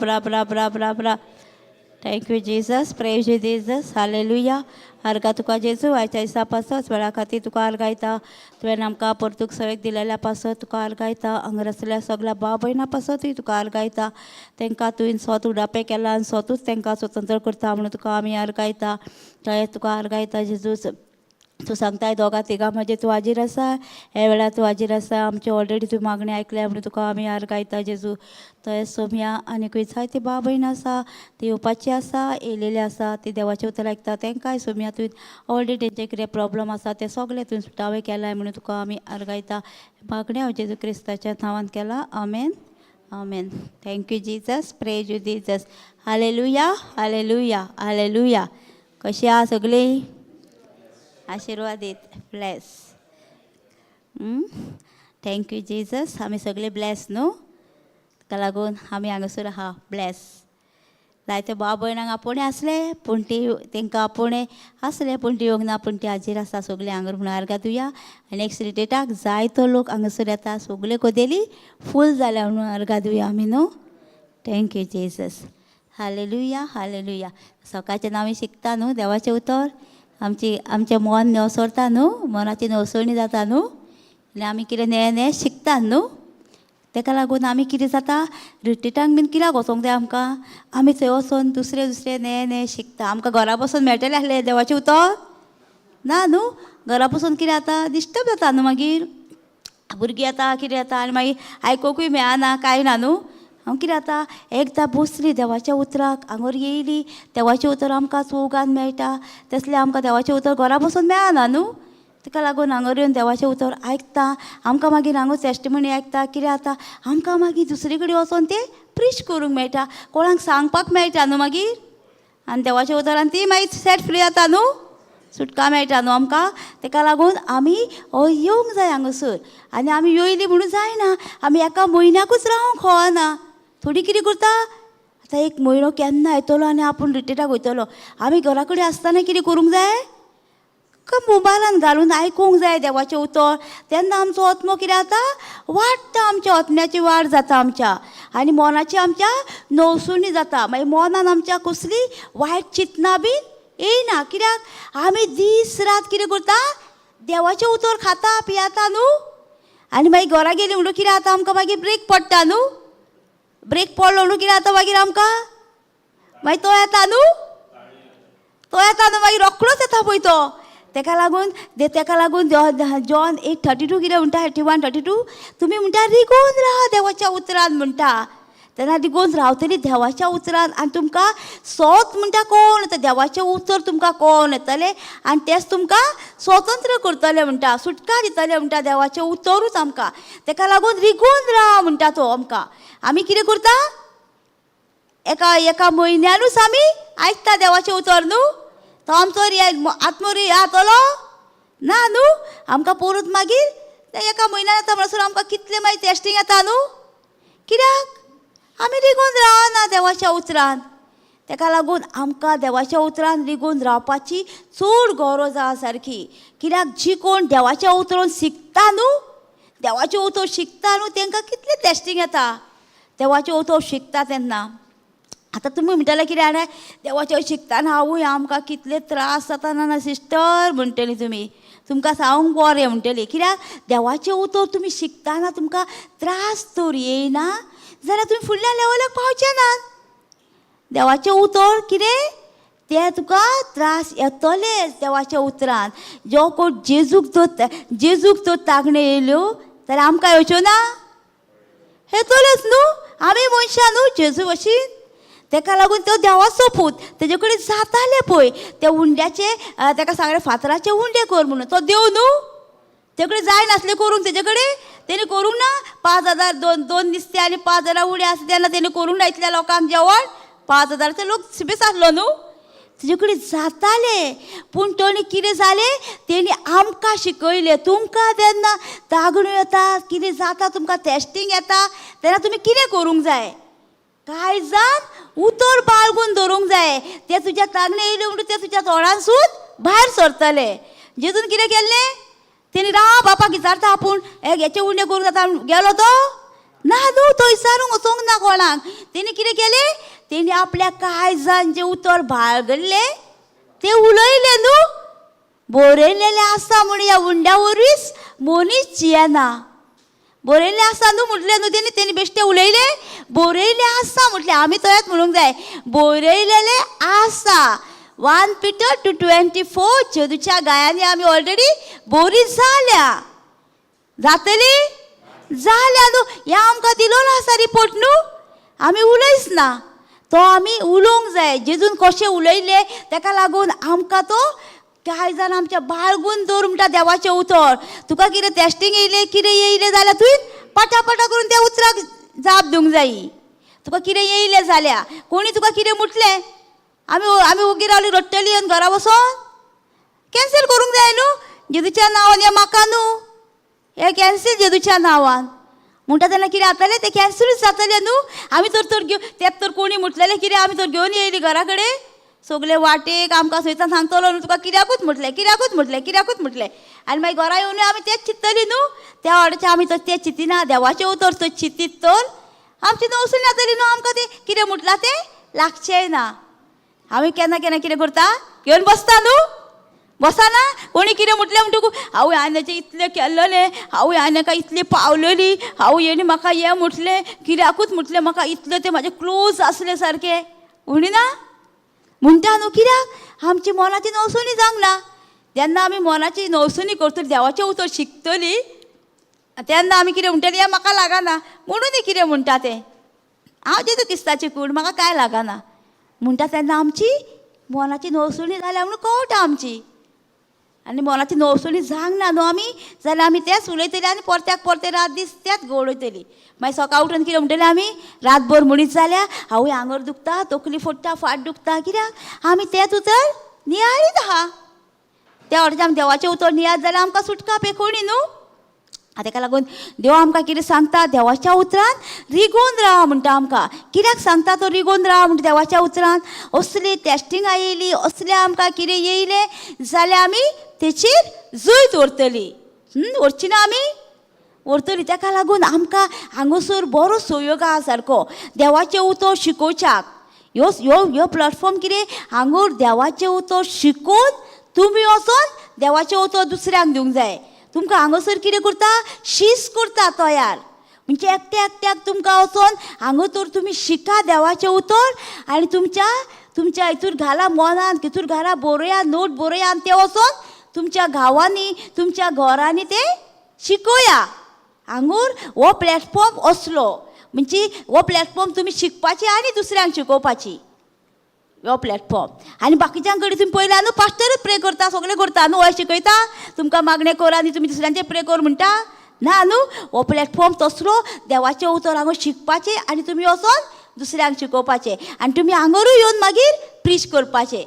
Bra bra bra bra bra. Thank you Jesus, praise you Jesus, hallelujah. आर्गां तुका जेजू, आयच्या दिसा पासत वेळा खातीर तुका आर्गायता. तुवें आमकां परतूक सवेक दिलेल्या पासत तुका आर्गायता. हांगा आसलेल्या सगळ्या भाव भयणां पासतूय तुका आर्गायता. तांकां तुवें स्वत उडापें केलां आनी स्वतूच तांकां स्वतंत्र करता म्हणून तुका आमी आर्गायता. थंय तुका आर्गायता जेजूस. तूं सांगताय दोगां तिगां म्हजें तूं हाजीर आसा, हे वेळार तूं हाजीर आसा. आमची ऑलरेडी तूं मागणी आयकल्या म्हणून तुका आमी आर्गायता जेजू. थंय सोमया आनीकूय जायती भाव भयण आसा, ती येवपाची आसा, येयलेली आसा, ती देवाचें उतर आयकता. तांकांय सोमया तुवें ऑलरेडी तेंचे कितें प्रॉब्लम आसा तें सगळें तुवें सुटावें केलां म्हणून तुका आमी आर्गायता. मागणें हांव जेजू क्रिस्ताच्या नांवान केलां, आमेन, आमेन. Thank you Jesus, praise you Jesus, hallelujah, hallelujah, hallelujah. कशी आहा सगळीं? आशिर्वादीत, ब्लेस. Thank you Jesus. आमी सगळे ब्लेस न्हू, ताका लागून आमी हांगासर आहा ब्लेस. जायते भाव भयणांक आपोवणें आसलें पूण ती तांकां आपोवणें आसलें पूण ती येवंक ना, पूण ती हाजीर आसा सगळीं हांगर म्हणून आर्गां दिवया. आनी नेक्स्ट रिट्रीटाक जायतो लोक हांगासर येता, सगळे कदेली फूल जाल्या म्हणून आर्गां दिवया आमी न्हू. Thank you Jesus, hallelujah, hallelujah. सकाळचें आमी शिकता न्हू देवाचें उतर, आमची आमचें मन नवसरता न्हू, मनाची नवसरणी जाता न्हू, आनी आमी कितें नयें नयें शिकता न्हू. ताका लागून आमी कितें जाता, रिट्रीटांक बीन कित्याक वचोंक जाय आमकां? आमी थंय वचोन दुसरें दुसरें नयें नयें शिकता. आमकां घरा बसून मेळटलें आसलें देवाचें उतर ना न्हू. घरा बसून कितें जाता, डिस्टर्ब जाता न्हू, मागीर भुरगीं येता कितें येता आनी मागीर आयकुकूय मेळना कांय ना न्हू. हांव कितें जाता, एकदां बसली देवाच्या उतराक हांगर येयली, देवाचें उतर आमकां चौगान मेळटा, तसलें आमकां देवाचें उतर घरा बसून मेळना न्हू. ताका लागून हांगर येवन देवाचें उतर आयकता, आमकां मागीर हांगा टेस्टिमनी आयकता, कितें जाता आमकां मागीर दुसरे कडेन वचोन तें प्रिच करूंक मेळटा, कोणाक सांगपाक मेळटा न्हू मागीर. आनी देवाच्या उतरान ती मागीर सेट फ्री जाता न्हू, सुटका मेळटा न्हू आमकां. ताका लागून आमी येवंक जाय हांगासर. आनी आमी येयली म्हणून जायना, आमी एका म्हयन्याकूच रावंक खवना. थोडी कितें करता, आतां एक म्हयनो केन्ना येतलो आनी आपूण रिट्रीटाक वयतलो. आमी घरा कडेन आसतना कितें करूंक जाय, मोबायलान घालून आयकूंक जाय देवाचें उतर. तेन्ना आमचो आत्मो कितें जाता, वाडटा, आमच्या आत्म्याची वाड जाता आमच्या, आनी मनाची आमच्या नवसुणी जाता. मागीर मनान आमच्या कसली वायट चिंतनां बीन येयना, कित्याक आमी दीस रात कितें करता, देवाचें उतर खाता पियाता न्हू. आनी मागीर घरा गेली म्हणून कितें जाता आमकां, मागीर ब्रेक पडटा न्हू. ब्रेक पडलो म्हणून कितें जाता मागीर आमकां, मागीर तो येता न्हू, तो येता न्हू, मागीर रोकडोच येता पळय तो. तेका लागून तेका लागून जॉन 8:32 कितें म्हणटा, 31 32, तुमी म्हणटा रिगोवन राहा देवाच्या उतरान म्हणटा. तेन्ना रिगोवन रावतली देवाच्या उतरान, आनी तुमकां सोत म्हणटा कोण येता, देवाचें उतर तुमकां कोण येतलें आनी तेंच तुमकां स्वतंत्र करतलें म्हणटा, सुटका दितलें म्हणटा देवाचें उतरूच आमकां. तेका लागून रिगोवन राहा म्हणटा तो आमकां. आमी कितें करता, एका एका म्हयन्यानूच आमी आयकता देवाचें उतर न्हू. तो आमचो आत्मो जातलो ना न्हू आमकां परत मागीर एका म्हयन्यान येता म्हणसर आमकां कितलें मागीर टेस्टींग येता न्हू, कित्याक आमी रिगोवन रावना देवाच्या उतरान. तेका लागून आमकां देवाच्या उतरान रिगोवन रावपाची चड गरज आहा सारकी, कित्याक जी कोण देवाच्या उतरान शिकता न्हू, देवाचें उतर शिकता न्हू, तांकां कितलें टेस्टींग येता देवाचें उतर शिकता तेन्ना. आतां तुमी म्हणटले कितें जाणा, देवाचें शिकतना आवय आमकां कितले त्रास जाता ना सिस्टर म्हणटली तुमी, तुमकां सांगूंक बरें म्हणटली, कित्याक देवाचें उतर तुमी शिकतना तुमकां त्रास तर येयना जाल्यार तुमी फुडल्या लेवलाक पावचे नात. देवाचें उतर कितें तें तुका त्रास येतलेच देवाच्या उतरान. जो कोण जेजूक तो जेजूक तो तागणे येयल्यो जाल्यार आमकां येवच्यो ना, येतल्योच न्हू, आमी मनशां न्हू जेजू भशेन. तेका लागून तो देवाचो पूत, तेजे कडेन जातालें पळय त्या उंड्याचे, तेका सांगलें फातराचे उंडे कर म्हणून, तो देव न्हू, तेजे कडेन जाय नासलें करूंक, तेजे कडेन तेणी करूंक ना. 5,000 दोन नुस्तें आनी 5,000 उडे आसा तेन्ना तेणी करूंक ना इतल्या लोकांक जेवण, 5,000 लोक सिबीस आसलो न्हू, तेजे कडेन जातालें. पूण तेणी कितें जालें, तेणी आमकां शिकयलें, तुमकां तेन्ना तागण्यो येता कितें जाता, तुमकां टेस्टींग येता तेन्ना तुमी कितें करूंक जाय, कांय जाण उतर बाळगून धरूंक जाय. ते तुज्या तागणे येयले म्हणून ते तुज्या तोंडांसून भायर सरतले. जेजून कितें केल्लें, तेणी राव बापाक विचारता आपूण हेचे उंडे करूंक जाता गेलो तो ना न्हू, तो विचारूंक वचोंक ना कोणाक. तेणी कितें केलें, तेणी आपल्या काळजान जें उतर बाळगल्लें तें उलयलें न्हू. बरयलेलें आसा म्हूण ह्या उंड्या वरवींच मनीस जियेना. बरयल्लें आसा न्हू म्हटलें न्हू तेणी, तेणी बेश्टें उलयलें, बरयल्लें आसा म्हटलें. आमी तयार म्हणूंक जाय बरयलेलें आसा. 1 Peter 2:24 जेजूच्या गायांनी आमी ऑलरेडी बरी जाल्या, जातली जाल्या न्हू. ह्या आमकां दिलोलो आसा रिपोर्ट न्हू, आमी उलयच ना, तो आमी उलोवंक जाय. जेजून कशें उलयलें तेका लागून आमकां तो कांय जाण आमच्या बाळगून दवर म्हणटा देवाचें उतर. तुका कितें टेस्टींग येयलें, कितें येयलें जाल्यार तुवें पटापटा करून त्या उतराक जाप दिवंक जायी. तुका कितें येयलें जाल्यार, कोणी तुका कितें म्हटलें, आमी आमी ओगी रावली रडटली आनी घरा वचोन कॅन्सील करूंक जाय न्हू. जेजूच्या नांवान हें म्हाका न्हू, हें कॅन्सील जेजूच्या नांवान म्हणटा तेन्ना कितें जातलें, तें कॅन्सीलूच जातलें न्हू. आमी तर तर घेवन तें तर कोणी म्हटलेलें कितें आमी तर घेवन येयली घरा कडेन, सगळे वाटेक आमकां सयतान सांगतलो न्हू तुका कित्याकूच म्हटलें, कित्याकूच म्हटलें, कित्याकूच म्हटलें. आनी मागीर घरा येवन आमी तेंच चिंततली न्हू. त्या वाटेचे आमी तर तें चिंतिना, देवाचें उतर तर चिंतीत तर आमची नवसून जातली न्हू. आमकां तें कितें म्हटलां तें लागचेंय ना. आमी केन्ना केन्ना कितें करता, घेवन बसता न्हू, बसना कोणी कितें म्हटलें म्हणटकूच हांव हांवें ताचें इतलें केल्लें, हांव हांवें ताका इतली पावलेली, हांव हेणी म्हाका हें म्हटलें, कित्याकूच म्हटलें म्हाका इतलें, तें म्हाजें क्लोज आसलें सारकें म्हणिना म्हणटा न्हू. कित्याक आमची मनाची नवसुनी जावंक ना. जेन्ना आमी मनाची नवसुनी करतली, देवाचें उतर शिकतली, तेन्ना आमी कितें म्हणटली, हें म्हाका लागना म्हणून कितें म्हणटा तें, हांव जेजू क्रिस्ताची कूड, म्हाका कांय लागना म्हणटा तेन्ना आमची मनाची नवसुणी जाल्या म्हणून कळटा आमची. आनी मनाची नवसुणी जावंक ना न्हू आमी, जाल्यार आमी तेंच उलयतली आनी परत्याक परते रात दीस तेंच गोडयतली. मागीर सकाळ उठून कितें म्हणटलें आमी, रातभर म्हणीत जाल्यार आवय आंगर दुखता, तकली फोडटा, फाट दुखता, कित्याक आमी तेंच उतर नियाळीत आहा. त्या वाटेन आमी देवाचें उतर नियाळत जाल्यार आमकां सुटका पेखोणी न्हू. ताका लागून देव आमकां कितें सांगता, देवाच्या उतरान रिगोवन राव म्हणटा आमकां. कित्याक सांगता तो रिगोवन राव म्हणटा देवाच्या उतरान? असली टेस्टिंगां येयली, असलें आमकां कितें येयलें जाल्यार आमी तेचेर जैत व्हरतली. व्हरची ना आमी, व्हरतली. ताका लागून आमकां हांगासर बरो सहयोग आहा सारको देवाचें उतर शिकोवच्याक. ह्यो ह्यो ह्यो प्लॅटफॉर्म कितें हांगूर देवाचें उतर शिकोवन तुमी वचोन देवाचें उतर दुसऱ्यांक दिवंक जाय. तुमकां हांगासर कितें करता, शीस करता तयार, म्हणजे एकट्या एकट्याक तुमकां वचोन हांगा तर तुमी शिका देवाचें उतर आनी तुमच्या तुमच्या हितूर घाला मनान, हितूर घाला, बरोया, नोट बरोया आनी ते वचोन तुमच्या गांवांनी तुमच्या घरांनी ते शिकोया. हांगूर हो प्लॅटफॉर्म असलो म्हणजे हो प्लॅटफॉर्म तुमी शिकपाची आनी दुसऱ्यांक शिकोवपाची हो प्लॅटफॉर्म. आनी बाकीच्यां कडेन तुमी पयल्या न्हू, पास्टरूच प्रे करता, सगळें करता न्हू, हय शिकयता तुमकां मागणें कर आनी तुमी दुसऱ्यांचें प्रे कर म्हणटा ना न्हू. हो प्लॅटफॉर्म तसलो देवाचें उतर हांगा शिकपाचें आनी तुमी वचोन दुसऱ्यांक शिकोवपाचें आनी तुमी हांगरूय येवन मागीर प्रीच करपाचें.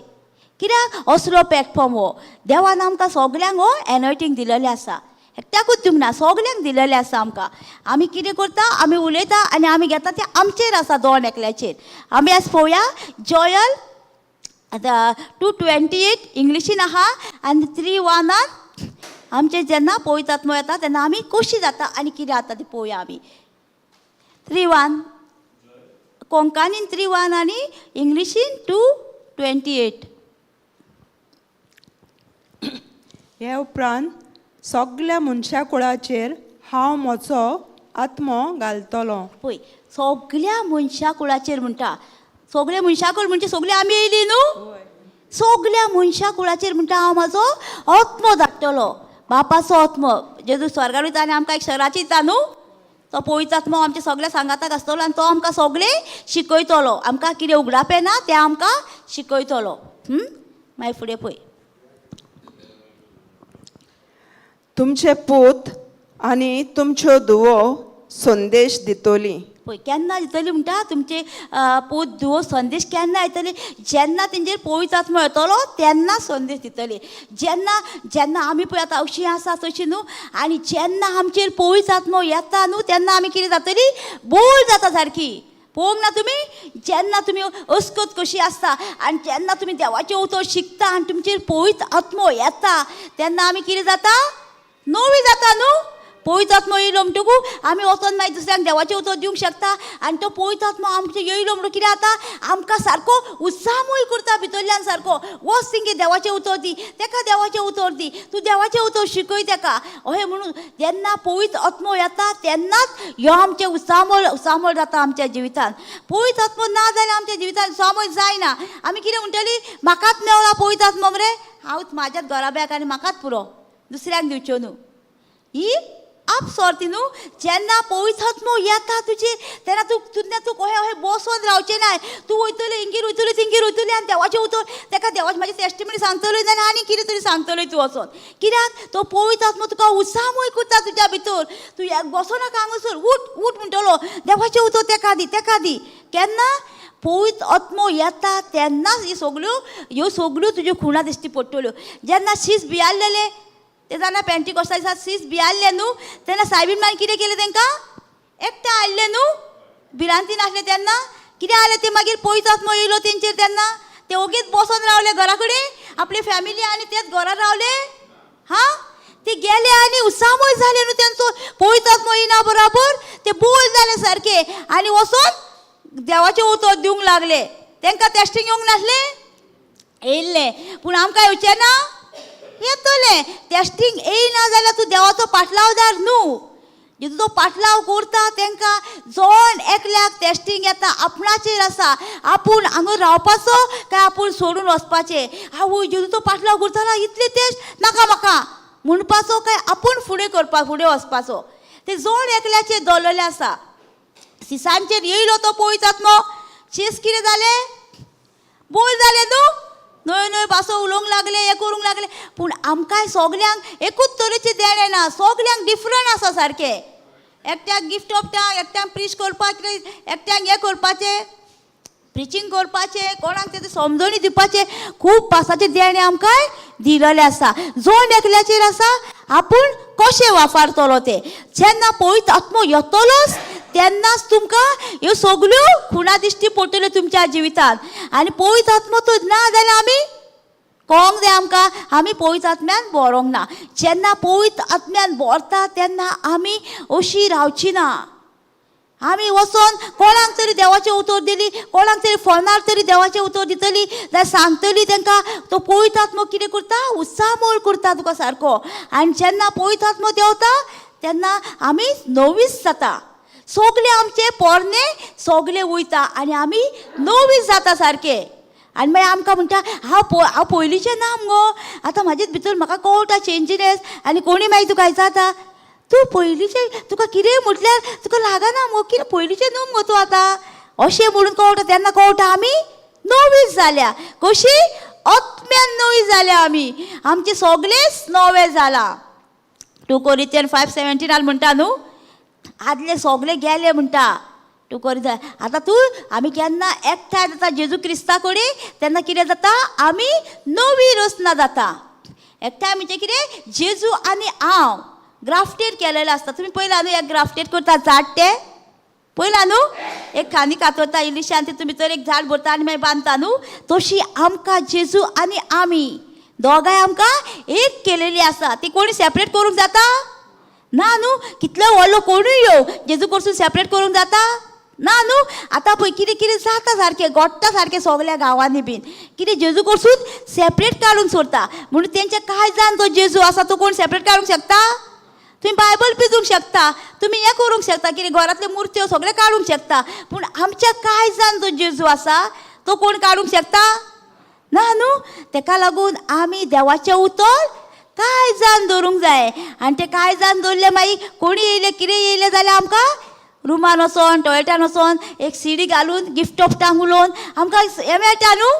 कित्याक असलो प्लॅटफॉर्म हो देवान आमकां सगल्यांक हो एनॉयटींग दिलेलें आसा, एकट्याकूच दिवंक ना, सगल्यांक दिलेलें आसा आमकां. आमी कितें करता, आमी उलयता आनी आमी घेता तें आमचेर आसा, दोन एकल्याचेर. आमी आज पळोवया जॉयल आतां 2:28 इंग्लिशीन आहा आनी 3:1 आमचे जेन्ना पवित्र आत्मो येता तेन्ना आमी कशी जाता आनी कितें जाता तें पळोवया आमी. 3:1 कोंकणीन 3:1 आनी इंग्लिशीन 2:28. हे उपरांत सगल्या मनशा कुळाचेर हांव म्हजो आत्मो घालतलो. पळय सगल्या मनशा कुळाचेर म्हणटा, सगल्या मनशा कुळ म्हणजे सगळे आमी येयली न्हू. सगल्या मनशा कुळाचेर म्हणटा हांव म्हाजो आत्मो धाडटलो, बापाचो आत्मो. जेजू स्वर्गार वयता आनी आमकां एक शराची दिता न्हू, तो पवित्र आत्मो आमच्या सगल्या सांगाताक आसतलो आनी तो आमकां सगळें शिकयतलो, आमकां कितें उगडापें ना तें आमकां शिकयतलो. मागीर फुडें पळय, तुमचे पूत आनी तुमच्यो धुवो संदेश दितली. पळय केन्ना दितली म्हणटा, तुमचे पूत धुवो संदेश केन्ना येतली, जेन्ना तेंचेर पवित्र आत्मो येतलो तेन्ना संदेश दितली. जेन्ना जेन्ना आमी पळय आतां अशीं आसा तशी न्हू, आनी जेन्ना आमचेर पवित्र आत्मो येता न्हू तेन्ना आमी कितें जातली, बोल जाता सारकी. पळोवंक ना तुमी, जेन्ना तुमी अस्कत कशी आसता आनी जेन्ना तुमी देवाचें उतर शिकता आनी तुमचेर पवित्र आत्मो येता तेन्ना आमी कितें जाता, नवी जाता न्हू. पवित्र आत्मो येयलो म्हणटकू आमी वचोन मागीर दुसऱ्यांक देवाचें उतर दिवंक शकता. आनी तो पवित्र आत्मो आमचें येयलो म्हणून कितें जाता, आमकां सारको उत्साहमय करता भितरल्यान सारको. वच तिंगे देवाचें उतर दी तेका, देवाचें उतर दी, तूं देवाचें उतर शिकय तेका. अशें म्हणून जेन्ना पवित्र आत्मो येता तेन्नाच ह्यो आमचें उत्साहमय उत्साहमय जाता आमच्या जिवितान. पवित्र आत्मो ना जाल्यार आमच्या जिवितान उत्साहमय जायना. आमी कितें म्हणटली, म्हाकाच मेवला पवित्र आत्मो मरे, हांवच म्हाज्याच घराब्याक आनी म्हाकाच पुरो, दुसऱ्यांक दिवच्यो न्हू. ही आपसोर्ती न्हू. जेन्ना पवित्र आत्मो येता तुजेर तेन्ना तूं तेन्ना तूं कहें अहें बसोन रावचें नाय. तूं वयतलें हिंगेर वयतलें तिंगेर वयतलें आनी देवाचें उतर तेका देवाची म्हाजी टेस्टिमनी सांगतलो जाल्यार आनी कितें तरी सांगतलो तूं वचोन. कित्याक तो पवित्र आत्मो तुका उत्साहमय करता तुज्या भितर. तूं बसो नाका हांगासर, उठ उठ म्हणटलो, देवाचें उतर तेका दी तेका दी. केन्ना पवित्र आत्मो येता तेन्नाच ही सगल्यो ह्यो सगल्यो तुज्यो खुणा दिश्टी पडटल्यो. जेन्ना शीस भियारलेले ते जाणा पेंटिकॉस्ता दिसा शीस भियारले न्हू, तेन्ना सायबीन मागीर कितें केलें तेंकां, एकठांय हाडलें न्हू, भिरांती नासलें तेन्ना. कितें जालें तें मागीर पवित्र आत्मो येयलो तेंचेर तेन्ना ते ओगीच बसोन रावले घरा कडेन आपली फॅमिली आनी तेच घरा रावले. हां, ते गेले आनी उत्साहमय जाले न्हू तेंचो पवित्र आत्मो येयना बरोबर ते बोल जाले सारके आनी वचोन देवाचें उतर दिवंक लागले. तेंकां टेस्टींग येवंक नासलें, येयल्लें, पूण आमकां येवचें ना, येतलें. टेस्टींग येयना जाल्यार तूं देवाचो पाटलावदार न्हू. जेजू तो पाटलाव करता तेंकां जण एकल्याक टेस्टींग येता, आपणाचेर आसा आपूण हांगा रावपाचो काय आपूण सोडून वचपाचें. आवय जेजू तो पाटलाव करतालो इतले टेस्ट नाका म्हाका म्हणपाचो काय आपूण फुडें करपा फुडें वचपाचो. ते जण एकल्याचेर दवरलेलें आसा. सिसांचेर येयलो तो पवित्र आत्मो, शीस कितें जालें, बोल जालें न्हू, नव्यो नव्यो भासो उलोवंक लागले, हें करूंक लागले. पूण आमकांय सगल्यांक एकूच तरेचें देणें ना, सगल्यांक डिफरंट आसा सारकें. एकट्याक गिफ्ट ऑफ टंग, एकट्याक प्रीच करपाक, एकट्याक हें करपाचें, प्रिचींग करपाचें, कोणाक तें समजणी दिवपाचें, खूब भासाचें देणें आमकां दिलेलें आसा. जण एकल्याचेर आसा आपूण कशें वापरतलो तें. जेन्ना पवित्र आत्मो येतलोच तेन्नाच तुमकां ह्यो सगल्यो खुणा दिश्टी पडटल्यो तुमच्या जिवितांत. आनी पवित्र आत्मो तो ना जाल्यार आमी कळोंक जाय आमकां आमी पवित्र आत्म्यान बरोंक ना. जेन्ना पवित्र आत्म्यान बरता तेन्ना आमी अशी रावची ना. आमी वचोन कोणाक तरी देवाचें उतर दिली, कोणाक तरी फोनार तरी देवाचें उतर दितली जाल्यार सांगतली तेंकां. तो पवित्र आत्मो कितें करता, उत्साहमोल करता तुका सारको. आनी जेन्ना पवित्र आत्मो देंवता तेन्ना आमी नवीच जाता, सगळे आमचे पोरणे सगळे वयता आनी आमी नवीच जाता सारके. आनी मागीर आमकां म्हणटा हांव पयलींचें ना मुगो, आतां म्हाजेच भितर म्हाका कळटा चेंजीस. आनी कोणी मागीर तुका विचारता तूं पयलींचें तुका कितेंय म्हटल्यार तुका लागना मुगो, कितें पयलींचें न्हू मुगो तूं आतां, अशें म्हणून कळटा. तेन्ना कळटा आमी नवीच जाल्या. कशी आत्म्यान नवी जाल्या आमी, आमचें सगळेंच नवें जालां. 2 Corinthians 5:17 म्हणटा न्हू, आदले सगळे गेले म्हणटा 2 Corinthians. आतां तूं आमी केन्ना एकठांय जाता जेजू क्रिस्ता कडेन तेन्ना कितें जाता, आमी नवी रचना जाता. एकठांय म्हणजे कितें, जेजू आनी हांव ग्राफ्टेड केलेलें आसता. तुमी पयला न्हू, एक ग्राफ्टेड करता झाड, तें पयला न्हू, एक खांदी कातरता इल्लीशी आनी तितून भितर एक झाड भरता आनी मागीर बांदता न्हू. तशी आमकां जेजू आनी आमी दोगांय आमकां एक केलेली आसा. ती कोणी सेपरेट करूंक जाता ना न्हू. कितलो व्हडलो कोणूय येवं जेजू कडसून सेपरेट करूंक जाता ना न्हू. आतां पळय कितें कितें जाता सारकें, गोडटा सारकें सगल्या गांवांनी बीन कितें जेजू कडसून सेपरेट काडून सोडता. म्हणून तेंच्या कांय जाण तो जेजू आसा तो कोण सेपरेट काडूंक शकता. तुमी बायबल पिजूंक शकता, तुमी हें करूंक शकता, कितें घरांतल्यो मुर्त्यो सगळें काडूंक शकता, पूण आमच्या कांय जाण जो जेजू आसा तो कोण काडूंक शकता ना न्हू. तेका लागून आमी देवाचें उतर कांय जाण दवरूंक जाय. आनी तें कांय जाण दवरलें मागीर कोणी येयलें कितें येयलें जाल्यार आमकां रुमान वचोन टॉयलेटान वचोन एक सिडी घालून गिफ्ट ऑफ टांग उलोवन आमकां हें मेळटा न्हू,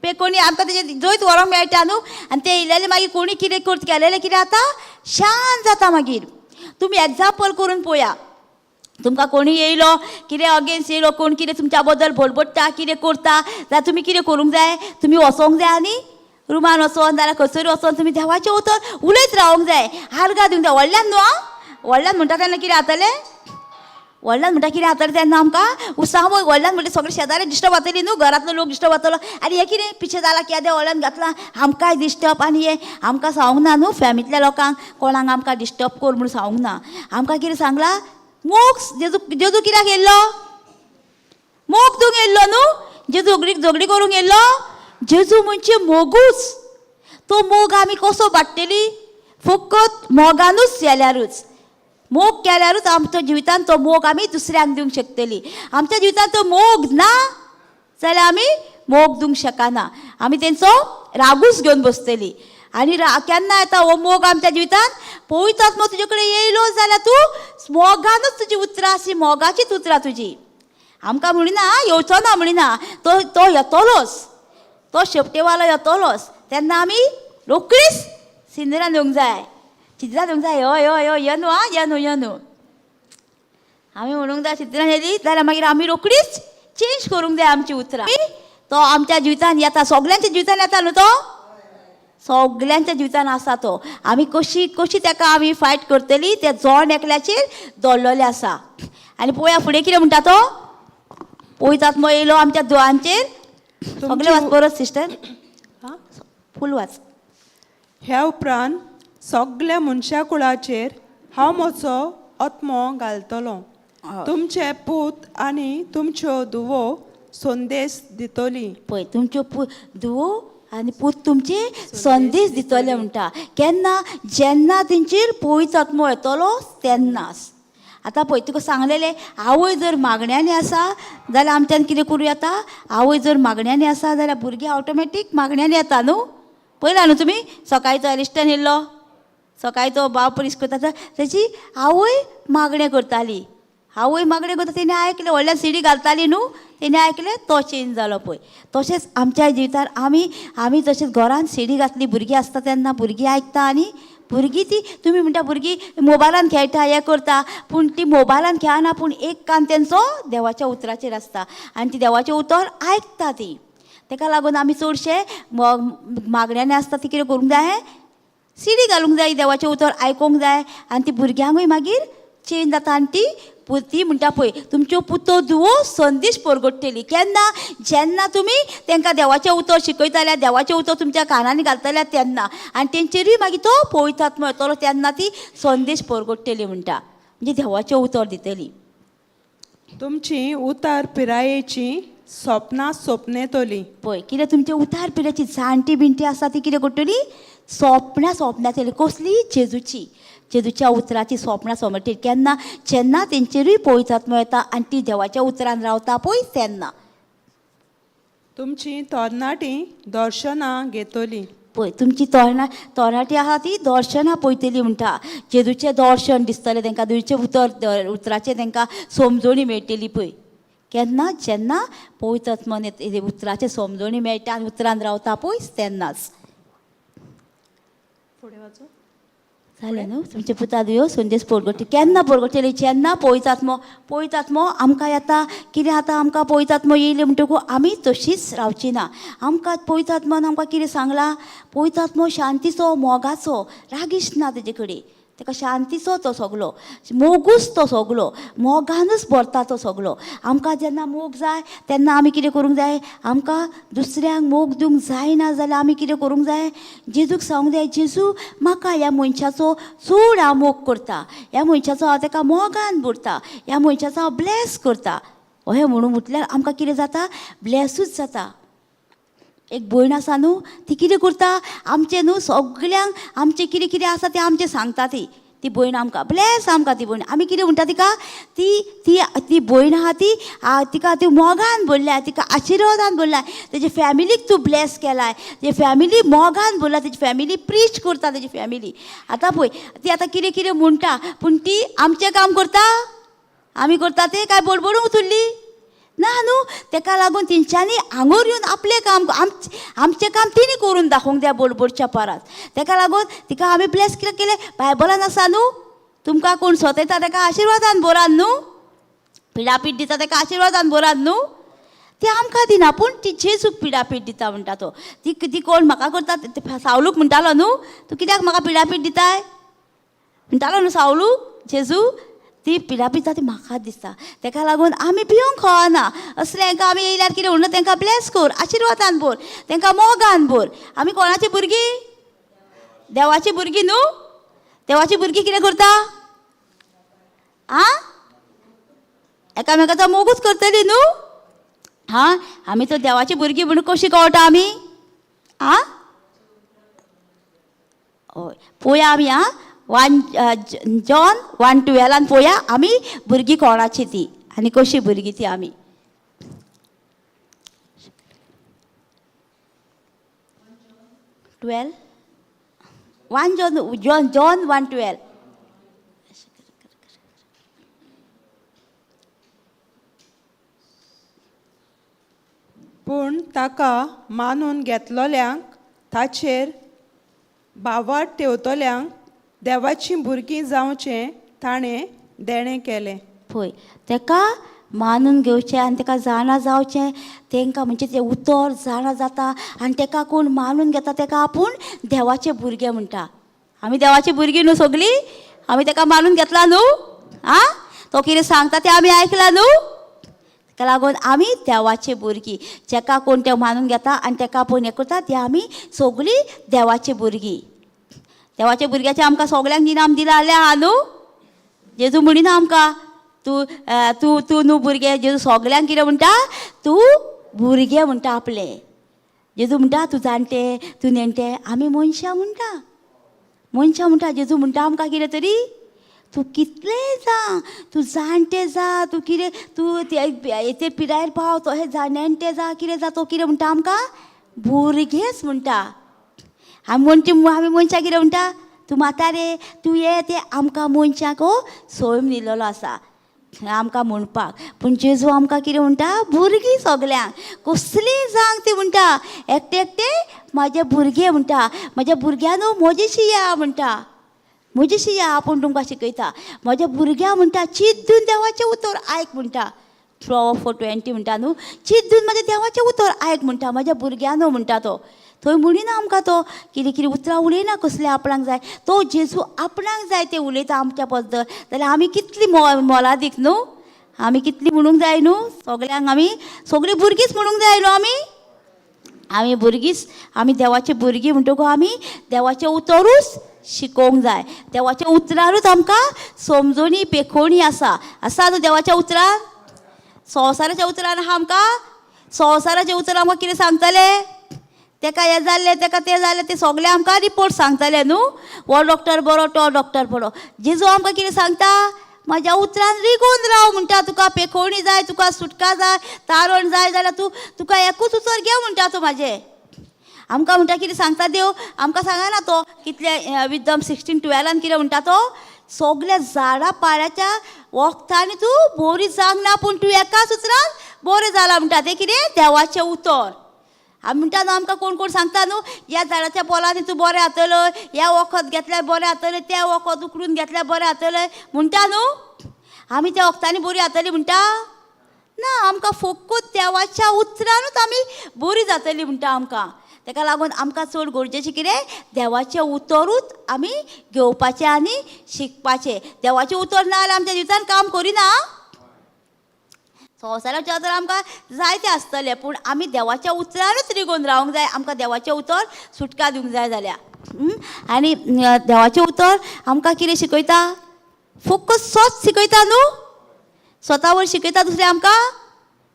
पे कोणी आमकां तेजें जैत व्हरोंक मेळटा न्हू. आनी तें येयलेलें मागीर कोणी कितें केलेलें कितें आतां शांत जाता. मागीर तुमी एग्जाम्पल करून पळया, तुमकां कोणी येयलो कितें अगेन्स्ट येयलो, कोण कितें तुमच्या बद्दल बडबडटा कितें करता जाल्यार तुमी कितें करूंक जाय, तुमी वचोंक जाय आनी रुमान वचोन जाल्यार खंयसर वचोन तुमी देवाचें उतर उलयत रावंक जाय, आर्गां दिवंक जाय. व्हडल्यान न्हू, आं, व्हडल्यान म्हणटा तेन्ना कितें जातलें, व्हडल्यान म्हणटा कितें जातलें तेन्ना आमकां उत्साह. व्हडल्यान म्हणटा सगळे शेजारी डिस्टर्ब जातली न्हू, घरांतलो लोक डिस्टर्ब जातलो. आनी हें कितें पिशें जालां केदें व्हडल्यान घातलां, आमकांय डिस्टर्ब. आनी हें आमकां सांगूंक ना न्हू फॅमिलींतल्या लोकांक कोणाक आमकां डिस्टर्ब कर म्हूण सांगूंक ना. आमकां कितें सांगलां, मोग. जेजू जेजू कित्याक येयल्लो? मोग दिवंक येयल्लो न्हू. जेजू झगडी झगडी करूंक येयल्लो? जेजू म्हणजे मोगूच. तो मोग आमी कसो वाडटली? फकत मोगानूच जाल्यारूच, मोग केल्यारूच आमच्या जिवितान तो मोग आमी दुसऱ्यांक दिवंक शकतली. आमच्या जिवितान तो मोग ना जाल्यार आमी मोग दिवंक शकना, आमी तेंचो रागूच घेवन बसतली. आनी केन्ना येता हो मोग आमच्या जिवितान? पवित्र आत्मो तुजे कडेन येयलो जाल्यार तूं मोगानूच, तुजी उतरां अशी मोगाचीच उतरां तुजी. आमकां म्हणिना येवचो ना म्हणिना, तो तो येतलोच, तो शेपटेवालो येतलोच. तेन्ना आमी रोकडीच सिंदरान येवंक जाय, चित्रां दिवंक जाय. हय हय हय, यो न्हू, आं, यो न्हू, यो न्हू. आमी म्हणूंक जाय. चित्रां येयली जाल्यार मागीर आमी रोकडीच चेंज करूंक जाय आमची उतरां. तो आमच्या जिवितान येता, सगल्यांच्या जिवितान येता न्हू तो, सगल्यांच्या जिवितान आसा तो. आमी कशी कशी ताका आमी फायट करतली ते जण एकल्याचेर दवरलेलें आसा. आनी पळोवया फुडें कितें म्हणटा तो. पवित्र आत्मो येयलो आमच्या दोळ्यांचेर. सगळें वाच परत सिस्टर, फूल वाच. ह्या उपरांत सगल्या मनशा कुळाचेर हांव म्हजो आत्मो घालतलो. तुमचे पूत आनी तुमच्यो धुवो संदेश दितली. पळय, तुमच्यो धुवो आनी पूत तुमचे संदेश दितले म्हणटा. केन्ना? जेन्ना तेंचेर पवित्र आत्मो येतलो तेन्नाच. आतां पळय, तुका सांगलेलें, आवय जर मागण्यांनी आसा जाल्यार आमच्यान कितें करूं येता? आवय जर मागण्यांनी आसा जाल्यार भुरगीं ऑटोमॅटीक मागण्यांनी येता न्हू. पळयला न्हू तुमी, सकाळी तो एलिस्टन येयल्लो, सकाळी तो बाब परीस करता, तेजी आवय मागणें करताली. आवय मागणें करता तेणी आयकलें, व्हडल्यान सिडी घालताली न्हू, तेणी आयकलें, तो चेंज जालो पळय. तशेंच आमच्या जिवितार आमी आमी तशेंच घरान सिडी घातली, भुरगीं आसता तेन्ना भुरगीं आयकता. आनी भुरगीं ती तुमी म्हणटा भुरगीं मोबायलान खेळटा, हें करता, पूण ती मोबायलान खेळना, पूण एक कान तेंचो देवाच्या उतराचेर आसता आनी ती देवाचें उतर आयकता ती. तेका लागून आमी चडशे मागण्यांनी आसता ती कितें करूंक जाय? सिडी घालूंक जाय, देवाचें उतर आयकूंक जाय. आनी ती भुरग्यांकूय मागीर चेंज जाता. आनी ती ती म्हणटा पळय, तुमच्यो पुतो धुवो संदेश परगट्टली. केन्ना? जेन्ना तुमी तांकां देवाचें उतर शिकयताल्या, देवाचें उतर तुमच्या कानांनी घालतल्या तेन्ना. आनी तेंचेरूय मागीर तो पवित्र आत्मो येतलो तेन्ना ती संदेश परगट्टली म्हणटा, म्हणजे देवाचें उतर दितली. तुमची उतार पिरायेची सपनां सोंपनेतली. पळय कितें तुमचे उतार पिरायेची जाणटी बिणटी आसा ती कितें करतली? सोपणां सोंपणां. कसली? जेजूची, जेजूच्या उतराची सोपणां सोंपतली. केन्ना? जेन्ना तेंचेरूय पवित्र आत्मो येता आनी ती देवाच्या उतरान रावता पळय तेन्ना. तुमची तरणाटी दर्शनां घेतली. पळय, तुमची तरणाटी आहा ती दर्शनां पळयतली म्हणटा. जेजूचें दर्शन दिसतलें तांकां, जेजूचें उतर उतराचें तांकां समजोणी मेळटली पळय. केन्ना? जेन्ना पवित्र आत्मोन उतराचें समजोणी मेळटा आनी उतरान रावता पळय तेन्नाच. फुडें वाचूं? जालें न्हू? तुमचे पुता दुयो संदेश परगट्टी. केन्ना परगट्टली? जेन्ना पवित्र आत्मो, पवित्र आत्मो आमकां येता. कितें आतां आमकां पवित्र आत्मो येयले म्हणटकूच आमी तशीच रावची ना. आमकां पवित्र आत्मान आमकां कितें सांगलां? पवित्र आत्मो शांतीचो, मोगाचो, रागीश ना तेजे कडेन, ताका शांतीचो तो सगलो, मोगूच तो सगलो, मोगानूच भरता तो सगलो. आमकां जेन्ना मोग जाय तेन्ना आमी कितें करूंक जाय? आमकां दुसऱ्यांक मोग दिवंक जायना जाल्यार आमी कितें करूंक जाय? जेजूक सांगूंक जाय, जेजू म्हाका ह्या मनशाचो चड हांव मोग करता, ह्या मनशाचो हांव ताका मोगान भरता, ह्या मनशाचो हांव ब्लॅस करता. अहें म्हणून म्हटल्यार आमकां कितें जाता? ब्लॅसूच जाता. एक भयण आसा न्हू, ती कितें करता आमचें न्हू, सगल्यांक आमचें कितें कितें आसा तें आमचें सांगता ती. ती भयण आमकां ब्लॅस आमकां ती भयण. आमी कितें म्हणटा तिका? ती ती ती भयण आहा ती तिका ती मोगान भरल्या, तिका आशिर्वादान भरल्या, तेजे फॅमिलीक तूं ब्लॅस केलाय, तेजे फॅमिली मोगान भरला, तेजी फॅमिली प्रीच करता तेजी फॅमिली. आतां पळय ती आतां कितें कितें म्हणटा, पूण ती आमचें काम करता? आमी करता तें काय बडबडूंक उरली ना न्हू. तेका लागून तेंच्यांनी आंगोर येवन आपलें काम, आमचें काम तिणी करून दाखोवंक जाय बडबडच्या परात. तेका लागून तिका आमी ब्लॅस कित्याक केलें? बायबलान आसा न्हू, तुमकां कोण सोतयता तेका आशिर्वादान भरात न्हू, पिडापीड दिता तेका आशिर्वादान भरात न्हू. ती आमकां दिना, पूण ती जेजूक पिडापीड दिता म्हणटा तो. ती ती कोण म्हाका करता? सावलूक म्हणटालो न्हू, तूं कित्याक म्हाका पिडापीड दिताय म्हणटालो न्हू सावलूक जेजू. ती पिडापीड ती म्हाका दिसता. तेका लागून आमी भिवंक खवना. असलें हांकां आमी येयल्यार कितें म्हणून तांकां ब्लेस कर, आशिर्वादान भर, तांकां मोगान भर. आमी कोणाची भुरगीं? देवाची भुरगीं न्हू. देवाची भुरगीं कितें करता? आं, एकामेकाचो मोगूच करतली न्हू. हां, आमी तर देवाची भुरगीं म्हणून कशी कळटा आमी? आं, हय, पोया आमी. आं, 1 जॉन 1:12 पोया आमी भुरगीं कोणाची ती आनी कशी भुरगीं ती आमी. 12 1 जॉन जॉन जॉन 1:12. पूण ताका मानून घेतलोल्यांक, ताचेर भावार्थ ठेवतल्यांक देवाचीं भुरगीं जावचें ताणें देणें केलें. पळय, तेका मानून घेवचें आनी तेका जाणा जावचें, तेंकां म्हणजे तें उतर जाणा जाता आनी तेका कोण मानून घेता तेका आपूण देवाचे भुरगे म्हणटा. आमी देवाची भुरगीं न्हू सगळीं, आमी तेका मानून घेतला न्हू. आं, तो कितें सांगता तें आमी आयकलां न्हू. तेका लागून आमी देवाचे भुरगीं. जेका कोण तें मानून घेता आनी तेका आपूण हें करता ते आमी सगळीं देवाची भुरगीं. देवाच्या भुरग्याचें आमकां सगळ्यांक इनाम दिलां जाल्यार आहा न्हू. जेजू म्हणिना आमकां तूं तूं तूं न्हू भुरगें. जेजू सगळ्यांक कितें म्हणटा? तूं भुरगें म्हणटा आपलें. जेजू म्हणटा तूं जाणटे, तूं नेणटे. आमी मनशां म्हणटा, मनशां म्हणटा. जेजू म्हणटा आमकां कितें तरी, तूं कितलें जा, तूं जाणटे जा, तूं कितें, तूं ते पिरायेर पाव, तो हे नेणटे जा, कितें जा, तो कितें म्हणटा आमकां? भुरगेंच म्हणटा. आमी आमी मनशां कितें म्हणटा? तूं म्हातारे, तूं ये ते. आमकां मनशांक हो सैम दिल्लो आसा आमकां म्हणपाक. पूण जेजू आमकां कितें म्हणटा? भुरगीं सगल्यांक कसलीं जावंक ती म्हणटा, एकटे एकटे म्हाजे भुरगे म्हणटा, म्हाज्या भुरग्यां म्हजेशी या म्हणटा, म्हजेशी या, आपूण तुमकां शिकयता. म्हज्या भुरग्यां म्हणटा चिंतून देवाचें उतर आयक म्हणटा. 4:20 म्हणटा न्हू, चिंतून म्हाज्या देवाचें उतर आयक म्हणटा, म्हाज्या भुरग्यां म्हणटा. तो थंय म्हणिना आमकां तो कितें कितें उतरां उलयना कसलें आपणाक जाय. तो जेजू आपणाक जाय तें उलयता आमच्या बद्दल. जाल्यार आमी कितली मोलादीक न्हू, आमी कितली म्हणूंक जाय न्हू सगळ्यांक. आमी सगळीं भुरगींच म्हणूंक जाय न्हू. आमी आमी भुरगींच, आमी देवाची भुरगीं म्हणटकूच आमी देवाचें उतरूच शिकोवंक जाय. देवाच्या उतरारूच आमकां समजणी पेखोवणी आसा. आसा न्हू देवाच्या उतरान? संवसाराच्या उतरान आहा आमकां? संवसाराच्या उतरान आमकां कितें सांगतले? तेका हें जाल्लें, तेका तें जालें, तें सगळें आमकां रिपोर्ट सांगतले न्हू. हो डॉक्टर बरो, तो डॉक्टर बरो. जेजू आमकां कितें सांगता? म्हाज्या उतरान रिगून राव म्हणटा. तुका पेखोवणी जाय, तुका सुटका जाय, तारण जाय जाल्यार तूं तुका एकूच उतर घे म्हणटा तूं म्हाजें. आमकां म्हणटा कितें सांगता देव? आमकां सांगना तो कितले विद्दम 16:12 कितें म्हणटा तो? सगल्या झाडां पाळ्याच्या वखदांनी तूं बोरी जावंक ना, पूण तूं एकाच उतरान बरें जालां म्हणटा. तें कितें? देवाचें उतर. आमी म्हणटा न्हू, आमकां कोण कोण सांगता न्हू, ह्या झाडाच्या पोलांनी तूं बरें जातलो, ह्या वखद घेतल्यार बरें जातलें, तें वखद उकडून घेतल्यार बरें जातलें म्हणटा न्हू. आमी त्या वखदांनी बरी जातली म्हणटा ना. आमकां फकत देवाच्या उतरानूच आमी बरी जातली म्हणटा आमकां. तेका लागून आमकां चड गरजेचें कितें? देवाचें उतरूच आमी घेवपाचें आनी शिकपाचें. देवाचें उतर ना जाल्यार आमच्या जिवितान काम करिना. संवसाराचें उतर आमकां जायतें आसतलें, पूण आमी देवाच्या उतरानूच रिगोवन रावंक जाय. आमकां देवाचें उतर सुटका दिवंक जाय जाल्यार. आनी देवाचें उतर आमकां कितें शिकयता? फकत स्वत शिकयता न्हू. स्वता वयर शिकयता, दुसरें आमकां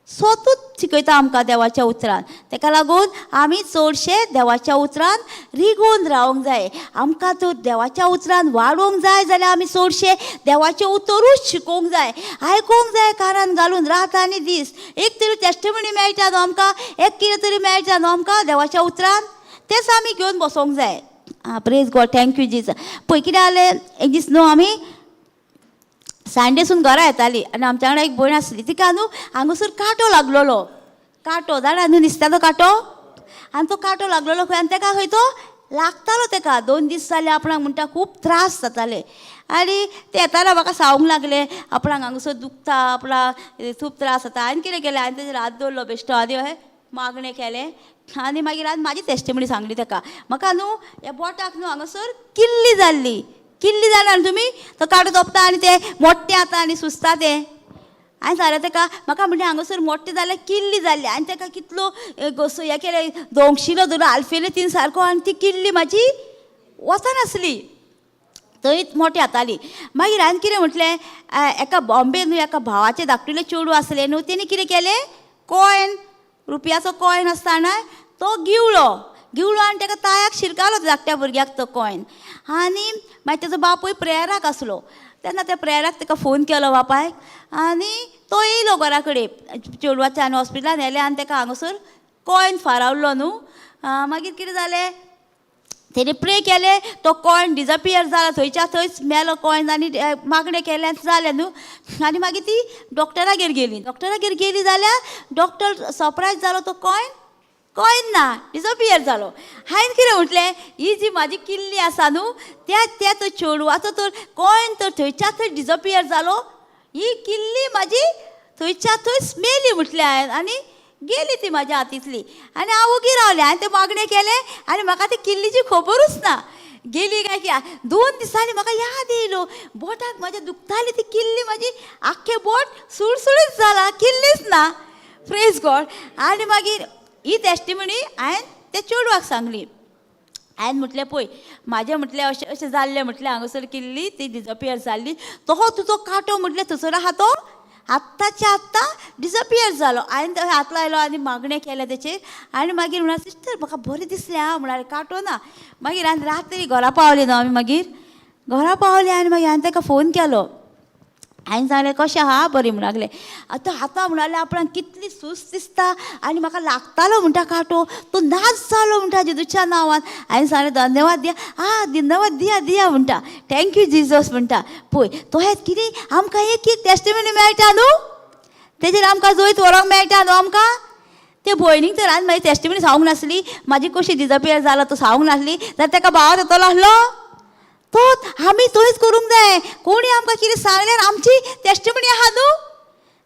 स्वतूच शिकयता आमकां देवाच्या उतरान. तेका लागून आमी चडशे देवाच्या उतरान रिगोवन रावंक जाय. आमकां तर देवाच्या उतरान वाडोवंक जाय जाल्यार आमी चडशे देवाचें उतरूच शिकोवंक जाय, आयकोंक जाय कानान घालून रात आनी दीस. एक तरी टेस्टिमनी मेळटा न्हू आमकां, एक कितें तरी मेळटा न्हू आमकां देवाच्या उतरान, तेंच आमी घेवन बसोंक जाय. आं, प्रेज गॉड, thank you Jesus. पळय कितें जालें एक दीस न्हू, आमी सांडेसून घरा येताली आनी आमच्या वांगडा एक भयण आसली. तिका न्हू हांगासर कांटो लागलोलो, कांटो जाणा न्हू नुस्त्याचो कांटो, आनी तो कांटो लागलोलो खंय, आनी तेका खंय तो लागतालो. तेका 2 दीस जाले आपणाक म्हणटा खूब त्रास जाताले. आनी ते येताना म्हाका सांगूंक लागले आपणाक हांगासर दुखता, आपणाक खूब त्रास जाता. हांवें कितें केलें, हांवें तेजेर हात दवरलो बेश्टो आनी अहें मागणें केलें आनी मागीर हांवें म्हाजी टेस्टिमनी सांगली तेका. म्हाका न्हू ह्या बोटाक न्हू हांगासर किल्ली जाल्ली, किल्ली जाणा न्हू तुमी, तो कांटो तोपता आनी ते मोट्टें जाता आनी सुजता तें. हांवें सांगलें ताका, म्हाका म्हणलें हांगासर मोट्टें जालें, किल्ली जाल्ली. आनी ताका कितलो घसो हें केलें, दोंगशिलो धरून आल्फेले तीन सारको, आनी ती किल्ली म्हाजी वचनासली, थंयच मोटें जाताली. मागीर हांवें कितें म्हटलें, एका बॉम्बे न्हू एका भावाचें धाकटुलें चेडूं आसलें न्हू, तेणी कितें केलें, कॉयन रुपयाचो कॉयन आसता न्हय तो गिवळो गिवळो आनी ताका तायाक शिरकालो धाकट्या भुरग्याक तो कॉयन. आनी मागीर ताजो बापूय प्रेयराक आसलो तेन्ना त्या प्रेयराक ताका फोन केलो बापायक, आनी तो येयलो घरा कडेन चेडवाच्या आनी हॉस्पिटलान व्हेलें आनी ताका हांगासर कॉयन फारावलो न्हू. मागीर कितें जालें, तेणी प्रे केलें, तो कॉयन डिजपियर जाला, थंयच्या थंयच मेलो कॉयन. आनी मागणें केलें जालें न्हू. आनी मागीर ती डॉक्टरागेर गेली. डॉक्टरागेर गेली जाल्यार डॉक्टर सरप्रायज जालो, तो कॉयन कॉयन ना, डिजपियर जालो. हांवें कितें म्हटलें, ही जी म्हाजी किल्ली आसा न्हू त्या त्या तो चेडवाचो तर कॉयन तर थंयच्या थंय डिजपियर जालो, ही किल्ली म्हाजी थंयच्या थंयच मेली म्हटलें हांवें, आनी गेली ती म्हाज्या हातींतली. आनी हांव ओगी रावलें. हांवें तें मागणें केलें आनी म्हाका ते किल्लीची खबरूच ना गेली काय की. 2 दिसांनी म्हाका याद येयलो, बोटाक म्हाज्या दुखताली ती किल्ली, म्हाजी आख्खें बोट सुळसुळीत जाला, किल्लीच ना. Praise God. आनी मागीर ही टेस्टिमनी हांवें त्या चेडवाक सांगली. हांवें म्हटलें पळय म्हाजें म्हटलें अशें अशें जाल्लें म्हटलें, हांगासर किल्ली ती डिजपियर जाल्ली, तो तुजो कांटो म्हटलें थंयसर आहा तो आत्ताच्या आत्तां डिजपियर जालो. हांवें तो हात लायलो आनी मागणें केलें तेचेर. आनी मागीर म्हणाले सिस्टर म्हाका बरें दिसलें आं, म्हणालें कांटो ना. मागीर आनी रात्री घरा पावली न्हू आमी, मागीर घरा पावली आनी मागीर हांवें ताका फोन केलो. हांवें सांगलें कशें आहा, बरें म्हणूंक लागलें. आतां आतां म्हणालें आपणाक कितली सूस दिसता आनी म्हाका लागतालो म्हणटा कांटो, तो नाच जालो म्हणटा जेजूच्या नांवान. हांवें सांगलें धन्यवाद दिया, आं धन्यवाद दिया दिया म्हणटा, thank you Jesus म्हणटा. पळय तो हें कितें आमकां एक एक टेस्टिमनी मेळटा न्हू, तेजेर आमकां जैत व्हरोंक मेळटा न्हू आमकां. ते भयणीक तर हांवें म्हाजी टेस्टिमनी सांगूंक नासली, म्हाजी कशी डिजपियर जाला तो सांगूंक नासली, जाल्यार ताका भावाक येतलो आसलो. तो आमी थंयच करूंक जाय. कोणी आमकां कितें सांगल्यार आमची टेस्टिमनी आहा न्हू,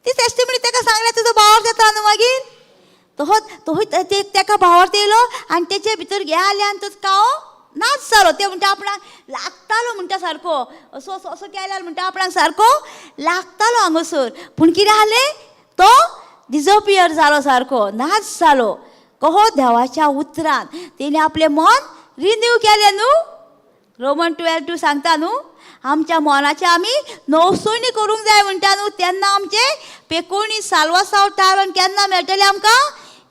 ती टेस्टिमनी ताका सांगल्यार तुजो भावार्थ येता न्हू. मागीर तो ताका भावार्थ येयलो आनी तेचे भितर हे आलें आनी तो काव नाच जालो. ते म्हणटा आपणाक लागतालो म्हणटा सारको असो असो असो केल्यार म्हणटा आपणाक सारको लागतालो हांगासर, पूण कितें जालें, तो डिजपियर जालो सारको नाच जालो. कहो देवाच्या उतरान तेणी आपलें मन रिन्यू केलें न्हू. रोमन 12:2 सांगता न्हू, आमच्या मनाचें आमी नवसोणी करूंक जाय म्हणटा न्हू, तेन्ना आमचें पेकोणी साल्वासांव तारण केन्ना मेळटलें आमकां,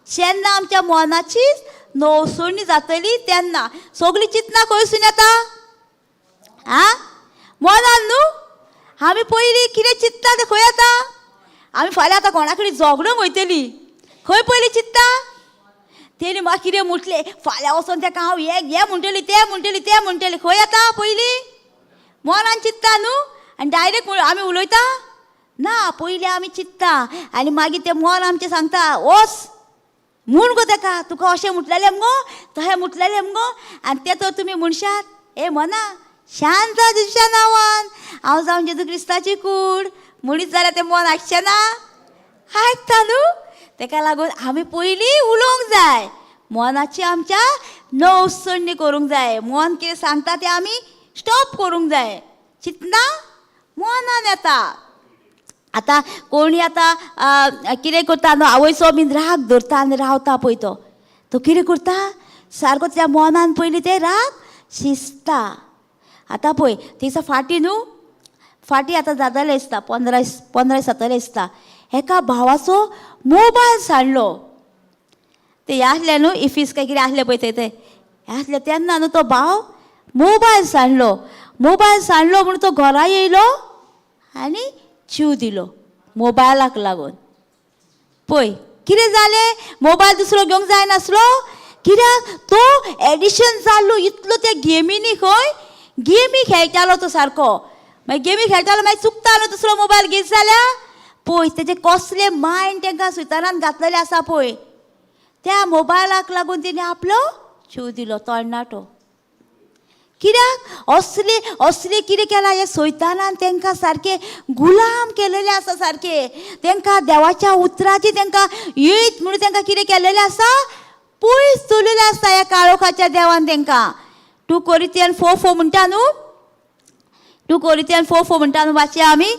जेन्ना आमच्या मनाची नवसोणी जातली तेन्ना. सगळीं चिंतना खंयसून येता आं, मनान न्हू. आमी पयलीं कितें चिंतता तें खंय येता, आमी फाल्यां आतां कोणा कडेन झगडूंक वयतली, खंय पयलीं चिंतता, तेणी म्हाका कितें म्हटलें फाल्यां वचोन तेका हांव हें हें म्हणटली तें म्हणटली तें म्हणटली, खंय येता पयलीं मनान चिंतता न्हू. आनी डायरेक्ट आमी उलयता ना, पयलीं आमी चिंतता आनी मागीर तें मन आमचें सांगता वच म्हूण गो तेका, तुका अशें म्हटलेलें मुगो, तशें म्हटलेलें मुगो. आनी तें तर तुमी म्हणशात, ए मना शांत जा जेजूच्या नांवान, हांव जावन जेजू क्रिस्ताची कूड म्हणीत जाल्यार तें मन आयकचें ना, आयकता न्हू. तेका लागून आमी पयलीं उलोवंक जाय, मनाची आमच्या नवसणी करूंक जाय. मन कितें सांगता तें आमी स्टॉप करूंक जाय. चिंतना मनान येता. आतां कोणी आतां कितें करता न्हू, आवयचो बीन राग धरता आनी रावता पळय, तो तो कितें करता सारको त्या मनान पयलीं तें राग शिजता. आतां पळय तिचा फाटीं न्हू, फाटीं आतां जातालें दिसता, 15 जातलें दिसता, एका भावाचो मोबायल सांडलो. ते आसले न्हू इफीस काय कितें आसलें पळय थंय, ते आसलें तेन्ना न्हू तो भाव मोबायल सांडलो. मोबायल सांडलो म्हूण तो घरा येयलो आनी जीव दिलो मोबायलाक लागून. पळय कितें जालें, मोबायल दुसरो घेवंक जायनासलो, कित्याक तो एडिशन जाल्लो इतलो त्या गेमींनी, खंय गेमी खेळटालो तो सारको, मागीर गेमी खेळटालो, मागीर चुकता न्हू दुसरो मोबायल घेत जाल्यार. पळय तेजे कसले मायंड तांकां सुतारान घातलेले आसा पळय, त्या मोबायलाक लागून तेणी आपलो जीव दिलो तरणाटो. कित्याक असले असले कितें केलां हे सैतानान तांकां सारकें गुलाम केलेलें आसा, सारकें तांकां देवाच्या उतराची तांकां येत म्हणून तांकां कितें केलेलें आसा, पयस दवरलेलें आसा ह्या काळोखाच्या देवान तांकां. 2 Corinthians 4:4 म्हणटा न्हू, 2 Corinthians 4:4 म्हणटा न्हू वाचया आमी.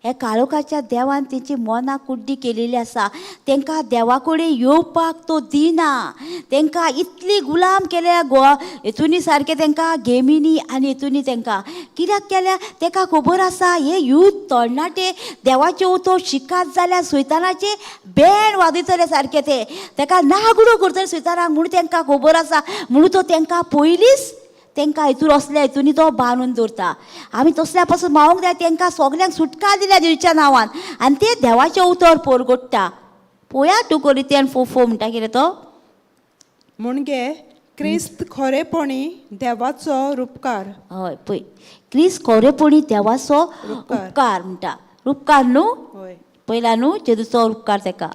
हे काळोखाच्या देवान तेंची मनां कुड्डी केलेली आसा. तांकां देवा कडेन येवपाक तो दिना. तांकां इतली गुलाम केल्या गोवा हेतूनी सारकें तांकां गेमीनी आनी हेतूनी तांकां कित्याक केल्या ताका खबर आसा हे यूथ तरणाटे देवाचें उतर शिकात जाल्यार सैतानाचें बँड वाजयतले सारकें ते ताका नागडो करतले सैतानाक म्हणून तांकां खबर आसा. म्हणून तो तांकां पयलींच तांकां हितूर असल्या हितूनी तो बांदून दवरता. आमी तसल्या पासून मावूंक जाय. तांकां सगल्यांक सुटका दिल्या जेजूच्या नांवान आनी ते देवाचें उतर परगट्टा. पळया 2 Corinthians 4:4 म्हणटा कितें तो. म्हणजे क्रिस्त खरेपणी देवाचो रुपकार. हय पळय क्रिस्त खरेपणी देवाचो उपकार म्हणटा. रुपकार न्हू हय पयला न्हू जेजूचो उपकार ताका.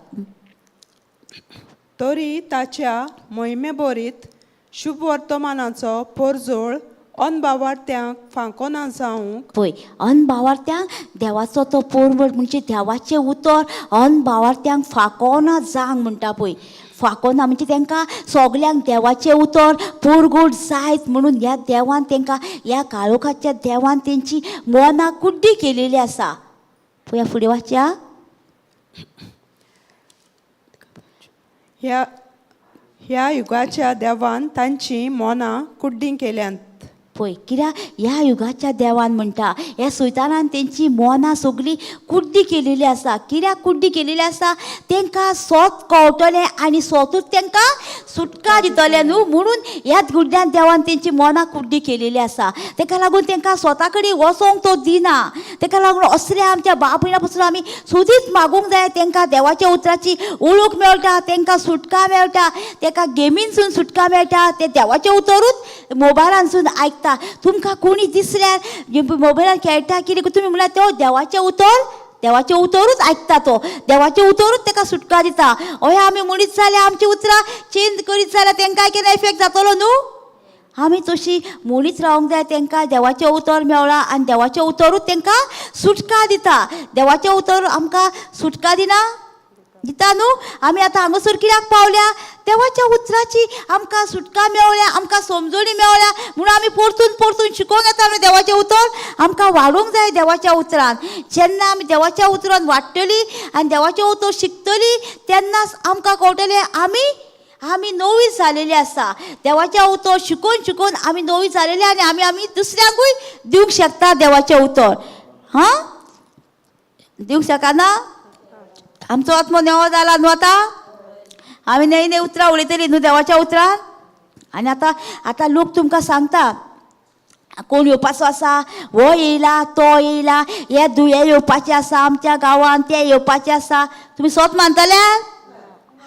तरी ताच्या मोहिमे बोरीत शुभ वर्तमानाचो पोरजोळ अनबावार्थ्यांक फांकोना जावंक. पळय अनभावार्थ्यांक देवाचो तो पोरवड म्हणजे देवाचें उतर अनभावार्थ्यांक फाकोना जावंक म्हणटा. पळय फाकोना म्हणजे तांकां सगल्यांक देवाचें उतर पोरगोट जायत म्हणून ह्या देवान तांकां ह्या काळोखाच्या देवान तेंची मनां कुड्डी केलेली आसा. पळया फुडें वाचया. ह्या युगाच्या देवान तांची मनां कुड्डीं केल्यांत. पळय कित्याक ह्या युगाच्या देवान म्हणटा ह्या सैतानान तेंची मनां सगळीं कुड्डी केलेली आसा. कित्याक कुड्डी केलेली आसा? तांकां सोत कळटलें आनी सोतूच तांकां सुटका दितलें न्हू म्हणून ह्या गुड्ड्यान देवान तेंची मनां कुड्डी केलेली आसा. ताका लागून तांकां स्वता कडेन वचोंक तो दिना. ताका लागून असल्या आमच्या बाप भयणा पसून आमी सोदीत मागूंक जाय. तांकां देवाच्या उतराची ओळख मेळटा, तांकां सुटका मेळटा, ताका गेमीनसून सुटका मेळटा. ते देवाचें उतरूच मोबायलानसून आयकता. तुमकां कोणी दिसल्यार मोबायलान खेळटा कितें तुमी म्हणल्यार तो देवाचें उतर देवाचें उतरूच आयकता. तो देवाचें उतरूच ताका सुटका दिता. अहें आमी म्हणीत जाल्यार आमची उतरां चेंज करीत जाल्यार तांकां कितें इफेक्ट जातलो न्हू. आमी तशी म्हणीत रावंक जाय. तांकां देवाचें उतर मेळ्ळां आनी देवाचें उतरूच तांकां सुटका दिता. देवाचें उतर आमकां सुटका दिना दिता न्हू. आमी आतां हांगासर कित्याक पावल्या? देवाच्या उतराची आमकां सुटका मेवल्या, आमकां समजणी मेवल्या म्हणून आमी परतून परतून शिकोवंक येता न्हू. देवाचें उतर आमकां वाडोवंक जाय देवाच्या उतरान. जेन्ना आमी देवाच्या उतरान वाडटली आनी देवाचें उतर शिकतली तेन्नाच आमकां कळटलें आमी आमी नवी जालेली आसा. देवाचें उतर शिकून शिकून आमी नवी जालेली आनी आमी आमी दुसऱ्यांकूय दिवंक शकता देवाचें उतर. हां दिवंक शकना? आमचो आत्मो नेवो जाला न्हू. आतां आमी नवी नवी उतरां उलयतली न्हू देवाच्या उतरान. आनी आतां आतां लोक तुमकां सांगता कोण येवपाचो आसा, हो येयला तो येयला, हे दुयें येवपाचें आसा आमच्या गांवान, तें येवपाचें आसा. तुमी सोत मानतले?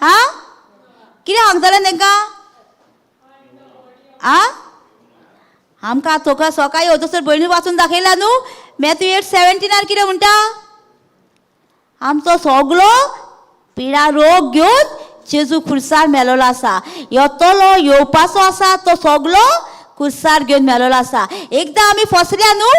हां कितें सांगतले तांकां? आ आमकां तुका सकाळी वचसर भयणी वाचून दाखयला न्हू मॅथ्यू 8:17 कितें म्हणटा? आमचो सगलो पिडा रोग घेवन जेजू खुर्सार मेलोलो आसा. येतलो येवपाचो आसा तो सगलो खुर्सार घेवन मेलोलो आसा. एकदां आमी फसल्या न्हू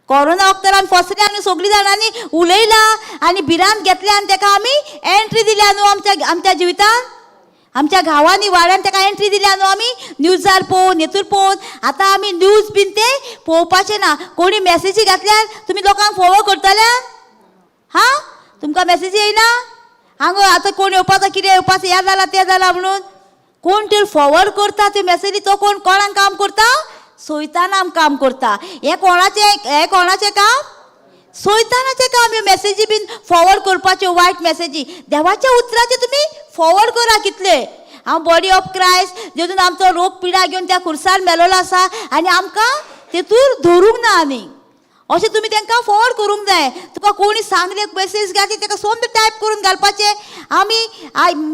कोरोना वखदार आमी फसल्या न्हू. सगळीं जाणांनी उलयला आनी भिरांत घेतल्या आनी ताका आमी एंट्री दिल्या न्हू आमच्या आमच्या जिवितान. आमच्या गांवांनी वाड्यान ताका एंट्री दिल्या न्हू आमी न्यूजार पळोवन हेतूर पळोवन. आतां आमी न्यूज बीन ते पळोवपाचें ना. कोणी मॅसेजी घातल्यार तुमी लोकांक फॉलो करतले? हां तुमकां मॅसेजी येयना? हांगा आतां कोण येवपाचो कितें येवपाचो हें जालां तें जालां म्हणून कोण ते फॉरवर्ड करता त्यो मॅसेजी. तो कोण कोणाक काम करता? सैतानाक काम करता. हें कोणाचें? हें कोणाचें काम? सैतानाचें काम. ह्यो मॅसेजी बीन फॉरवर्ड करपाच्यो वायट मॅसेजी. देवाच्या उतराचे तुमी फॉरवर्ड करा कितले. हांव बॉडी ऑफ क्रायस्ट जेजून आमचो रोग पिडा घेवन त्या खुर्सार मेलोलो आसा आनी आमकां तेतूर धरूंक ना. आनी अशें तुमी तांकां फॉरवर्ड करूंक जाय. तुका कोणी सांगले मेसेज घातली ताका सोमतें टायप करून घालपाचें. आमी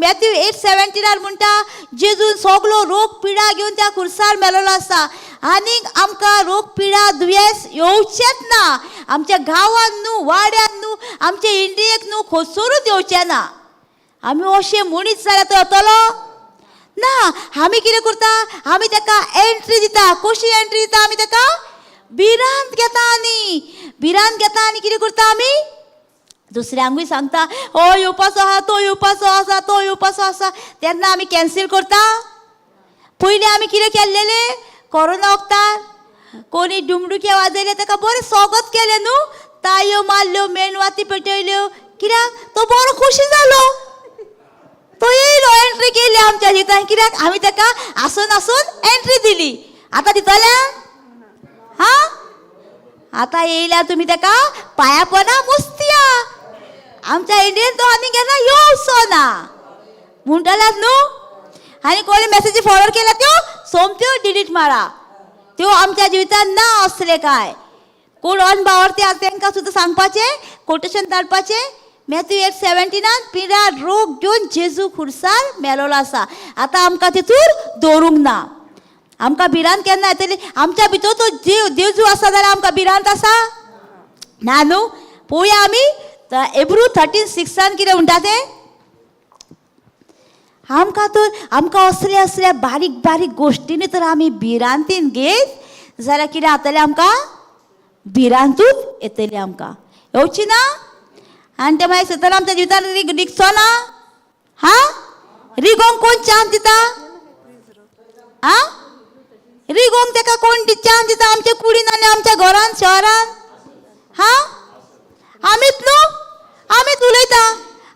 मॅथ्यू 8:17 म्हणटा जेजून सगलो रोग पिडा घेवन त्या खुर्सार मेलोलो आसा आनीक आमकां रोग पिडा दुयेंस येवचेंच ना. आमच्या गांवान न्हू वाड्यान न्हू आमच्या इंडियेक न्हू खंयसरूच येवचें ना. आमी अशें म्हणीत जाल्यार तो येतलो ना. आमी कितें करता? आमी ताका एंट्री दिता. कशी एंट्री दिता आमी ताका? भिरांत घेता. आनी भिरांत घेता आनी कितें करता आमी? दुसऱ्यांकूय सांगता हो येवपाचो आसा तो येवपाचो आसा तो येवपाचो आसा. तेन्ना आमी कॅन्सील करता. पयलीं आमी कितें केल्लेलें? कोरोना वखदार कोणी डुमडुके वाजयले ताका बरें स्वागत केलें न्हू, ताळयो मारल्यो, मेणवाती पेटयल्यो, कित्याक तो बरो खोशी जालो, तो येयलो, एंट्री केली आमच्या जिवितान, कित्याक आमी ताका आसून आसून एंट्री दिली. आतां दितल्या? हा, आतां येयल्यार तुमी ताका पांया पना मुस्तिया. आमच्या इंडियेन तो आनी केन्ना येवचो ना म्हणटल्यात न्हू. आनी कोणी मॅसेजी फॉरवर्ड केल्या त्यो सोमत्यो डिलीट मारा, त्यो आमच्या जिवितान ना असले काय. कोण अनबावरती आसा तांकां सुद्दां सांगपाचें, कोटेशन धाडपाचें. मॅथ्यू 8:17 पिराड रोग घेवन जेजू खुर्सार मेलोलो आसा, आतां आमकां तितूर दवरूंक ना. आमकां भिरांत केन्ना येतली? आमच्या भितर तो जीव जेजू आसा जाल्यार आमकां भिरांत आसा ना न्हू. पळोवया आमी एब्रू 13:6 कितें म्हणटा तें. आमकां तर आमकां असल्या असल्या बारीक बारीक गोश्टींनी तर आमी भिरांतीन घेत जाल्यार कितें जातलें आमकां? भिरांतूच येतली आमकां, येवची ना. आनी ते मागीर सतत आमच्या जिवितान रिगचो ना. हा, रिगोंक कोण चान्स दिता? आ, रिगोंक ताका कोण चान्स दिता आमच्या कुडीन आनी आमच्या घरान शहरान? हा, आमीच न्हू, आमीच उलयता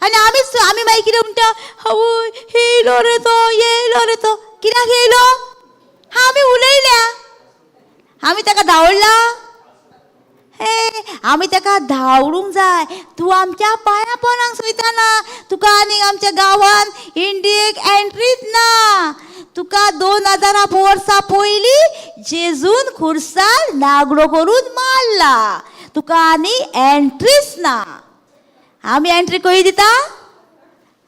आनी आमीच आमी मागीर कितें म्हणटा, हवय येयलो रे तो, येयलो रे तो. कित्याक येयलो? हा, आमी उलयल्या, आमी ताका धांवडला. हे, आमी ताका धांवडूंक जाय. तूं आमच्या पांया पोनाक सोयताना, तुका आनी आमच्या गांवान इंडियेक एंट्रीच ना. तुका 2000 वर्सां पयलीं जेजून खुर्सार नागडो करून मारला, तुका आनी एंट्रीच ना. आमी एंट्री खंय दिता?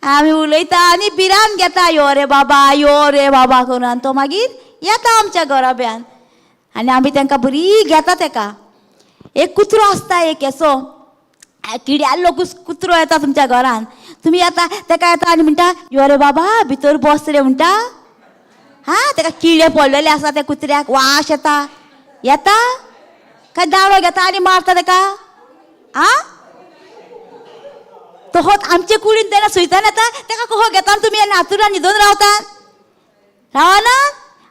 आमी उलयता आनी भिरांत घेता, यो रे बाबा, यो रे बाबा करून, आनी तो मागीर येता आमच्या घराब्यान आनी आमी तांकां बरी घेता तेका. एक कुत्रो आसता, एक येसो किड्यालो कुत्रो येता तुमच्या घरान, तुमी येता तेका येता आनी म्हणटा, यो रे बाबा भितर बस रे म्हणटा. हा, तेका किडे पडलेले आसा त्या कुत्र्याक, वास येता, येता काय दावडो घेता आनी मारता तेका. आ, तोहोच आमचे कुडीन तेन्ना सुयतान येता तेका कहो घेता तुमी आनी हातुरान न्हिदून रावतात, रावना.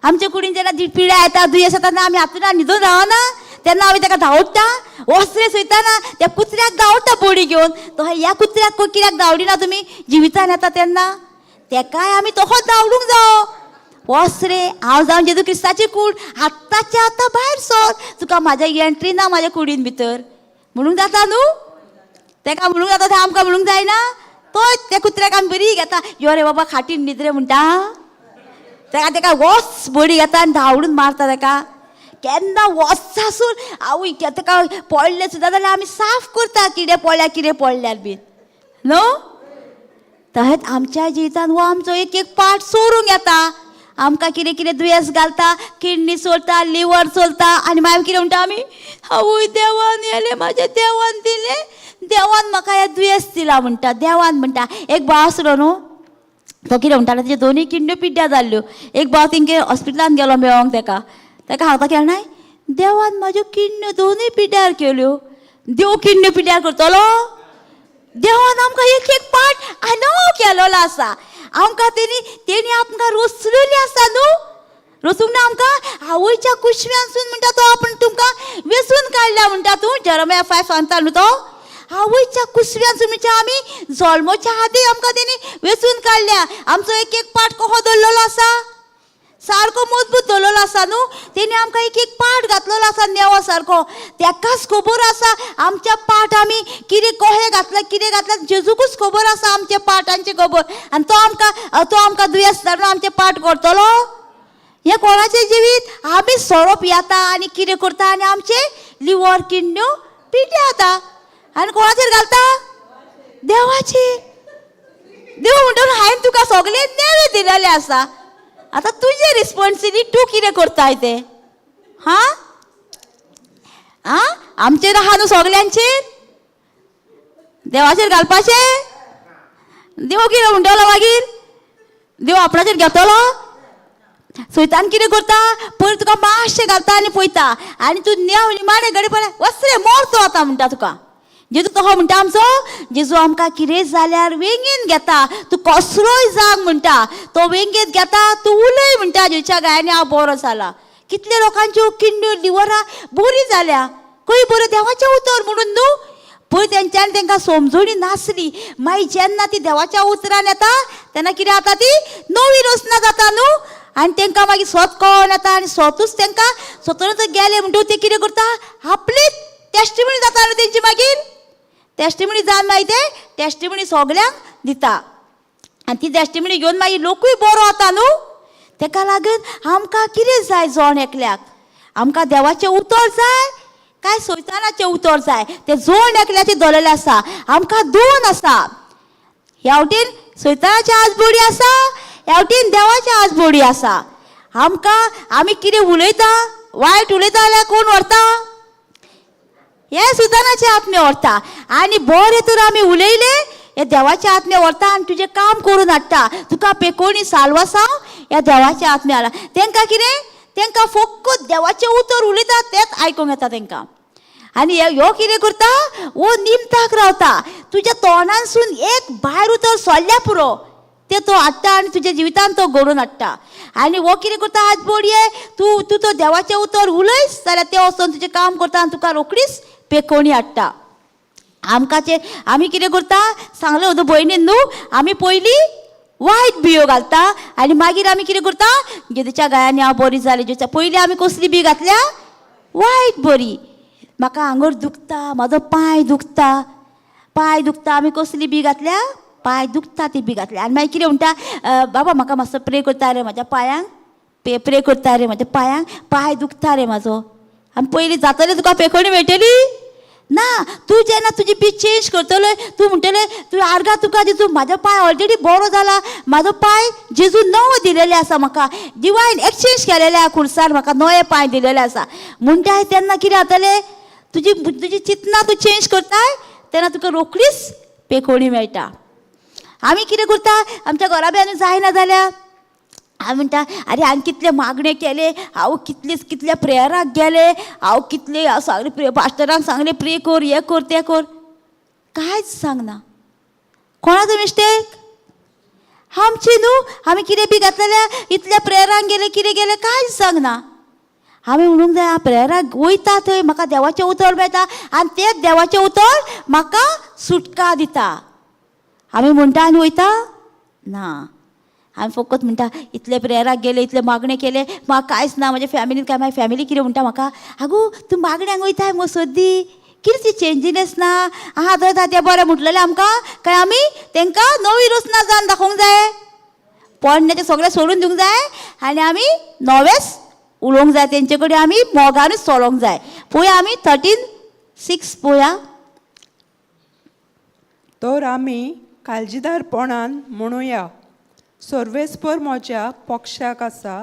आमचे कुडीन जेन्ना पिड्या येता, दुयेंस येता तेन्ना आमी हातुरान न्हिदून रावना, तेन्ना आमी तेका धांवडटा. वसरे सुयताना त्या कुत्र्याक धांवडटा बोडी घेवन. तो ह्या कुत्र्याक कित्याक धांवडिना तुमी? जिवितान येता तेन्ना तेकाय आमी तोहोच धांवडूंक जावो. वसरे हांव जावन जेजू क्रिस्ताची कूड आत्ताच्या आतां भायर सर, तुका म्हाज्या एंट्री ना म्हाज्या कुडीन भितर म्हणूंक जाता न्हू. तेका म्हणूंक जाता, तें आमकां म्हणूंक जायना. तो त्या कुत्र्याक आमी बरी घेता, यो रे बाबा खाटीन न्हिद रे म्हणटा. तेका तेका वच बडी घेता आनी धांवडून मारता तेका. केन्ना वचासून आवय तेका पडलें सुद्दां जाल्यार आमी साफ करता, कितें पडल्यार कितें पडल्यार बीन न्हू. तशेंच आमच्या जिवितान हो आमचो एक एक पार्ट चोरूंक येता, आमकां कितें कितें दुयेंस घालता, किडनी चोरता, लिवर चोरता, आनी मागीर कितें म्हणटा आमी, आवय देवान येलें म्हाज्या, देवान दिलें, देवान म्हाका हें दुयेंस दिलां म्हणटा, देवान म्हणटा. एक भाव आसलो न्हू, तो कितें म्हणटालो, तेज्यो दोनूय किडन्यो पिड्ड्यार जाल्ल्यो. एक भाव तेंगे हॉस्पिटलान गेलो मेळोंक तेका, तेका सांगता केन्नाय, देवान म्हाज्यो किडन्यो दोनूय पिड्ड्यार केल्यो. देव किडन्यो पिड्ड्यार करतलो? देवान आमकां एक एक पार्ट आनो केलोलो आसा. आमकां तेणी आमकां रचलेली आसा न्हू, रचूंक ना आमकां आवयच्या कुशव्यानसून म्हणटा तो आपूण तुमकां वेसून काडल्या म्हणटा. तूं जेरमाया 5 सांगता न्हू तो, आवयच्या कुसव्यानसून म्हणजे आमी जल्मोच्या आदी आमकां तेणी वेसून काडल्या. आमचो एक एक पार्ट कसो दवरलेलो आसा, सारको मजबूत दवरलेलो आसा न्हू. तेणी आमकां एक एक पार्ट घातलेलो आसा नेवा सारको, तेकाच खबर आसा आमच्या पार्ट आमी कितें कशें घातलां कितें घातलां, जेजूकूच खबर आसा आमच्या पार्टांची खबर. आनी तो आमकां दुयेंस धाडून आमचे पार्ट करतलो. हें कोणाचें जिवीत? आमी सोरो पियेता आनी कितें करता आनी आमचें लिवर किडन्यो पिड्ड्यार जाता. आनी कोणाचेर घालता? देवाचेर. देव म्हणटा हांवें तुका सगळें नेवे दिलेलें आसा, आतां तुजें रिस्पोन्सिबिलिटी तूं कितें करताय तें. हा आ, आमचेर आहा न्हू सगल्यांचेर, देवाचेर घालपाचें. देव कितें म्हणटलो मागीर? देव आपणाचेर घेतलो. सैतान कितें करता, पयलीं तुका मातशें घालता आनी पळयता, आनी तूं नेव निमाणे घडये पळय वच रे मर तूं आतां म्हणटा तुका. जेजू तसो म्हणटा आमचो, जेजू आमकां कितें जाल्यार वेंगेन घेता, तूं कसलोय जाग म्हणटा, तो वेंगेंत घेता, तूं उलय म्हणटा, जेजूच्या गायांनी हांव बरो जाला. कितल्या लोकांच्यो किडण्यो लिवरां बरी जाल्या. खंय बऱ्यो देवाचें उतर म्हणून न्हू. पळय तेंच्यांनी तेंकां समजणी नासली. मागीर जेन्ना ती देवाच्या उतरान येता तेन्ना कितें जाता, ती नवी रचना जाता न्हू. आनी तेंकां मागीर स्वत कळोन येता आनी स्वतूच तेंकां स्वतंत्र गेले म्हणटकूच ते कितें करता, आपलीच टेस्टिमनी जाता न्हू तेंची. मागीर टेस्टिमनी जावन मागीर ते टेस्टिमनी सगल्यांक दिता आनी ती टेस्टिमनी घेवन मागीर लोकूय बरो वता न्हू. तेका लागून आमकां कितें जाय, जण एकल्याक आमकां देवाचें उतर जाय काय सैतानाचें उतर जाय, तें जण एकल्याचें दवरलेलें आसा. आमकां दोन आसा, ह्या वटेन सैतानाची आजबोडी आसा, ह्या वटेन देवाची आजबोडी आसा. आमकां आमी कितें उलयता, वायट उलयता जाल्यार कोण व्हरता, हे सैतानाचे आत्मे व्हरता. आनी बरें तर आमी उलयले, हे देवाचे आत्मे व्हरता आनी तुजें काम करून हाडटा, तुका पेकोणी साल्वासांव ह्या देवाचे आत्मे हाडला. तेंकां कितें, तेंकां फक्त देवाचें उतर उलयता तेंच आयकूंक येता तेंकां. आनी ह्यो कितें करता, वो निमताक रावता, तुज्या तोंडांसून एक भायर उतर सोडल्या पुरो, ते तो हाडटा आनी तुज्या जिवितान तो घडोवन हाडटा. आनी हो कितें करता, आज बोडये तूं तूं तो देवाचें उतर उलयस जाल्यार तें वचोन तुजें काम करता आनी तुका रोखडीच पेकोवणी हाडटा. आमकां आमी कितें करता सांगलें म्हज्या भयणीन न्हू, आमी पयलीं वायट बियो घालता आनी मागीर आमी कितें करता, जेजूच्या गायांनी हांव बरी जालें. जेजूच्या पयलीं आमी कसली बी घातल्या, वायट बरी. म्हाका आंगोर दुखता, म्हाजो पांय दुखता, पांय दुखता, आमी कसली बी घातल्या, पांय दुखता ती बी घातल्या. आनी मागीर कितें म्हणटा, बाबा म्हाका मातसो प्रे करता रे म्हाज्या पांयांक, प्रे करता रे म्हाज्या पांयांक, पांय दुखता रे म्हाजो. आनी पयलीं जातलें तुका पेकोणी मेळटली ना. तूं जेन्ना तुजी बी चेंज करतलो, तूं म्हणटलें तूं आर्गां तुका जेजू म्हाजो पांय ऑलरेडी बरो जाला, म्हाजो पांय जेजू नवो दिलेले आसा, म्हाका डिवायन एक्सचेंज केलेले आसा, खुर्सार म्हाका नवे पांय दिलेले आसा म्हणटाय. तेन्ना कितें जातलें, तुजी तुजी चिंतनां तूं चेंज करताय तेन्ना तुका रोखडीच पेकोणी मेळटा. आमी कितें करता, आमच्या घराब्यान जायना जाल्यार हांव म्हणटा, आरे हांवें कितले मागणे केले, हांव कितले कितल्या प्रेयराक गेले, हांव कितले सांगले प्रे पास्टरांक सांगले प्रे कर, हें कर तें कर, कांयच सांगना. कोणाचो मिस्टेक, आमची न्हू. आमी कितें बी घातलेल्या, इतल्या प्रेयरांक गेले, कितें गेले, कांयच सांगना. आमी म्हणूंक जाय प्रेयराक वयता थंय म्हाका देवाचें उतर मेळटा आनी तेंच देवाचें उतर म्हाका सुटका दिता. आमी म्हणटा आनी वयता ना. आमी फकत म्हणटा इतले प्रेयराक गेले, इतले मागणे केले, म्हाका कांयच ना, म्हज्या फॅमिलीन काय, म्हाजी फॅमिली कितें म्हणटा म्हाका, आगो तूं मागण्यांक वयताय मगो सद्दी, कितें ती चेंजीनेस ना, आहा थंय तें बरें म्हटलेलें आमकां, काय आमी तेंकां नवी रचना जावन दाखोवंक जाय, पोरण्याचें सगळें सोडून दिवंक जाय आनी आमी नवेंच उलोवंक जाय, तेंचे कडेन आमी मोगानूच चलोवंक जाय. पळोवया आमी 13:6 पळोवया. तर आमी काळजीदारपणान म्हणुया, सर्वेस्पर म्हज्या पक्षाक आसा,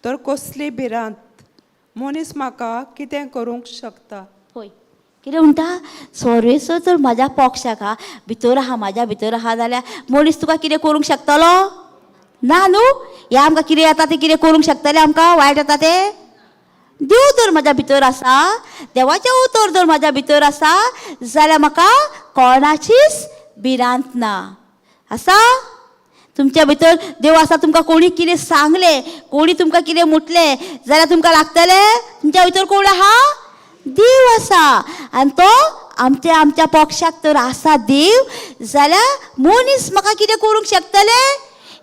तर कसली भिरांत, मनीस म्हाका कितें करूंक शकता. पळय कितें म्हणटा, सर्वेस्पर तर म्हाज्या पक्षाक आहा, भितर आहा, म्हाज्या भितर आहा जाल्यार मनीस तुका कितें करूंक शकतलो ना न्हू. हें आमकां कितें येता तें कितें करूंक शकतलें, आमकां वायट येता तें देव तर म्हाज्या भितर आसा, देवाचें उतर जर म्हाज्या भितर आसा जाल्यार म्हाका कोणाचीच भिरांत ना. आसा तुमच्या भितर देव आसा, तुमकां कोणी कितें सांगलें, कोणी तुमकां कितें म्हटलें जाल्यार तुमकां लागतलें, तुमच्या भितर कोण आहा, देव आसा आनी तो आमच्या आमच्या पक्षाक तर आसा देव, जाल्यार मनीस म्हाका कितें करूंक शकतले,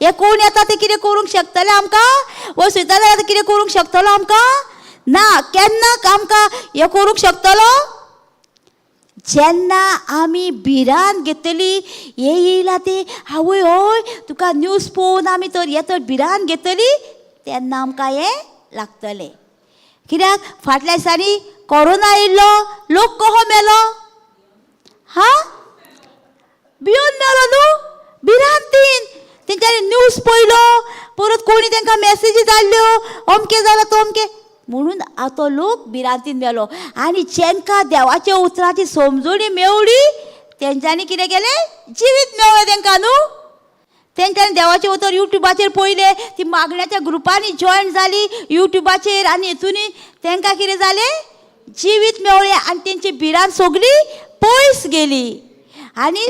हे कोण येता ते कितें करूंक शकतले आमकां, वो सुयता जाल्यार कितें करूंक शकतलो आमकां ना, केन्ना आमकां हें करूंक शकतलो, जेन्ना आमी भिरांत घेतली, हे येयला ते आवय हय तुका न्यूज पळोवन आमी तर हे तर भिरांत घेतली तेन्ना आमकां हें लागतलें. कित्याक फाटल्या दिसांनी कोरोना येयल्लो, लोक कहो मेलो, हा भियोन मेलो न्हू भिरांतीन. तेंच्यांनी न्यूज पळयलो, परत कोणी तेंकां मॅसेजी धाडल्यो, अमकें जालां तमकें, म्हणून तो लोक भिरांतीन मेलो. आनी जेंकां देवाच्या उतराची समजणी मेवली तेंच्यांनी कितें केलें, जिवीत मेवलें तेंकां न्हू. तेंच्यांनी देवाचें उतर युट्यूबाचेर पळयलें, ती मागण्याच्या ग्रुपांनी जॉयन जाली युट्यूबाचेर आनी हितूनी तेंकां कितें जालें, जिवीत मेवलें आनी तेंची भिरांत सगळी पयस गेली. आनी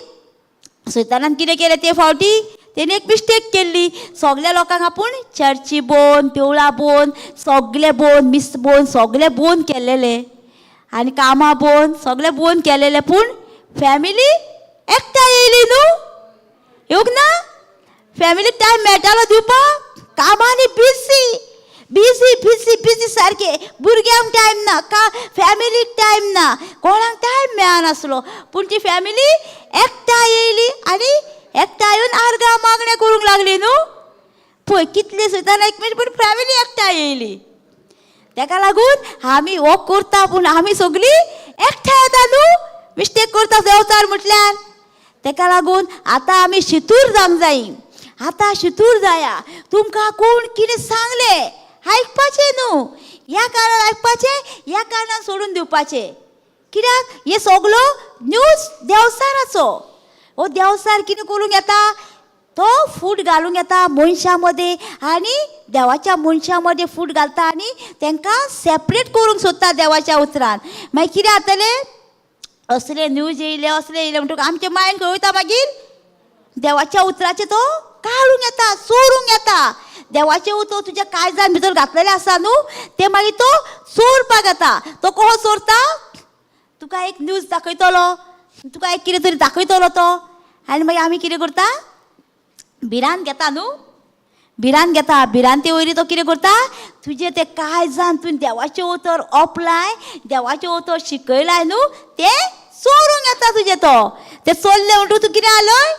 सैतानान कितें केलें ते फावटी, तेणी एक मिस्टेक केल्ली. सगल्या लोकांक आपूण चर्ची बोन, देवळां बोन, सगले बोन, मिस बोन, सगले बोन केल्लेले आनी कामां बोन, सगळे बोन केलेले, पूण फॅमिली एकठांय येयली न्हू, येवंक ना. फॅमिलीक टायम मेळटालो दिवपाक? कामांनी बिजी बिजी बिजी बिजी सारके. भुरग्यांक टायम ना, का फॅमिलीक टायम ना, कोणाक टायम मेळनासलो. पूण ती फॅमिली एकठांय येयली आनी एकठांय येवन आर्गां मागणें करूंक लागली न्हू. पळय कितले सुद्दां एक मिनट, पूण फॅमिली एकठांय येयली. तेका लागून आमी हो करता, पूण आमी सगळीं एकठांय येता न्हू. मिस्टेक करता देंवचार म्हटल्यार. तेका लागून आतां आमी शितूर जावंक जाय. आतां शितूर जाया. तुमकां कोण कितें सांगलें आयकपाचें न्हू, ह्या कारणान आयकपाचें, ह्या कारणान सोडून दिवपाचें. कित्याक हे सगलो न्यूज देंवचाराचो. हो देंवचार कितें करूंक येता, तो फूट घालूंक येता मनशां मदें आनी देवाच्या मनशां मदें फूट घालता आनी तांकां सेपरेट करूंक सोदता देवाच्या उतरान. मागीर कितें जातलें, असले न्यूज येयले, असले येयले म्हणटकूच आमचें मायंड खंय वयता मागीर? देवाच्या उतराचें तो काडूंक येता, चोरूंक येता. देवाचें उतर तुज्या काळजान भितर घातलेलें आसा न्हू, तें मागीर तो चोरपाक येता. तो कसो चोरता? तुका एक न्यूज दाखयतलो, तुका एक कितें तरी दाखयतलो तो, आनी मागीर आमी कितें करता, भिरांत घेता न्हू, भिरांत घेता. भिरांते वयली तो कितें करता, तुजें तें काळजान तुवें देवाचें उतर ओपलाय, देवाचें उतर शिकयलाय न्हू, तें चोरूंक येता तुजें. तो तें चोरलें म्हणटकूच तूं कितें जालोय,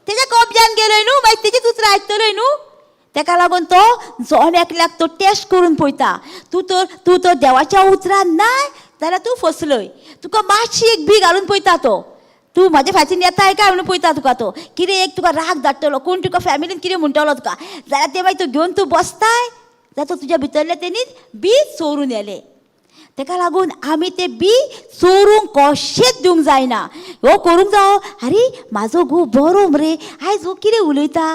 तेज्या कब्जान गेलोय न्हू, मागीर तेजीच उतरां आयकतलोय न्हू. तेका लागून तो जण एकल्याक तो टेस्ट करून पळयता. तूं तर देवाच्या उतरान नाय जाल्यार तूं फसलोय. तुका मातशी एक बी घालून पळयता तो, तूं म्हाज्या फाटीन येताय काय म्हणून पळयता तुका तो. कितें एक तुका राग धाडटलो, कोण तुका फॅमिलीन कितें म्हणटलो तुका, जाल्यार तें मागीर तूं घेवन तूं बसताय, जाल्यार तो तुज्या भितरलें तेणी बी चोरून येलें. तेका लागून आमी तें बी चोरूंक कशेंच दिवंक जायना. हो करूंक जावो, आरे म्हाजो घोव बरो मरे, आयज हो कितें उलयता,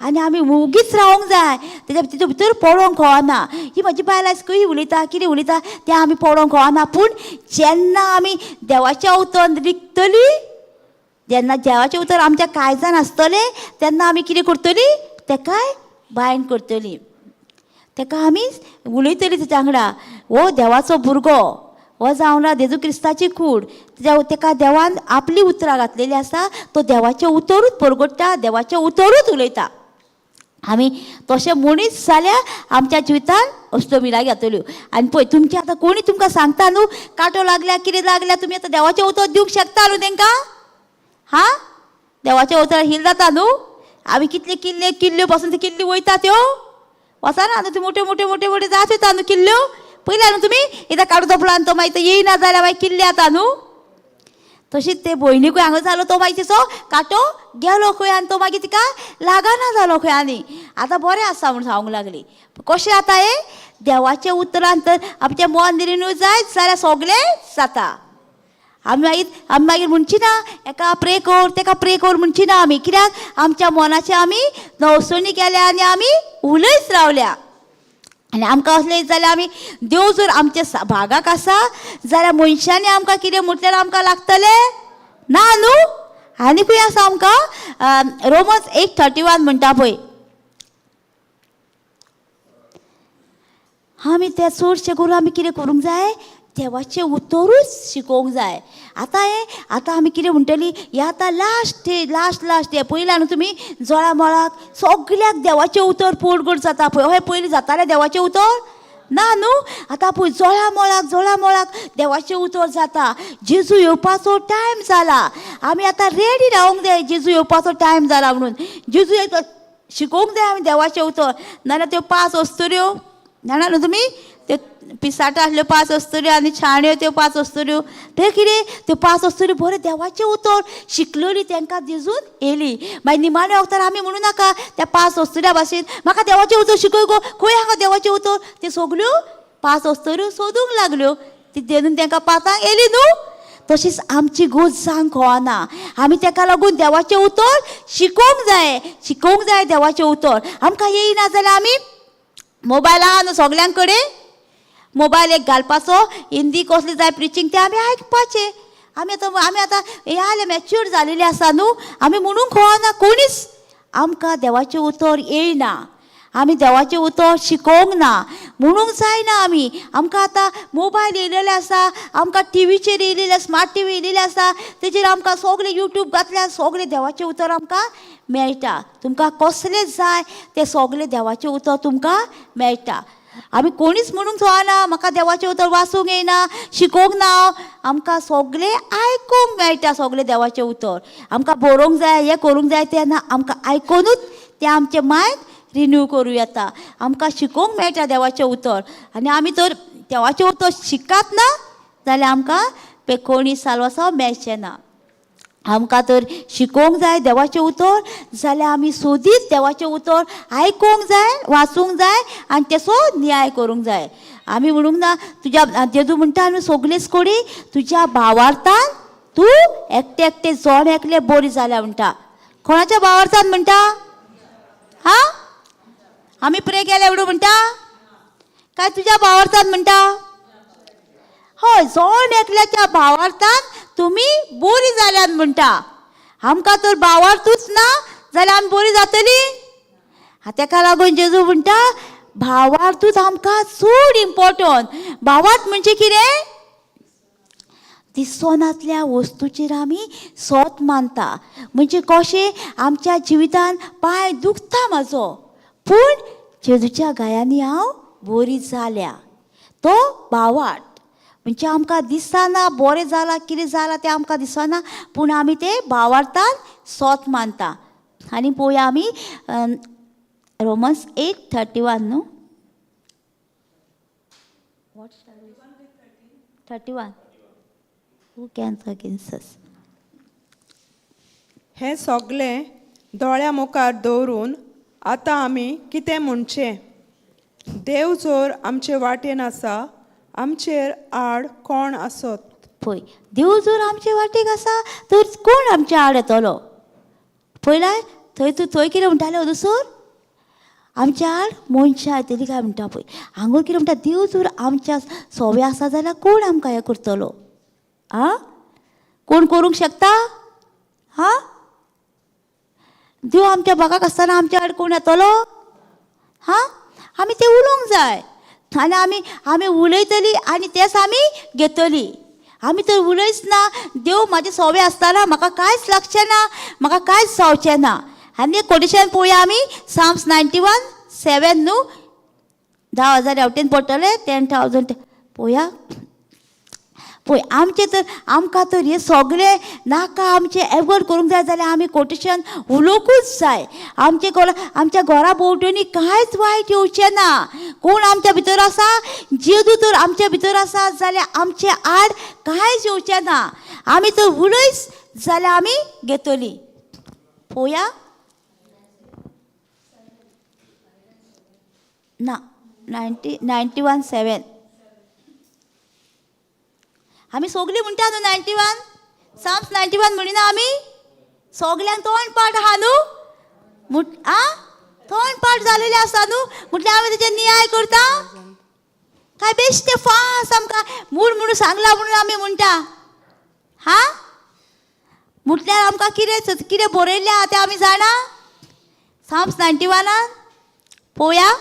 आनी आमी वोगीच रावंक जाय. तेज्या तितून भितर पडोंक कळना, ही म्हजी बायल आयज खंय उलयता, कितें उलयता तें आमी पडोंक कळना. पूण जेन्ना आमी देवाचें उतर रिगतली, जेन्ना देवाचें उतर आमच्या काळजान आसतलें, तेन्ना आमी कितें करतली, तेकाय बायन करतली, तेका आमी उलयतली तेच्या वांगडा. हो देवाचो भुरगो, हो जावन जेजू क्रिस्ताची कूड, तेका देवान आपली उतरां घातलेली आसा. तो देवाचें उतरूच परगट्टा, देवाचें उतरूच उलयता. आमी तशें मनीस जाल्यार आमच्या जिवितान असल्यो मिलाग्री जातल्यो. आनी पळय तुमचें आतां कोणी तुमकां सांगता न्हू, कांटो लागल्या कितें लागल्या, तुमी आतां देवाचें उतर दिवंक शकता न्हू तेंकां. हा, देवाचें उतर हील जाता न्हू. आमी कितले किल्ले किल्ल्यो पासून ती किल्ली वयता त्यो वचना न्हू, ती मोट्यो मोट्यो मोट्यो मोट्यो जात वयता न्हू किल्ल्यो. पयल्या न्हू तुमी एकदां काडू तोपला आनी तो मागीर तो येयना जाल्यार मागीर किल्ले जाता न्हू. तशीच ते भयणीकूय हांगा जालो, तो मागीर तिचो कांटो गेलो खंय आनी तो मागीर तिका लागना जालो खंय, आनी आतां बरें आसा म्हूण सांगूंक लागली. कशें जाता हें, देवाचें उतरान तर आमचें मन रिन्यू जायत जाल्यार सगळें जाता. आमी मागीर म्हणची ना एका प्रे कर, तेका प्रे कर म्हणची ना आमी, कित्याक आमच्या मनाचें आमी नवसणी केल्या आनी आमी उलयत रावल्या. आनी आमकां असलें जाल्यार आमी देव जर आमच्या भागाक आसा जाल्यार मनशांनी आमकां कितें म्हटल्यार आमकां लागतलें ना न्हू. आनी खंय आसा आमकां रोमन्स 8:31 म्हणटा पळय, आमी ते चडशें करून आमी कितें करूंक जाय, देवाचें उतरूच शिकोवंक जाय. आतां हें आतां आमी कितें म्हणटली, हें आतां लास्ट लास्ट लास्ट हें पयलें न्हू तुमी जळा मळाक सगल्याक देवाचें उतर पोडगोड जाता पळय. हय पयलीं जातालें देवाचें उतर ना न्हू, आतां पळय जळा मळाक जळा मळाक देवाचें उतर जाता. जेजू येवपाचो टायम जाला, आमी आतां रेडी रावंक जाय, जेजू येवपाचो टायम जाला म्हणून. जेजू येता शिकोवंक जाय आमी देवाचें उतर, नाजाल्यार त्यो 5 अस्तुऱ्यो जाणा न्हू तुमी, त्यो पिसाटा आसल्यो 5 अस्तुऱ्यो आनी छाण्यो त्यो 5 अस्तुऱ्यो, ते कितें त्यो 5 अस्तुऱ्यो बरें देवाचें उतर शिकलेली, तेंकां जेजून येयली. मागीर निमाण्या वखदार आमी म्हणू नाका त्या 5 अस्तुऱ्या भाशेन म्हाका देवाचें उतर शिकय गो, खंय हांगा देवाचें उतर. त्यो सगल्यो 5 अस्तुऱ्यो सोदूंक लागल्यो, ती जेजून तेंकां 5 येयली न्हू. तशीच आमची गोज जावंक कळना, आमी तेका लागून देवाचें उतर शिकोवंक जाय, शिकोवंक जाय देवाचें उतर. आमकां येयना जाल्यार आमी मोबायल आहा न्हू सगल्यां कडेन, मोबायल एक घालपाचो, हिंदी कसली जाय प्रिचींग तें आमी आयकपाचें. आमी आतां हें जालें मॅच्युअर जालेलीं आसा न्हू, आमी म्हणूंक कळना कोणीच आमकां देवाचें उतर येयना, आमी देवाचें उतर शिकोवंक ना म्हणूंक जायना. आमी आमकां आतां मोबायल येयलेले आसा, आमकां टिवीचेर येयलेले, स्मार्ट टिवी येयलेली आसा, तेजेर आमकां सगळें यूट्यूब घातल्यार सगळें देवाचें उतर आमकां मेळटा. तुमकां कसलें जाय तें सगळें देवाचें उतर तुमकां मेळटा. आमी कोणीच म्हणूंक सोदना म्हाका देवाचें उतर वाचूंक येयना, शिकोवंक ना. आमकां सगळें आयकूंक मेळटा, सगळें देवाचें उतर आमकां बरोवंक जाय, हें करूंक जाय तें ना, आमकां आयकुनूच तें आमचें मायंड रिन्यू करूं येता. आमकां शिकोवंक मेळटा देवाचें उतर. आनी आमी तर देवाचें उतर शिकात ना जाल्यार आमकां पे कोणी साल्वासांव मेळचें ना. आमकां तर शिकोवंक जाय देवाचें उतर जाल्यार आमी सोदीत देवाचें उतर आयकूंक जाय, वाचूंक जाय आनी तेचो न्याय करूंक जाय. आमी म्हणूंक ना तुज्या जेजू म्हणटा न्हू सगळेच कोडी तुज्या भावार्थान तूं एकटे एकटे जण एकले बरी जाल्या म्हणटा. कोणाच्या भावार्थान म्हणटा? हा, आमी प्रे केल्या एवढं म्हणटा काय तुज्या भावार्थान म्हणटा? हय, जण एकल्याच्या भावार्थान तुमी बरी जाल्यात म्हणटा. आमकां तर भावार्थूच ना जाल्यार आमी बरी जातली. तेका लागून जेजू म्हणटा भावार्थूच आमकां चड इम्पोर्टंट. भावार्थ म्हणजे कितें? दिसोनातल्या वस्तूचेर आमी सोत मानता. म्हणजे कशें आमच्या जिवितान पांय दुखता म्हाजो, पूण जेजूच्या गायांनी हांव बरी जाल्या, तो भावार्थ. म्हणजे आमकां दिसना बरें जालां कितें जालां तें आमकां दिसना, पूण आमी तें भावार्थान सोत मानता. आनी पळोवया आमी रोमन्स 8:31 न्हू, 31, who can against us? हें सगळें दोळ्या मुखार दवरून आतां आमी कितें म्हणचें? देव जर आमचे वाटेन आसा, आमचेर आड कोण आसत? पळय, देव जर आमचे वाटेक आसा तर कोण आमचे आड येतलो? पळयलाय थंय तूं थंय कितें म्हणटालें दुसर आमच्या आड मनशां येतली काय म्हणटा. पळय हांगा कितें म्हणटा, देव जर आमच्या सोवे आसा जाल्यार कोण आमकां हें करतलो? आं, कोण करूंक शकता? हां, देव आमच्या भागाक आसतना आमच्या आड कोण येतलो? हां, आमी तें उलोवंक जाय. आनी आमी आमी उलयतली आनी तेंच आमी घेतली. आमी तर उलयच ना, देव म्हाजे सोवे आसतना म्हाका कांयच लागचें ना, म्हाका कांयच जावचें ना. आनी एक कोटेशन पळोवया आमी, साम्स 91:7 न्हू, 10,000 हेवटेन पडटले, 10,000 पळोवया. पळय आमचें तर आमकां तर हें सगळें नाका, आमचें एवॉयड करूंक जाय जाल्यार आमी कोटेशन उलोवंकूच जाय. आमचे घरा आमच्या घरा भोंवतणी कांयच वायट येवचें ना. कोण आमच्या भितर आसा? जेजू तर आमच्या भितर आसा जाल्यार आमचे आड कांयच येवचें ना. आमी तर उलयच जाल्यार आमी घेतली. पळोवया ना, 91:7 आमी सगळीं म्हणटा न्हू 91, साम्स 91 म्हणिना आमी? सगल्यांक तोंड पाठ आहा न्हू, आं तोंड पाठ जालेलें आसा न्हू, म्हटल्यार आमी तेजेर नियाय करता काय बेश्टे फास्ट आमकां म्हूण म्हणून सांगलां म्हणून आमी म्हणटा? हा, म्हटल्यार आमकां कितें कितें बरयल्लें आहा तें आमी जाणा? साम्स 91 पळोवया.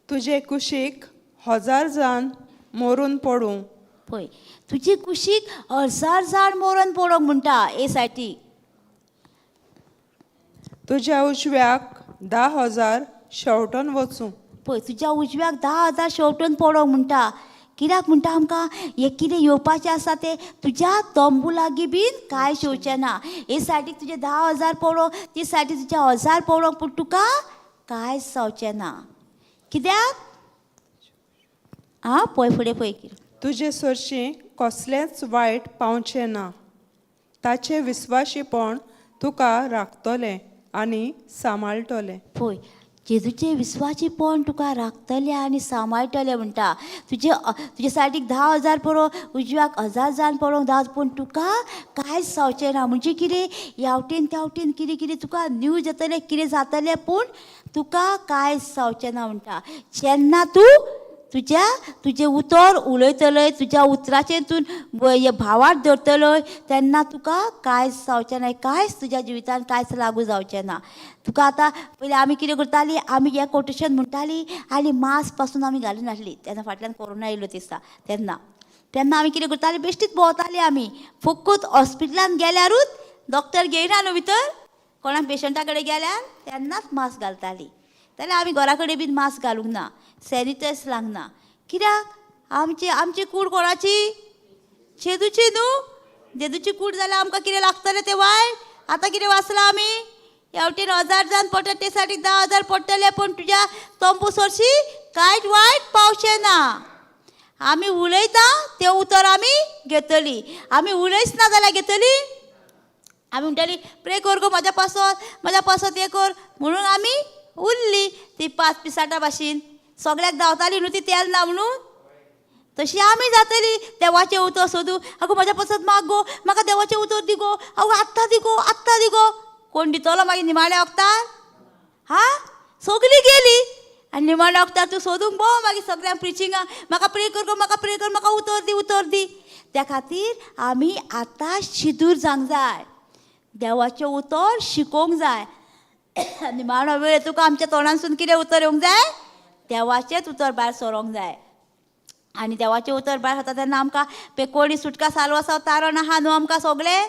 तुजे कुशीक 1000 जाण मरून पडूं. पळय तुजे कुशीक 1000 जाण मरून पडोंक म्हणटा ए सायटी. तुज्या उजव्याक 10,000 शेवटून वचूं. पळय तुज्या उजव्याक 10,000 शेवटून पडोंक म्हणटा. कित्याक म्हणटा? आमकां हें कितें येवपाचें आसा तें तुज्या तंबू लागीं बीन कांय येवचें ना. हे सायडीक तुजें 10,000 पडोंक, ती सायडीक तुज्या 1000 पडोंक, पूण तुका कांयच जावचें ना. कित्याक? आं पळय फुडें पळय कितें. तुजे सरशीं कसलेंच वायट पावचें ना, ताचें विस्वाशीपण तुका राखतलें आनी सांबाळटलें. पळय जेजूचें विस्वाशीपण तुका राखतलें आनी सांबाळटलें म्हणटा. तुजे तुजे सायडीक 10,000 पडोंक, उजव्याक 1000 जाण पडोंक, 10, पूण तुका कांयच जावचें ना. म्हणजे कितें ह्या वटेन त्या वटेन कितें कितें तुका न्यूज येतलें, कितें जातलें, पूण तुका कांयच जावचें ना म्हणटा जेन्ना तूं तुज्या तुजें उतर उलयतलय, तुज्या उतराचेर तूं भावार्थ धरतलय तेन्ना तुका कांयच जावचें ना, कांयच तुज्या जिवितान कांयच लागू जावचें ना तुका. आतां पयलीं आमी कितें करतालीं, आमी हें कोटेशन म्हणटालीं आनी मास्क पासून आमी घालिनासली. तेन्ना फाटल्यान कोरोना येयलो दिसता, तेन्ना तेन्ना आमी कितें करतालीं, बेश्टीच भोंवतालीं आमी. फकत हॉस्पिटलान गेल्यारूच डॉक्टर घेयना न्हू भितर, कोणा पेशंटा कडेन गेल्यार तेन्नाच मास्क घालतालीं. जाल्यार आमी घरा कडेन बीन मास्क घालूंक ना, सॅनिटायज लावंक ना. कित्याक? आमची आमची कूड कोणाची? जेजूची न्हू. जेजूची कूड जाल्यार आमकां कितें लागतलें तें वायट. आतां कितें वाचलां आमी, ह्या वटेन 1000 जाण पडटा ते साठी 10,000 पडटले, पूण तुज्या तंबू सरशी कांयच वायट पावचें ना. आमी उलयता तें उतर आमी घेतली, आमी उलयच ना जाल्यार घेतली. आमी म्हणटाली प्रे कर गो म्हाज्या पासत, म्हाज्या पासत हें कर म्हणून आमी उरली ती 5 पिसाटा भाशेन सगळ्याक धांवताली न्हू ती तेल ना म्हणून. तशी आमी जातली देवाचें उतर सोदू, आगो म्हाज्या पासत माग गो, म्हाका देवाचें उतर दी गो, आगो आत्तां दी गो, आत्तां दी गो. कोण दितलो मागीर निमाण्या वखदार? हा, सगळीं गेली आनी निमाण्या वखदार तूं सोदूंक भोंव मागीर सगळ्यांक प्रिचिंगाक, म्हाका प्रे कर गो, म्हाका प्रे कर, म्हाका उतर दी, उतर दी. त्या खातीर आमी आतां शिदूर जावंक जाय, देवाचें उतर शिकोवंक जाय. निमाणो वेळ तुका आमच्या तोंडांसून कितें उतर येवंक जाय? देवाचेंच उतर भायर सरोंक जाय. आनी देवाचें उतर भायर सरता तेन्ना आमकां पेकोणी सुटका सालवासाव तारण आहा न्हू, आमकां सगळें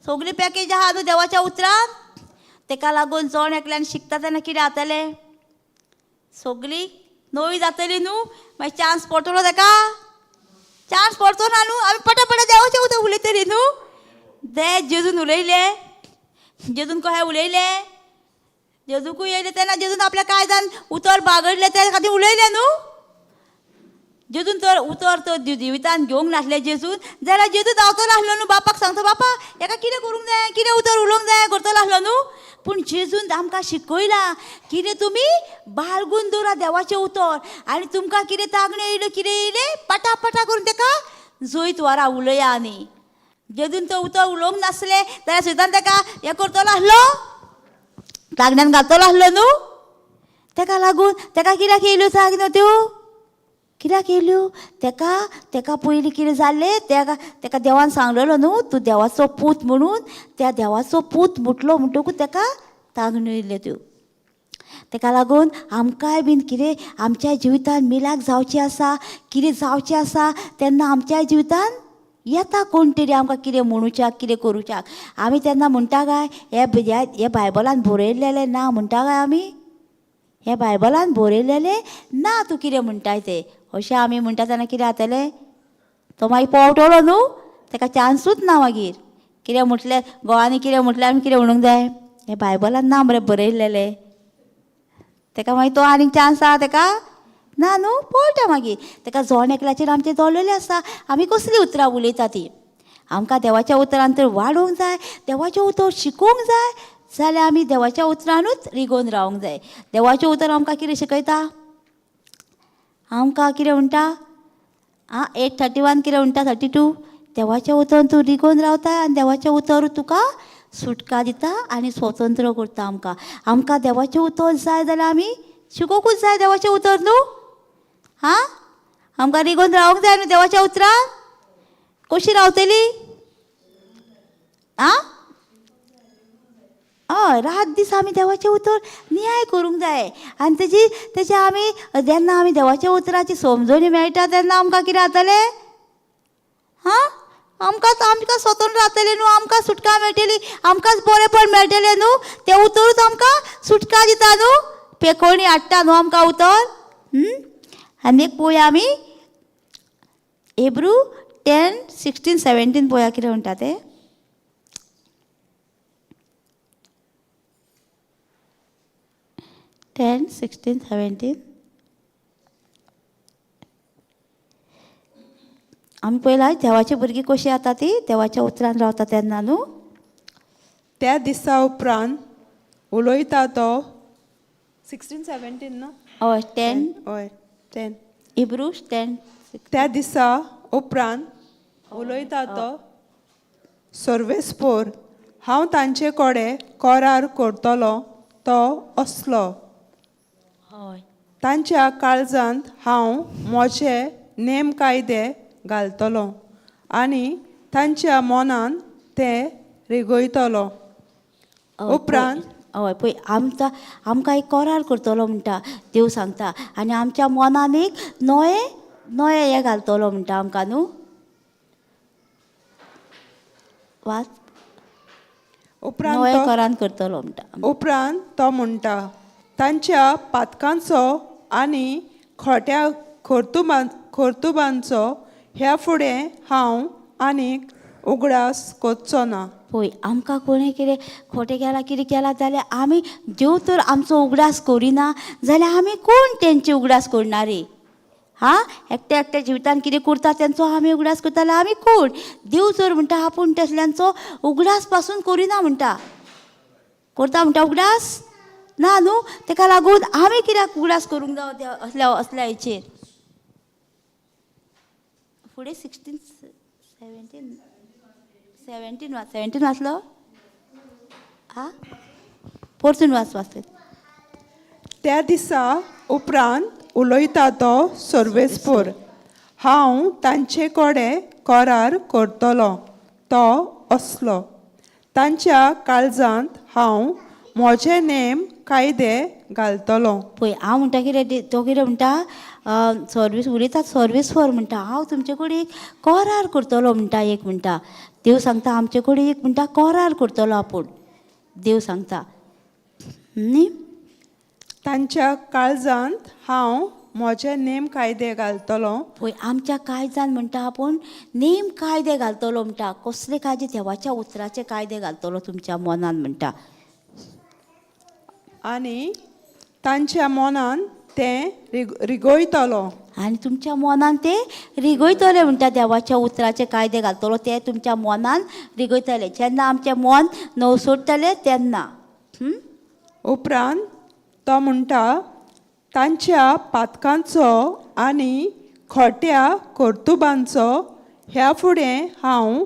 सगळी पॅकेज आहा न्हू देवाच्या उतरान. तेका लागून जण एकल्यान शिकता तेन्ना कितें जातलें? सगळी नवी जातली न्हू. मागीर चान्स पडटलो तेका, चान्स पडचो ना न्हू. आमी पटापटा देवाचें उतर उलयतली न्हू. दे जेजून उलयले, जेजून कशें उलयले, जेजूकूय येयले तेन्ना जेजून आपल्या कांय जाण उतर बागडलें त्या खातीर उलयलें न्हू. जेजून तर उतर तर जिवितान घेवंक नासलें जेजून, जाल्यार जेजू धांवतलो आसलो न्हू, बापाक सांगता बापा हेका कितें करूंक जाय, कितें उतर उलोवंक जाय करतलो आसलो न्हू. पूण जेजून आमकां शिकयलां कितें तुमी बाळगून दवरा देवाचें उतर, आनी तुमकां कितें तागण्यो येयल्यो कितें येयलें पटापटा करून तेका जैत व्हरा उलया. आनी जेजून तो उतर उलोवंक नासलें जाल्यार सुद्दां तेका हें करतलो आसलो, तागण्यान घालतलो आसलो न्हू. तेका लागून तेका कित्याक येयल्यो तागण्यो त्यो, कित्याक येयल्यो तेका? तेका पयलीं कितें जाल्लें, तेका तेका देवान सांगलेलो न्हू तूं देवाचो पूत म्हणून, त्या देवाचो पूत म्हटलो म्हणटकूच तेका तागण्यो येयल्यो त्यो. तेका लागून आमकांय बीन कितें आमच्या जिवितान मिलाक जावचें आसा, कितें जावचें आसा तेन्ना आमच्या जिवितान येता कोण तरी आमकां कितें म्हणुच्याक, कितें करुच्याक. आमी तेन्ना म्हणटा काय हे बायबलान बरयल्लेलें ना म्हणटा काय आमी, हे बायबलान बरयल्लेलें ना तूं कितें म्हणटाय तें, अशें आमी म्हणटा तेन्ना कितें जातलें? तो मागीर पोवटलो न्हू, तेका चान्सूच ना मागीर. कितें म्हटलें घोवांनी कितें म्हटलें आमी कितें म्हणूंक जाय, हें बायबलान ना मरे बरयल्लेलें, तेका मागीर तो आनीक चान्स आहा तेका ना न्हू, पळटा मागीर. तेका जण एकल्याचेर आमचें दवरलेलें आसा, आमी कसलीं उतरां उलयता तीं. आमकां देवाच्या उतरान तर वाडोवंक जाय, देवाचें उतर शिकोवंक जाय, जाल्यार आमी देवाच्या उतरानूच रिगोवन रावंक जाय. देवाचें उतर आमकां कितें शिकयता? आमकां कितें म्हणटा? आं, 8:31 कितें म्हणटा? 32, देवाच्या उतरान तूं रिगोवन रावता आनी देवाचें उतर तुका सुटका दिता आनी स्वतंत्र करता आमकां. आमकां देवाचें उतर जाय जाल्यार आमी शिकोवंकूच जाय देवाचें उतर न्हू. हां, आमकां रिगोवन रावंक जाय न्हू देवाच्या उतरान. कशी रावतली? आं, हय, रात दीस आमी देवाचें उतर नियाळ करूंक जाय. आनी तेजी तेजी आमी जेन्ना आमी देवाच्या उतराची समजणी मेळटा तेन्ना आमकां कितें जातलें? हां, आमकां आमकां स्वतंत्र जातलें न्हू, आमकां सुटका मेळटली, आमकांच बरेंपण मेळटलें न्हू. तें उतरूच आमकां सुटका दिता न्हू, पेकोणी हाडटा न्हू आमकां उतर. आनी एक पळोवया आमी हिब्रू 10:16 17 पळोवया कितें म्हणटा तें. 10 16 17 आमी पळयला देवाची भुरगीं कशीं जाता ती देवाच्या उतरान रावता तेन्ना न्हू. त्या दिसा उपरांत उलयता तो 16 17 न्हू? हय, 10. हय, 10. हिब्रूज 10. त्या दिसा उपरांत उलयता तो सर्वेस्पोर, हांव तांचे कडेन करार करतलो तो असलो. हय. तांच्या काळजांत हांव म्हजे नेम कायदे घालतलो आनी तांच्या मनान ते रिगयतलो. हय. उपरांत हय, पळय आमकां आमकां एक करार करतलो म्हणटा देव सांगता आनी आमच्या मनान एक नवें नवें हें घालतलो म्हणटा आमकां न्हू. वाच. उपरांत नवें तो करान करतलो म्हणटा. उपरांत तो म्हणटा, तांच्या पातकांचो आनी खोट्या कर्तुबांचो ह्या फुडें हांव आनीक उगडास करचो ना. पळय आमकां कोणें कितें खोटें केलां कितें केलां जाल्यार आमी देव तर आमचो उगडास करिना जाल्यार आमी कोण तेंचे उगडास करणारी? हां, एकट्या एकट्या जिवितान कितें करता तेंचो आमी उगडास करता जाल्यार आमी कोण? देव जर म्हणटा आपूण तसल्यांचो उगडास पासून करिना म्हणटा. करता म्हणटा उगडास ना न्हू. तेका लागून आमी कित्याक उगडास करूंक जावो त्या असल्या असल्या हेचेर? फुडें 16 17 17 वाच. 17 वाचलो? आं, परतून वाच. वाचले. त्या दिसा उपरांत उलयता तो सर्वेस्पर, हांव तांचे कडेन करार करतलो तो असलो, तांच्या काळजांत हांव म्हजे नेम कायदे घालतलो. पळय हांव म्हणटा कितें, तो कितें म्हणटा, सर्वीस उलयतात सर्वेस्पर म्हणटा हांव तुमचे कडेन एक करार करतलो म्हणटा. एक म्हणटा देव सांगता आमचे कडेन एक म्हणटा करार करतलो आपूण. देव सांगता न्ही. तांच्या काळजांत हांव म्हजे नेम कायदे घालतलो. पळय आमच्या काळजान म्हणटा आपूण नेम कायदे घालतलो म्हणटा. कसले कायदे? देवाच्या उतराचे कायदे घालतलो तुमच्या मनान म्हणटा. आनी तांच्या मनान तें रिगयतलो. आनी तुमच्या मनान ते रिगयतले म्हणटा. देवाच्या उतराचे कायदे घालतलो ते तुमच्या मनान रिगयतले. जेन्ना आमचें मन नवसोडटलें तेन्ना. उपरांत तो म्हणटा, तांच्या पातकांचो आनी खोट्या कर्तुबांचो ह्या फुडें हांव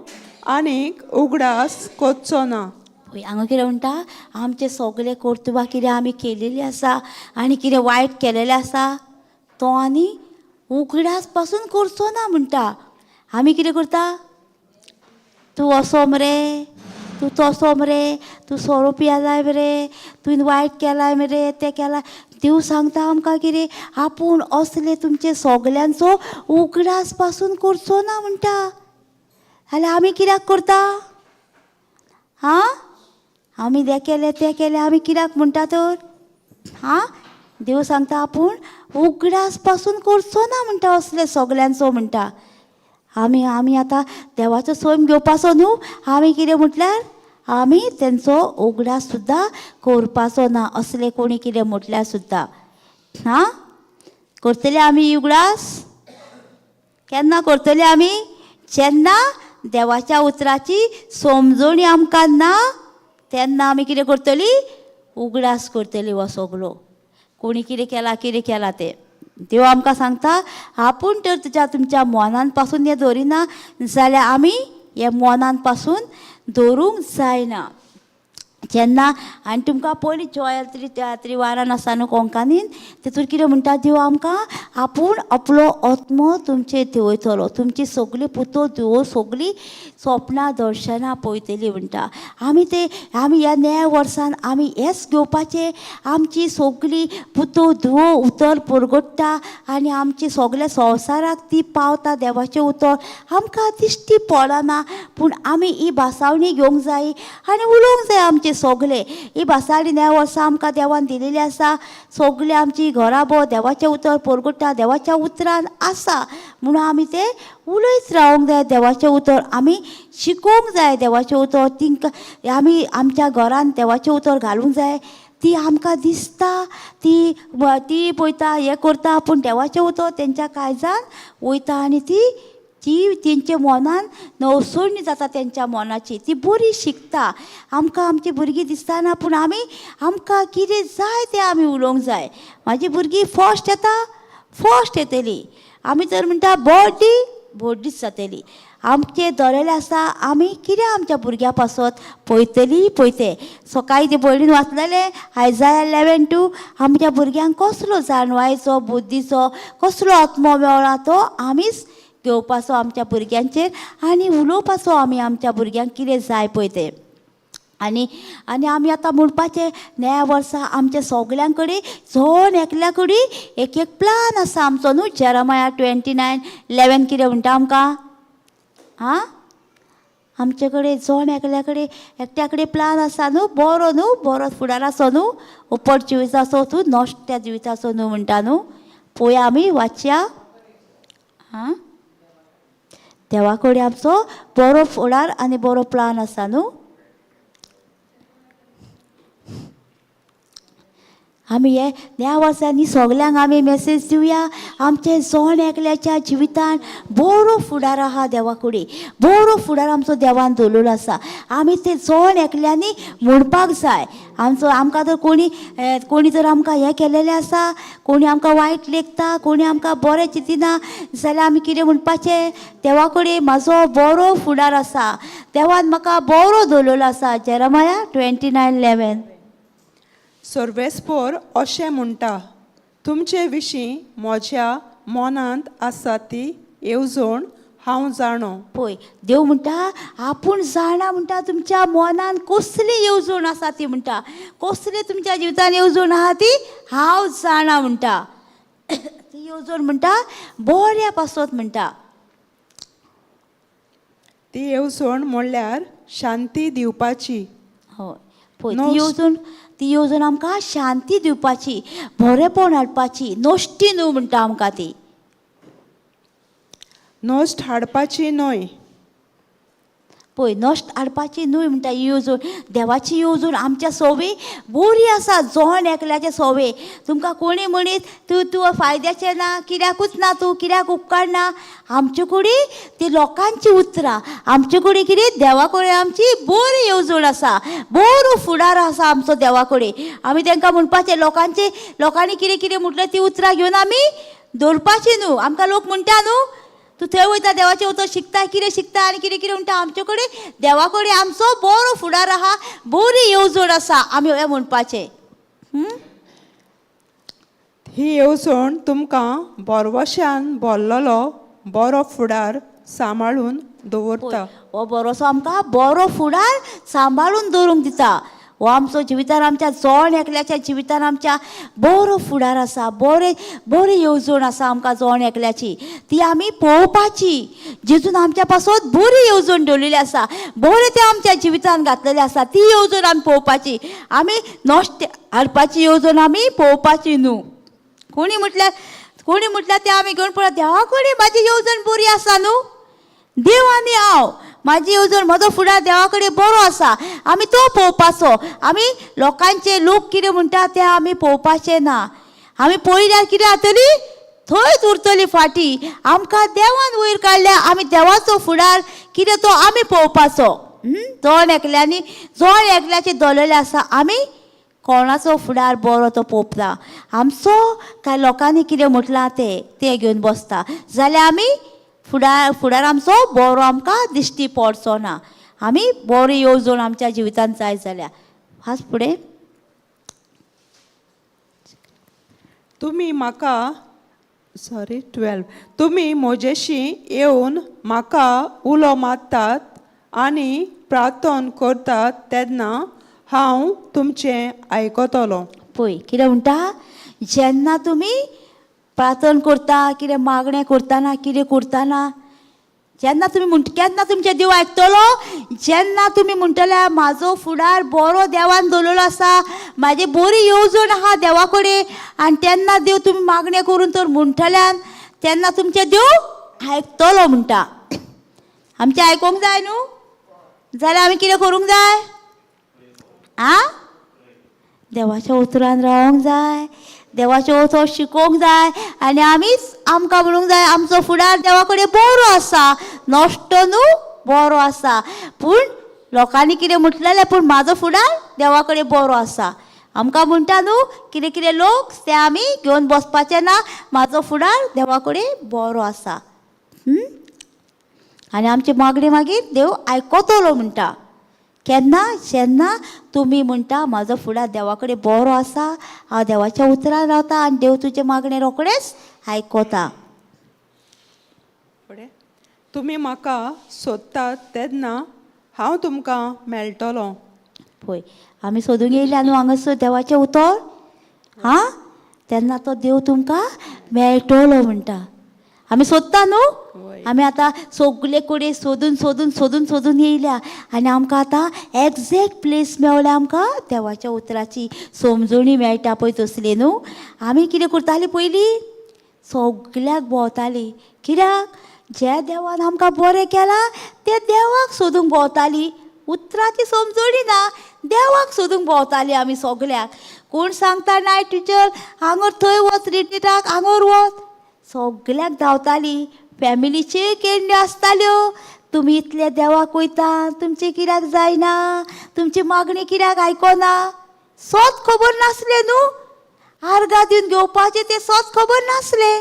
आनीक उगडास करचो ना. पळय हांगा कितें म्हणटा, आमचे सगळे कर्तुबां कितें आमी केलेली आसा आनी कितें वायट केलेलें आसा तो आनी उगडास पासून करचो ना म्हणटा. आमी कितें करता? तूं असो मरे, तूं तसो मरे, तूं सोरो पियालाय मरे, तुवें वायट केलाय मरे, तें केलां. देव सांगता आमकां कितें, आपूण असले तुमचे सगल्यांचो उगडास पासून करचो ना म्हणटा. जाल्यार आमी कित्याक करता? हां, आमी तें केलें तें केलें आमी कित्याक म्हणटा तर? हां, देव सांगता आपूण उगडास पासून करचो ना म्हणटा असले सगल्यांचो म्हणटा. आमी आमी आतां देवाचो सैम घेवपाचो न्हू. आमी कितें म्हटल्यार आमी तेंचो उगडास सुद्दां करपाचो ना असले कोणी कितें म्हटल्यार सुद्दां. हां, करतले आमी उगडास? केन्ना करतले आमी? जेन्ना देवाच्या उतराची समजणी आमकां ना तेन्ना आमी कितें करतली? उगडास करतली हो सगलो कोणी कितें केलां कितें केलां तें. देव आमकां सांगता आपूण तर तुज्या तुमच्या मनान पासून हें दवरिना जाल्यार आमी हे मनान पासून दवरूंक जायना. जेन्ना आनी तुमकां पयलीं जोयल त्रिवारान आसा न्हू कोंकणीन, तितून कितें म्हणटा देव आमकां आपूण आपलो आत्मो तुमचेर देंवयतलो, तुमची सगळी पुतो धुवो सगळीं सपनां दर्शनां पळयतली म्हणटा. आमी ते आमी ह्या नव्या वर्सान आमी हेंच घेवपाचें, आमची सगळी पुतो धुवो उतर परगट्टा आनी आमची सगल्या संवसाराक ती पावता. देवाचें उतर आमकां दिश्टी पडना पूण आमी ही भासावणी घेवंक जाय आनी उलोवंक जाय. आमचे सगळे ही भासावणी ह्या वर्सा आमकां देवान दिलेली आसा. सगळे आमची घराबो देवाचें उतर परगट्टा, देवाच्या उतरान आसा म्हणून आमी तें उलयत रावंक जाय. देवाचें उतर आमी शिकोवंक जाय. देवाचें उतर तिंकां आमी आमच्या घरान देवाचें उतर घालूंक जाय. ती आमकां दिसता, ती ती पळयता हें करता पूण देवाचें उतर तेंच्या काळजान वयता आनी ती ती तेंच्या मनान नवसोडणी जाता. तेंच्या मनाची ती बरी शिकता. आमकां आमची भुरगीं दिसतना पूण आमी आमकां कितें जाय तें आमी उलोवंक जाय. म्हाजी भुरगीं फर्स्ट येता, फर्स्ट येतली. आमी तर म्हणटा बॉडी बॉडीच जातली. आमचे दवरलेलें आसा आमी कितें आमच्या भुरग्यां पासत पळयतली पळयते. सकाळीं ते भयणीन वाचलेलें आयजाया 11:2, आमच्या भुरग्यांक कसलो जाणवायचो बुद्धीचो कसलो आत्मो मेळ्ळा तो आमीच घेवपाचो आमच्या भुरग्यांचेर आनी उलोवपाचो आमी आमच्या भुरग्यांक कितें जाय पळय तें. आनी आनी आमी आतां म्हणपाचें नव्या वर्सा आमच्या सगळ्यां कडेन जण एकल्या कडेन एक एक प्लान आसा आमचो न्हू. जेरमाया 29:11 कितें म्हणटा आमकां? आं, आमचे कडेन जण एकल्या कडेन एकट्या कडेन प्लान आसा न्हू, बरो न्हू, बरो फुडाराचो न्हू, उपट जिविताचो तूं नश्ट्या जिविताचो न्हू म्हणटा न्हू. पळोवया आमी वाचया. आं, देवा कडेन आमचो बरो फुडार आनी बरो प्लान आसा न्हू. आमी हे ह्या वर्सांनी सगल्यांक आमी मेसेज दिवया, आमचे जण एकल्याच्या जिवितान बरो फुडार आहा देवा कडेन, बरो फुडार आमचो देवान दवरलेलो आसा. आमी ते जण एकल्यांनी म्हणपाक जाय. आमचो आमकां जर कोणी कोणी जर आमकां हें केलेलें आसा, कोणी आमकां वायट लेखता, कोणी आमकां बरें चिंतिना जाल्यार आमी कितें म्हणपाचें? देवा कडेन म्हाजो बरो फुडार आसा, देवान म्हाका बरो दवरलेलो आसा. जेरमाया 29:11. सर्वेस्पोर अशें म्हणटा, तुमचे विशीं म्हज्या मनांत आसा ती येवजण हांव जाणो. पळय देव म्हणटा आपूण जाणा म्हणटा तुमच्या मनान कसली येवजण आसा ती म्हणटा, कसली तुमच्या जिवितान येवजण आहा ती हांव जाणा म्हणटा. ती येवजण म्हणटा बऱ्या पासत म्हणटा. ती येवजण म्हणल्यार शांती दिवपाची. हय, पळय ती येवजण, ती येवजण आमकां शांती दिवपाची, बरेपण हाडपाची, नश्टी न्हू म्हणटा आमकां ती. नश्ट हाडपाची न्हय. पळय नश्ट हाडपाची न्हय म्हणटा ही येवजण. देवाची येवजण आमच्या सोवे बरी आसा, जण एकल्याच्या सोवे. तुमकां कोणी म्हणीत तूं तूं फायद्याचें ना, कित्याकूच ना, तूं कित्याक उपकारना, आमचे कडेन ती लोकांची उतरां, आमचे कडेन कितें देवा कडेन आमची बरी येवजण आसा, बरो फुडार आसा आमचो देवा कडेन. आमी तांकां म्हणपाचें लोकांचे, लोकांनी कितें कितें म्हटलें ती उतरां घेवन आमी दवरपाची न्हू. आमकां लोक म्हणटा न्हू तूं थंय वयता देवाचें उतर शिकता, कितें शिकता आनी कितें कितें म्हणटा. आमचे कडेन देवा कडेन आमचो बरो फुडार आहा, बरी येवजण आसा, आमी हें म्हणपाचें. ही येवजण तुमकां बोरवशान भरलेलो बरो फुडार सांबाळून दवरता. हो बरोसो आमकां बरो फुडार सांबाळून दवरूंक दिता. हो आमचो जिवितान, आमच्या जण एकल्याच्या जिवितान आमच्या बरो फुडार आसा, बरे बरी येवजण आसा आमकां जण एकल्याची, ती आमी पळोवपाची. जेजून आमच्या पासत बरी येवजण दवरलेली आसा, बरें तें आमच्या जिवितान घातलेलें आसा, ती येवजण आमी पळोवपाची. आमी नश्ट हाडपाची येवजण आमी पळोवपाची न्हू. कोणी म्हटल्यार, कोणी म्हटल्यार तें आमी घेवन पळय देवा कडेन म्हाजी येवजण बरी आसा न्हू, देव आनी हांव, म्हाजी येवजण, म्हजो फुडार देवा कडेन बरो आसा, आमी तो पळोवपाचो. आमी लोकांचे लोक कितें म्हणटा तें आमी पळोवपाचें ना. आमी पळयल्यार कितें जातली, थंयच उरतली फाटीं. आमकां देवान वयर काडल्या, आमी देवाचो फुडार कितें तो आमी पळोवपाचो. जण एकल्यांनी जण एकल्याचें दवरलेलें आसा, आमी कोणाचो फुडार बरो तो पळोवपा. आमचो काय लोकांनी कितें म्हटलां तें तें घेवन बसता जाल्यार आमी फुडार फुडार आमचो बरो आमकां दिश्टी पडचो ना. आमी बरी येवजण आमच्या जिवितांत जाय जाल्यार. हाच फुडें तुमी म्हाका सॉरी 12 तुमी म्हजेशी येवन म्हाका उलो मारतात आनी प्रार्थन करतात तेन्ना हांव तुमचें आयकतलो. पळय कितें म्हणटा, जेन्ना तुमी प्रार्थन करता, कितें मागणें करतना, कितें करतना, जेन्ना तुमी म्हण केन्ना तुमचें देव आयकतलो, जेन्ना तुमी म्हणटले म्हाजो फुडार बरो देवान दवरलेलो आसा, म्हाजी बरी येवजण आहा देवा कडेन, आनी तेन्ना देव तुमी मागणें करून तर म्हणटल्यान तेन्ना तुमचें देव आयकतलो म्हणटा. आमचें आयकूंक जाय न्हू, जाल्यार आमी कितें करूंक जाय? आं, देवाच्या उतरान रावंक जाय, देवाचें उतर शिकोवंक जाय, आनी आमीच आमकां म्हणूंक जाय आमचो फुडार देवा कडेन बरो आसा, नश्ट न्हू, बरो आसा. पूण लोकांनी कितें म्हटलेलें, पूण म्हाजो फुडार देवा कडेन बरो आसा. आमकां म्हणटा न्हू कितें कितें लोक, ते आमी घेवन बसपाचें ना, म्हाजो फुडार देवा कडेन बरो आसा. आनी आमची मागणी मागीर देव आयकतलो म्हणटा. केन्ना? जेन्ना तुमी म्हणटा म्हाजो फुडार देवा कडेन बरो आसा, हांव देवाच्या उतरान रावता आनी देव तुजें मागणें रोखडेंच आयकता. फुडें, तुमी म्हाका सोदतात तेन्ना हांव तुमकां मेळटलो. पळय आमी सोदूंक येयल्या न्हू हांगासर देवाचें उतर, आं, तेन्ना तो देव तुमकां मेळटलो म्हणटा. आमी सोदता न्हू, आमी आतां सगले कडेन सोदून सोदून सोदून सोदून येयल्या आनी आमकां आतां एग्जॅक्ट प्लेस मेवल्या. आमकां देवाच्या उतराची समजणी मेळटा पळय तसली न्हू. आमी कितें करतालीं पयलीं? सगल्याक भोंवतालीं. कित्याक? ज्या देवान आमकां बरें केलां त्या देवाक सोदूंक भोंवतालीं. उतराची समजणी ना, देवाक सोदूंक भोंवतालीं आमी सगल्याक. कोण सांगता नायट टिचर हांगर थंय वच, रिट्रिटाक हांगर वच, सगल्याक धांवतालीं. फॅमिलीच्योय केण्ण्यो आसताल्यो, तुमी इतले देवाक वयता, तुमचें कित्याक जायना, तुमची मागणी कित्याक आयकना. सोत खबर नासलें न्हू, आर्गां दिवन घेवपाचें तें सोत खबर नासलें.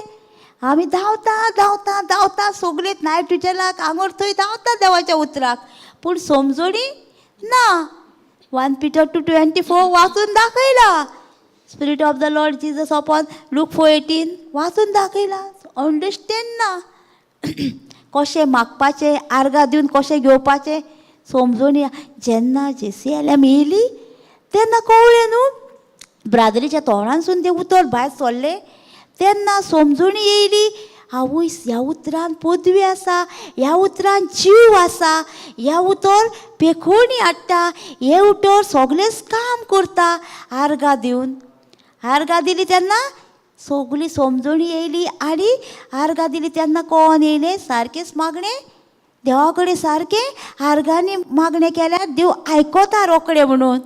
आमी धांवता धांवता धांवता सगलेच नायट टिचराक हांगर थंय धांवता देवाच्या उतराक, पूण समजणी ना. 1 Peter 2:24 वाचून दाखयला. Spirit of the Lord Jesus upon Luke 4:18 वाचून दाखयला. अंडरस्टँड ना कशें मागपाचें, आर्गां दिवन कशें घेवपाचें समजून. जेन्ना जेसीएलएम येयली तेन्ना कळ्ळें न्हू, ब्रादरीच्या तोंडानसून तें उतर भायर सरलें तेन्ना समजून येयली, आवयस ह्या उतरान पदवी आसा, ह्या उतरान जीव आसा, ह्या उतर पेखोणी हाडटा, हें उतर सगलेंच काम करता. आर्गां दिवन, आर्गां दिली तेन्ना सगली समजणी येयली आनी आर्गां दिली तेन्ना कोण येयलें सारकेंच मागणें देवा कडेन सारकें आर्गांनी मागणें केल्यार देव आयकता रोखडें म्हणून.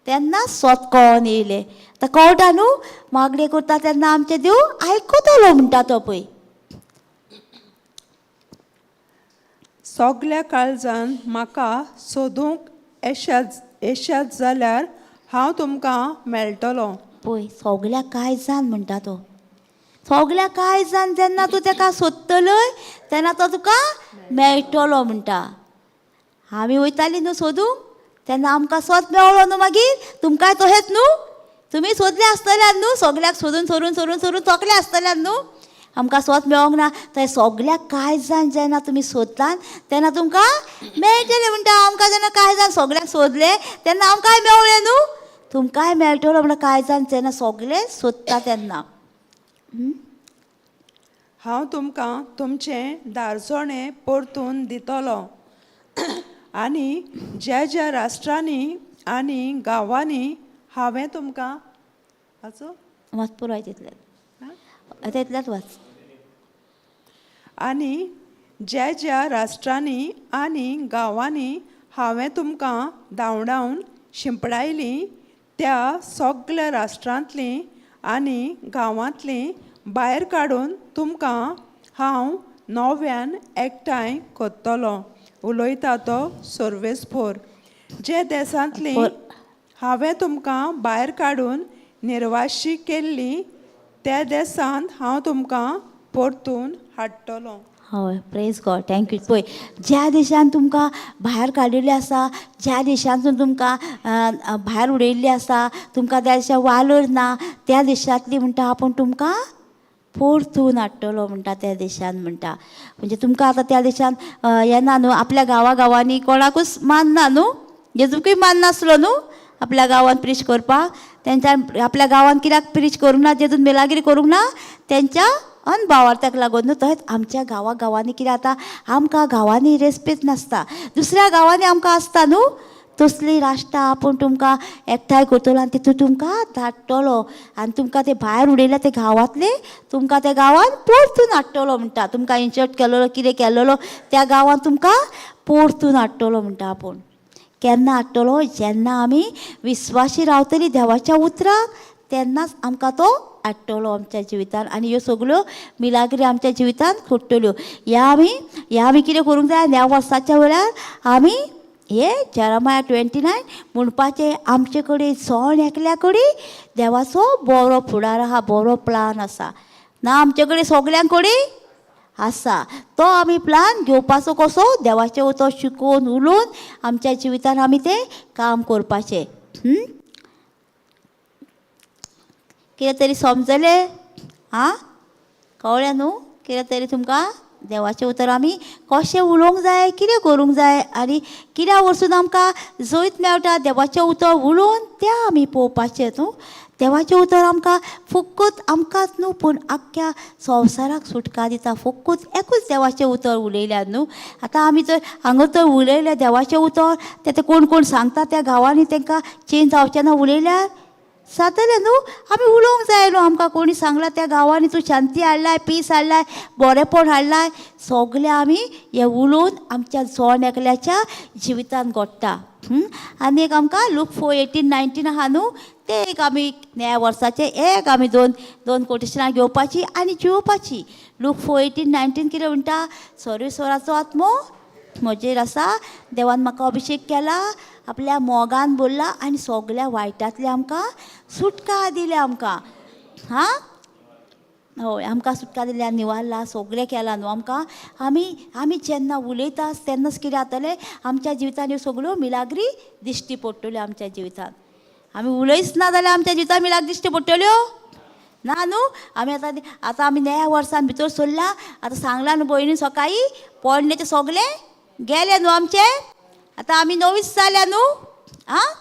तेन्ना सोत कळोन येयलें. आतां कळटा न्हू, मागणें करता तेन्ना आमचें देव आयकतलो म्हणटा तो पळय. सगल्या काळजान म्हाका सोदूंक येशात जाल्यार हांव तुमकां मेळटलो. पळय सगल्या काळजान म्हणटा तो, सगल्या काळजान जेन्ना तूं तेका सोदतलय तेन्ना तो तुका मेळटलो म्हणटा. आमी वयतालीं न्हू सोदूंक तेन्ना आमकां सोद मेवलो न्हू, मागीर तुमकांय तशेंच न्हू, तुमी सोदले आसतले न्हू, सगल्याक सोदून सोदून सोदून सोदून थकले आसतले न्हू, आमकां सोद मेळोंक ना. थंय सगल्याक काळजान जेन्ना तुमी सोदतात तेन्ना तुमकां मेळटलें म्हणटा. आमकां जेन्ना काळजान सगल्याक सोदलें तेन्ना आमकांय मेवलें न्हू, तुमकांय मेळटलो म्हणटा काळजान जेन्ना सगलें सोदता तेन्ना. हांव तुमकां तुमचें दारजोणें परतून दितलो आनी ज्या ज्या राष्ट्रांनी आनी गांवांनी हांवें तुमकां वाचो वाच पुराय तितल्यात, तितल्यात वाच. आनी ज्या ज्या राष्ट्रांनी आनी गांवांनी हांवें तुमकां धांवडावन शिंपडायलीं त्या सगल्या राष्ट्रांतलीं आनी गांवांतलीं भायर काडून तुमकां हांव नव्यान एकठांय करतलो, उलयता तो सर्वेस्पोर. जे देसांतलीं हांवें तुमकां भायर काडून निर्वाशी केल्ली त्या देसांत हांव तुमकां परतून हाडटलो. हय, प्रेज गॉड, thank you. पळय ज्या देशान तुमकां भायर काडिल्लें आसा, ज्या देशांतसून तुमकां भायर उडयल्लें आसा, तुमकां त्या देशा वालोर ना, त्या देशांतली म्हणटा आपूण तुमकां परतून हाडटलो म्हणटा त्या देशान म्हणटा. म्हणजे तुमकां आतां त्या देशान येना न्हू, आपल्या गांवा गांवांनी कोणाकूच मानना न्हू, जेजूकूय माननासलो न्हू आपल्या गांवांत प्रीच करपाक. तेंच्या आपल्या गांवांत कित्याक प्रीच करूंक ना, जेजून मेलागिरी करूंक ना, तेंच्या अनभावार्थाक लागून न्हू. तशेंच आमच्या गांवा गांवांनी कितें आतां आमकां गांवांनी रेस्पेद नासता, दुसऱ्या गांवांनी आमकां आसता न्हू, तसली राष्ट्रां आपूण तुमकां एकठांय करतलो आनी तितून तुमकां धाडटलो आनी तुमकां ते भायर उडयल्या ते गांवांतले तुमकां त्या गांवांत परतून हाडटलो म्हणटा. तुमकां इन्सर्ट केलेलो कितें केलेलो त्या गांवांत तुमकां परतून हाडटलो म्हणटा आपूण. केन्ना हाडटलो? जेन्ना आमी विस्वाशी रावतली देवाच्या उतराक तेन्नाच आमकां तो हाडटलो आमच्या जिवितान आनी ह्यो सगल्यो मिलाग्री आमच्या जिवितांत घडटल्यो. ह्या आमी कितें करूंक जाय, ह्या वर्साच्या वेळार आमी हे जेरेमाया 29 म्हणपाचें, आमचे कडेन जण एकल्या कडेन देवाचो बरो फुडार आहा, बरो प्लान आसा. ना आमचे कडेन सगल्यां कडेन आसा. तो आमी प्लान घेवपाचो कसो, देवाचें उतर शिकोवन उलोवन आमच्या जिवितान आमी तें काम करपाचें. कितें तरी समजलें? आं, कळ्ळें न्हू? कितें तरी तुमकां देवाचें उतर आमी कशें उलोवंक जाय, कितें करूंक जाय आनी कित्याक वचून आमकां जैत मेळटा देवाचें उतर उलोवन तें आमी पळोवपाचें न्हू. देवाचें उतर आमकां फकत आमकांच न्हू पूण आख्ख्या संवसाराक सुटका दिता. फकत एकूच देवाचें उतर उलयल्यार न्हू. आतां आमी जर हांगा तर उलयलें देवाचें उतर तें कोण कोण सांगता त्या गांवांनी तांकां चेंज जावचें ना उलयल्यार जातलें न्हू. आमी उलोवंक जाय न्हू. आमकां कोणी सांगलां त्या गांवांनी तूं शांती हाडलाय, पीस हाडलाय, बरेंपण हाडलाय, सगळें आमी हें उलोवन आमच्या जण एकल्याच्या जिवितान घडटा. आनी एक आमकां लूक 4:18-19 आहा न्हू, तें एक आमी नव्या वर्साचें एक आमी दोन दोन कोटेशनां घेवपाची आनी जिवोवपाची. लूक 4:18-19 कितें म्हणटा, सर्वेस्वराचो आत्मो म्हजेर आसा, देवान म्हाका अभिशेक केला, आपल्या मोगान बोल्ला आनी सगळ्या वायटांतले आमकां सुटका दिल्या आमकां. हां, हय, आमकां सुटका दिल्या, निवारला, सगळें केलां न्हू आमकां. आमी आमी जेन्ना उलयता तेन्नाच कितें जातलें, आमच्या जिवितान ह्यो सगळ्यो मिलाग्री दिश्टी पडटल्यो आमच्या जिवितान. आमी उलयच ना जाल्यार आमच्या जिवितान मिलाग्री दिश्टी पडटल्यो ना न्हू. आमी आतां आतां आमी नव्या वर्सान भितर सरला, आतां सांगलां न्हू भयणीन सकाळीं, पोरणेचें सगळें गेलें न्हू आमचें, आतां आमी नवीच जाल्या न्हू. आं,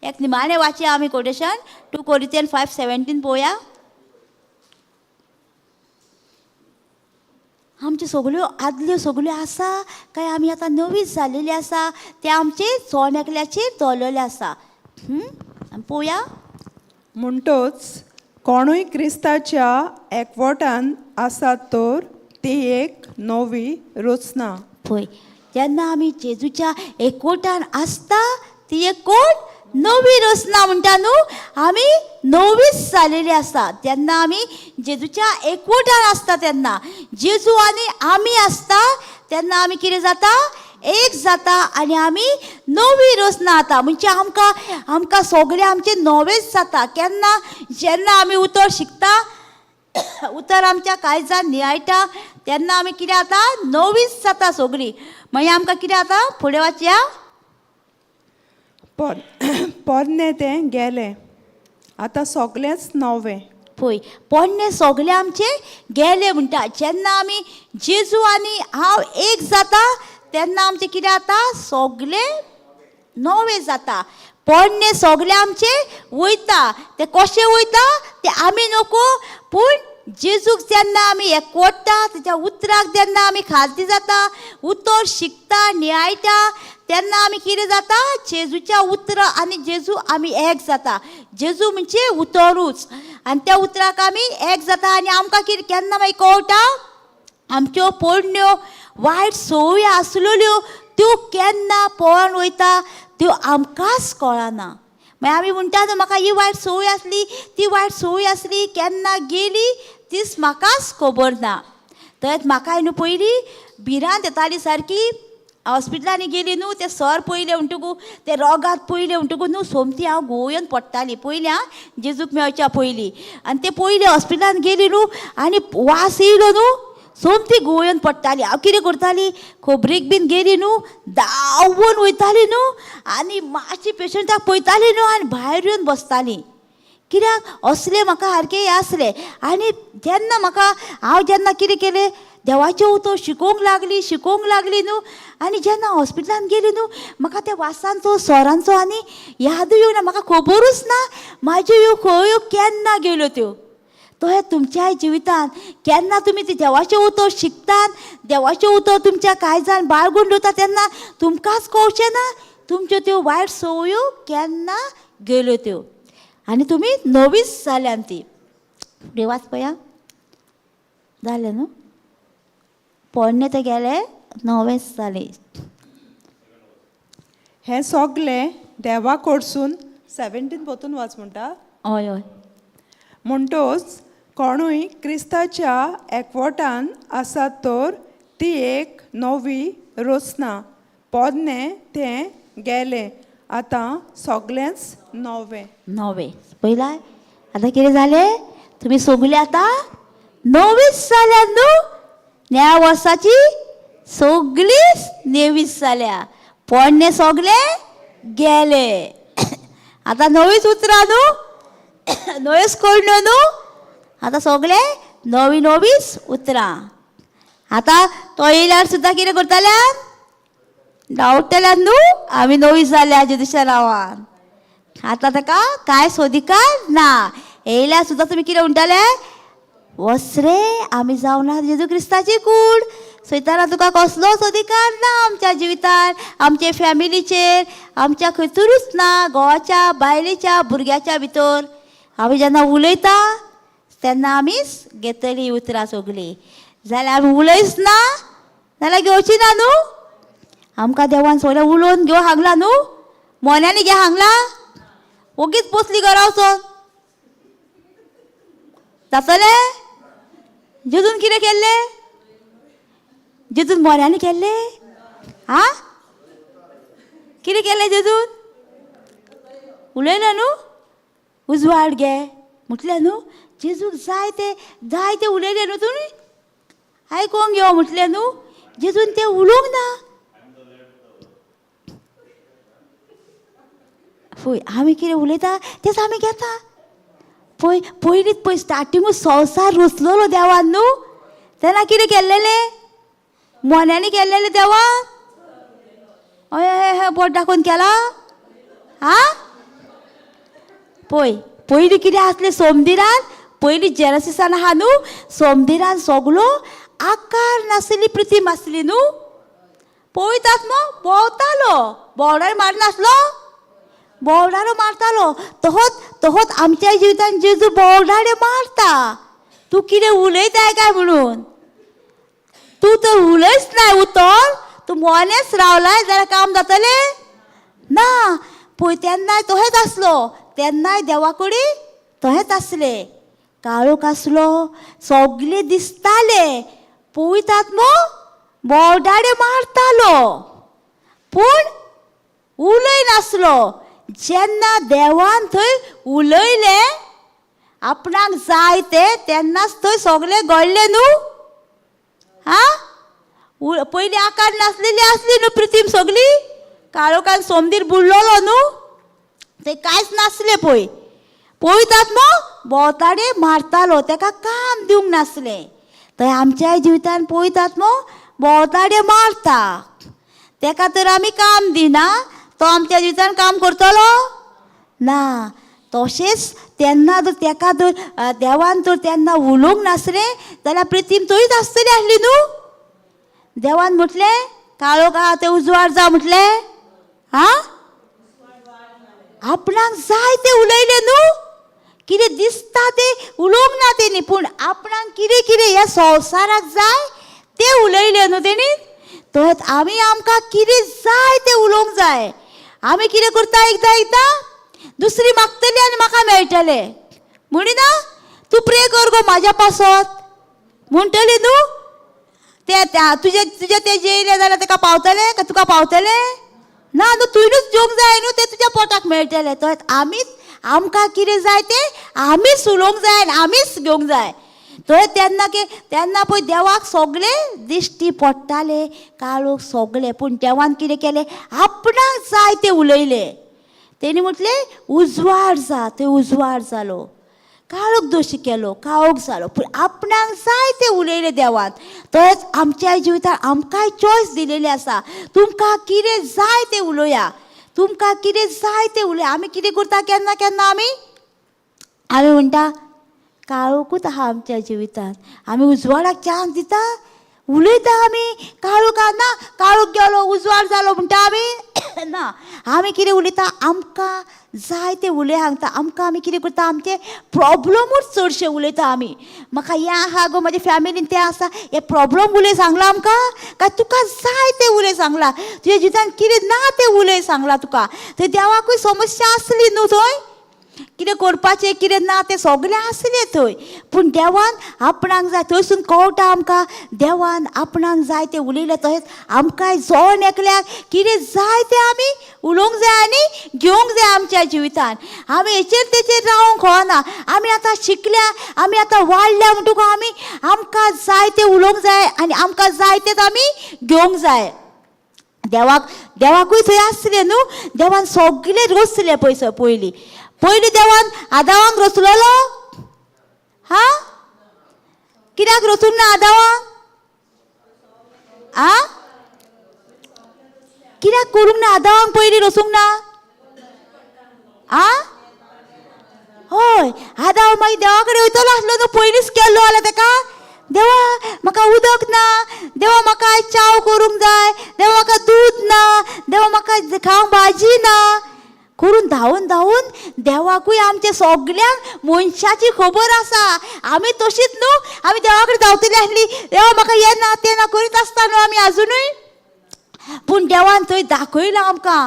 एक निमाणें वाचया आमी कोटेशन 2 Corinthians 5:17 पळोवया. आमच्यो सगळ्यो आदल्यो सगळ्यो आसा काय आमी आतां नवीच जालेली आसा, ते आमचे जण एकल्याचेर दवरलेलें आसा. आमी पळोवया. म्हणटोच कोणूय क्रिस्ताच्या एकवटान आसा तर ती एक नवी रचना. पळय, जेन्ना आमी जेजूच्या एकवटान आसता ती एक कोण नवी रचना म्हणटा न्हू, आमी नवीच जालेली आसा. जेन्ना आमी जेजूच्या एकवटान आसता तेन्ना जेजू आनी आमी आसता तेन्ना आमी कितें जाता, एक जाता आनी आमी नवी रचना जाता. म्हणजे आमकां आमकां सगळें आमचें नवेंच जाता. केन्ना, जेन्ना आमी उतर शिकता, उतर आमच्या काळजान नियाळटा तेन्ना आमी कितें जाता, नवीच जाता सगळीं. मागीर आमकां कितें जाता, फुडें वाचया. पोरणें तें गेलें, आतां सगळेंच नवें. पळय, पोरणें सगळें आमचें गेलें म्हणटा. जेन्ना आमी जेजू आनी हांव एक जाता तेन्ना आमचें कितें जाता, सगळें नवें जाता. पोरणें सगळें आमचें वयता, तें कशें वयता तें आमी नको, पूण जेजूक जेन्ना आमी एकवटा, तेच्या उतराक जेन्ना आमी खालती जाता, उतर शिकता, नियाळटा, तेन्ना आमी कितें जाता, जेजूच्या उतरां आनी जेजू आमी एक जाता. जेजू म्हणजे उतरूच आनी त्या उतराक आमी एक जाता. आनी आमकां कितें केन्ना मागीर कळटा, आमच्यो पोरण्यो वायट संवयो आसलेल्यो त्यो केन्ना पळोवन वयता त्यो आमकांच कळना. मागीर आमी म्हणटा न्हू, म्हाका ही वायट संवय आसली, ती वायट संवय आसली, केन्ना गेली तीच म्हाकाच खबर ना. तशेंच म्हाकाय न्हू पयलीं भिरांत येताली सारकी. हॉस्पिटलांनी गेली न्हू, ते सर पयले म्हणटकू, ते रोगात पयले म्हणटकू न्हू सोमती हांव गोवयन पडटाली पयलीं. आं, जेजूक मेळच्या पयलीं. आनी ते पयलीं हॉस्पिटलान गेली न्हू आनी वास येयलो न्हू, सोमती गोवयन पडटाली. हांव कितें करताली, खबरीक बीन गेली न्हू, धांवून वयताली न्हू आनी मातशी पेशंटाक पळयताली न्हू आनी भायर येवन बसताली. कित्याक असलें म्हाका सारकें हें आसलें. आनी जेन्ना म्हाका हांव जेन्ना कितें केलें, देवाचें उतर शिकोवंक लागली, शिकोवंक लागली न्हू, आनी जेन्ना हॉस्पिटलान गेली न्हू, म्हाका त्या वासांचो सरांचो आनी यादूय येवना, म्हाका खबरूच ना म्हाज्यो ह्यो खंयो केन्ना गेल्यो त्यो. तो हे तुमच्याय जिवितान केन्ना तुमी ते देवाचें उतर शिकतात, देवाचें उतर तुमच्या काळजान बाळगून दवरता तेन्ना तुमकांच कळचें ना तुमच्यो त्यो वायट संवयो केन्ना गेल्यो त्यो आनी तुमी नवीच जाल्यान ती. फुडें वाच पळया, जालें न्हू, पोरणें तें गेलें, नवेंच जालें. हें सगलें देवा कडसून 17 परतून वाच म्हणटा. हय हय. म्हणटोच कोणूय क्रिस्ताच्या एकवटान आसा तर ती एक नवी रचना, पोरणें तें गेलें, आतां सगळेंच नवें. नवें पयला आतां कितें जालें, तुमी सगळीं आतां नवीच जाल्या न्हू. ह्या वर्साची सगळीच नेवीस जाल्या, पोन्ने सगळे गेले. आतां नवीच उतरां न्हू, नव्योच कोण्यो न्हू, आतां सगळे नवी नवीच उतरां. आतां तो येयल्यार सुद्दां कितें करतल्या, धांवतल्या न्हू, आमी नवी जाल्या जेजूच्या नांवान. आतां ताका कांय सोदिकार ना. येयल्यार सुद्दां तुमी कितें म्हणटले, वसरे आमी जावना जेजू क्रिस्ताची कूड. सैताना तुका कसलोच अधिकार ना आमच्या जिवितार, आमचे फॅमिलीचेर, आमच्या खंयतरूच ना, घोवाच्या बायलेच्या भुरग्याच्या भितर. आमी जेन्ना उलयता तेन्ना आमीच घेतली उतरां सगळीं. जाल्यार आमी उलयच ना जाल्यार घेवची ना न्हू. आमकां देवान सगळें उलोवन घेवंक सांगलां न्हू, मोन्यांनी घे सांगलां, ओगीच बसली घरा वचोन जातलें. जेजून कितें केल्लें, जेजून मोन्यांनी केल्लें, आं कितें केल्लें जेजून? उलयलें न्हू, उजवाड घे म्हटलें न्हू. जेजूक जाय ते जाय ते उलयलें न्हू, तुमी आयकोंक यो म्हटलें न्हू. जेजून तें उलोवंक ना. पळय आमी कितें उलयता तेंच आमी घेता. पळय पयलींच पळय स्टार्टिंगूच संवसार रचलोलो देवान न्हू, तेन्ना कितें केल्लेलें, मोन्यांनी केल्लेलें देवान? हय हय हय बोट दाखोवन केला. आं पळय पयलीं कितें आसलें सोमदिरान, पयलीं जेनसिसान आहा न्हू, सोमदिरान सगलो आकार नासली प्रतिम आसली न्हू. पळयतात मग भोंवतालो, भोंवडार मारनासलो, भोंवडारो मारतालो. तहोच तहोच आमच्या जिवितान जेजू भोंवडाडे मारता. तूं कितें उलयताय काय म्हणून, तूं तर उलयच नाय उतर, तूं मोनेच रावलाय जाल्यार काम जातलें ना. पळय तेन्नाय तहेच आसलो, तेन्नाय देवा कडेन तहेच आसले. काळोख आसलो, सगळे दिसताले, पळयतात मग भोंवडाडे मारतालो, पूण उलय नासलो. जेन्ना देवान थंय उलयलें आपणाक जाय तें, तेन्नाच थंय सगळें घडलें न्हू. आं पयलीं आकार नासलेली आसली न्हू प्रतिम सगळी, काळोखान सोमदीर बुडलोलो न्हू, ते कांयच नासलें. पळय पळयतात मग भोंवताडे मारतालो, ताका काम दिवंक नासलें. थंय आमच्याय जिवितान पळयतात मग भोंवताडे मारता, ताका तर आमी काम दिना, तो आमच्या जिवितान काम करतलो ना. तशेंच तेन्ना जर ताका जर देवान तर तेन्ना उलोवंक नासलें जाल्यार प्रतिम थंयच आसतली आसली न्हू. देवान म्हटलें काळोख आहा तें उजवाड जा म्हटलें. आं आपणाक जाय तें उलयलें न्हू, कितें दिसता तें उलोवंक ना तेणी, पूण आपणाक कितें कितें ह्या संवसाराक जाय तें उलयलें न्हू तेणी. तशेंच आमी आमकां कितें जाय तें उलोवंक जाय. आमी कितें करता, एकदां एकदां दुसरी मागतली आनी म्हाका मेळटलें म्हणिना, तूं प्रे कर गो म्हाज्या पासत म्हणटली न्हू. ते तुजे तुजे ते जेयलें जाल्यार ताका पावतलें काय तुका पावतलें ना न्हू, तुवेनूच जेवंक जाय न्हू, तें तुज्या पोटाक मेळटलें. तशेंच आमीच आमकां कितें जाय तें आमीच उलोवंक जाय आनी आमीच घेवंक जाय. थंय तेन्ना की तेन्ना पळय देवाक सगळें दिश्टी पडटालें, काळोख सगळें, पूण देवान कितें केलें, आपणाक जाय तें उलयलें. तेणी म्हटलें उजवाड जा, थंय उजवाड जालो. काळोख दोशी केलो, काळोख जालो, पूण आपणाक जाय तें उलयलें देवान. तशेंच आमच्या जिवितान आमकांय चॉयस दिलेली आसा, तुमकां कितें जाय तें उलोवया, तुमकां कितें जाय तें उलया. आमी कितें करता केन्ना केन्ना आमी आमी म्हणटा काळोखूच आहा आमच्या जिवितान, आमी उजवाडाक चान्स दिता, उलयता आमी काळोख ना, काळोख गेलो उजवाड जालो म्हणटा आमी ना. आमी कितें उलयता, आमकां जाय तें उलय सांगता. आमकां आमी कितें करता, आमचे प्रॉब्लमूच चडशे उलयता आमी. म्हाका हें आहा गो, म्हाज्या फॅमिलीन तें आसा, हें प्रॉब्लम उलय सांगलां आमकां, काय तुका जाय तें उलय सांगलां, तुज्या जिवितान कितें ना तें उलय सांगलां तुका. थंय देवाकूय समस्या आसली न्हू, थंय कितें करपाचें कितें ना तें सगळें आसलें थंय. पूण देवान आपणाक जाय थंयसून कळटा आमकां, देवान आपणाक जाय तें उलयलें तशेंच आमकांय जण एकल्याक कितें जाय तें आमी उलोवंक जाय आनी घेवंक जाय आमच्या जिवितान. आमी हेचेर तेचेर रावंक कळना. आमी आतां शिकल्या, आमी आतां वाडल्या म्हणटकूच आमी आमकां जाय तें उलोवंक जाय आनी आमकां जाय तेंच आमी घेवंक जाय. देवाक देवाकूय थंय आसलें न्हू, देवान सगळें रचलें पयसो पयलीं. पयलीं देवान आदावांक रचलेलो, हा कित्याक रचूंक ना आदावांक? आ कित्याक करूंक ना आदावांक पयलीं रचूंक ना? आ हय, आदाव मागीर देवा कडेन वयतलो आसलो न्हू, पयलींच केल्लो जाल्यार तेका, देवा म्हाका उदक ना, देवा म्हाका आयज च्याव करूंक जाय, देवा म्हाका दूद ना, देवा म्हाका खावंक भाजी ना, करून धांवून धांवून देवाकूय आमचे सगल्यांक मनशाची खबर आसा. आमी तशीच न्हू, आमी देवा कडेन धांवतली आसली, देवा म्हाका हें ना तें ना करीत आसता न्हू आमी आजुनूय. पूण देवान थंय दाखयलां आमकां,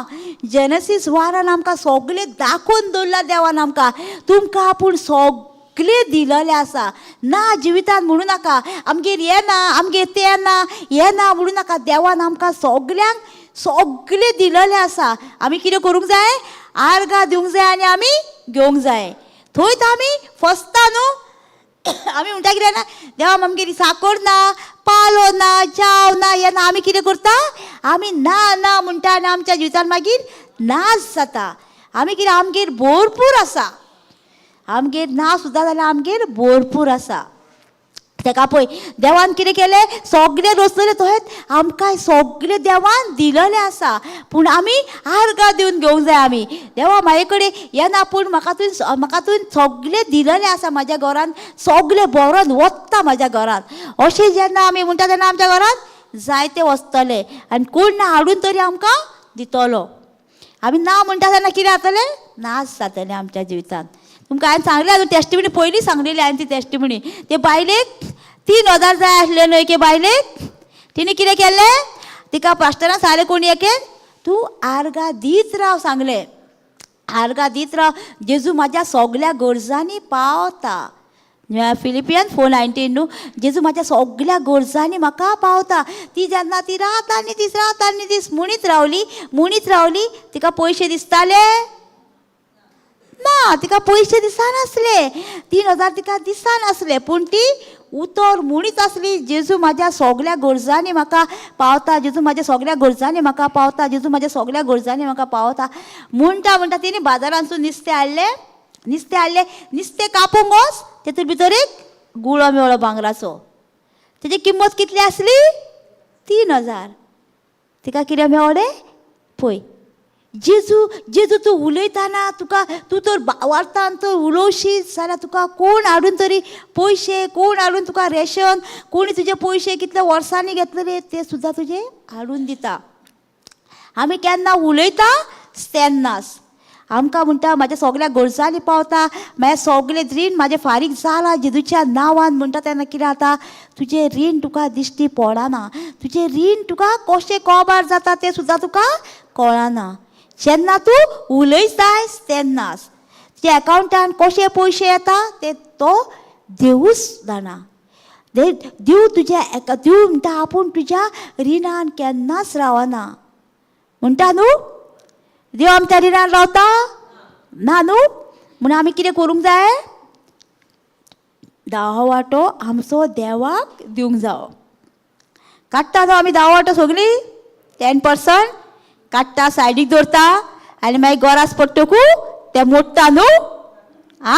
जेनसीस वारान आमकां सगळें दाखोवन दवरलां देवान आमकां, तुमकां आपूण सगळें दिलेलें आसा. ना जिवितान म्हणू नाका आमगेर हें ना आमगेर तें ना हें ना म्हणू नाका. देवान आमकां सगल्यांक सगळें दिलेलें आसा. आमी कितें करूंक जाय? आर्गां दिवंक जाय आनी आमी घेवंक जाय. थंयच आमी फसता न्हू. आमी म्हणटा कितें ना, देवा आमगेर साकर ना, पालो ना, च्याव ना, हें ना. आमी कितें करता? आमी ना ना म्हणटा आनी आमच्या जिवितान मागीर नाच जाता. आमी कितें, आमगेर भरपूर आसा, आमगेर ना सुद्दां जाल्यार आमगेर भरपूर आसा. तेका पळय देवान कितें केलें, सगळें रचलें तशेंच आमकां सगळें देवान दिलेलें आसा. पूण आमी आर्गां दिवन घेवंक जाय. आमी देवा म्हाजे कडेन येना, पूण म्हाका तुवें म्हाका तुवें सगळें दिलेलें आसा, म्हाज्या घरान सगळें बरोन वता म्हाज्या घरान. अशें जेन्ना आमी म्हणटा तेन्ना आमच्या घरान जायते वचतले आनी कोण ना हाडून तरी आमकां दितलो. आमी ना म्हणटा तेन्ना कितें जातलें? नाच जातलें आमच्या जिवितान. तुमकां हांवें सांगलें आजून टेस्टिमनी पयलीं सांगलेली हांवें ती टेस्टिमनी. ते बायलेक 3000 जाय आसले न्हय एके बायलेक, तिणें कितें केलें, तिका पास्टरान सांगलें कोणी एके, तूं आर्गां दीत राव, सांगलें आर्गां दीत राव, जेजू म्हाज्या सगल्या गरजांनी पावता. फिलिपियन 4:19 न्हू, जेजू म्हाज्या सगल्या गरजांनी म्हाका पावता. ती जेन्ना ती रात आनी दीस रात आनी दीस म्हणीत रावली म्हणीत रावली, तिका पयशे दिसताले ना, तिका पयशे दिसनासले, 3000 तिका दिसनासले, पूण ती उतर म्हणीत आसली, जेजू म्हाज्या सगल्या गरजांनी म्हाका पावता, जेजू म्हाज्या सगल्या गरजांनी म्हाका पावता, जेजू म्हाज्या सगल्या गरजांनी म्हाका पावता. म्हणटा म्हणटा तिणें बाजारांतसून नुस्तें हाडलें, नुस्तें हाडलें, नुस्तें कापूंक वच, तेतून भितर एक गुळो मेळ्ळो भांगराचो. तेजी किंमत कितली आसली? 3000. तिका कितें मेळ्ळें? पळय जेजू जेजू तूं उलयतना तुका तूं तर बावार्थान तर उलोवशीत जाल्यार तुका कोण हाडून तरी पयशे, कोण हाडून तुका रेशन, कोणी तुजे पयशे कितल्या वर्सांनी घेतलेले ते सुद्दां तुजे हाडून दिता. आमी केन्ना उलयता तेन्नाच आमकां म्हणटा म्हाज्या सगल्या गरजांनी पावता, म्हाजें सगलें रीण म्हाजें फारीक जालां जेजूच्या नांवान म्हणटा तेन्ना कितें जाता, तुजें रीण तुका दिश्टी पडना, तुजें रीण तुका कशें कोबार जाता तें सुद्दां तुका कळना. जेन्ना तूं उलयताय तेन्नाच तुज्या एकावंटान कशे पयशे येता ते तो देवूच जाणा. देव तुज्या एका देव म्हणटा आपूण तुज्या रिणान केन्नाच रावना म्हणटा न्हू. देव आमच्या रिणान रावता ना न्हू. म्हणून आमी कितें करूंक जाय? 10 वांटो आमचो देवाक दिवंक जावो. काडटा न्हू आमी 10 वांटो सगळीं, 10% काडटा, सायडीक दवरता आनी मागीर गराज पडटकू ते मोडटा न्हू. आ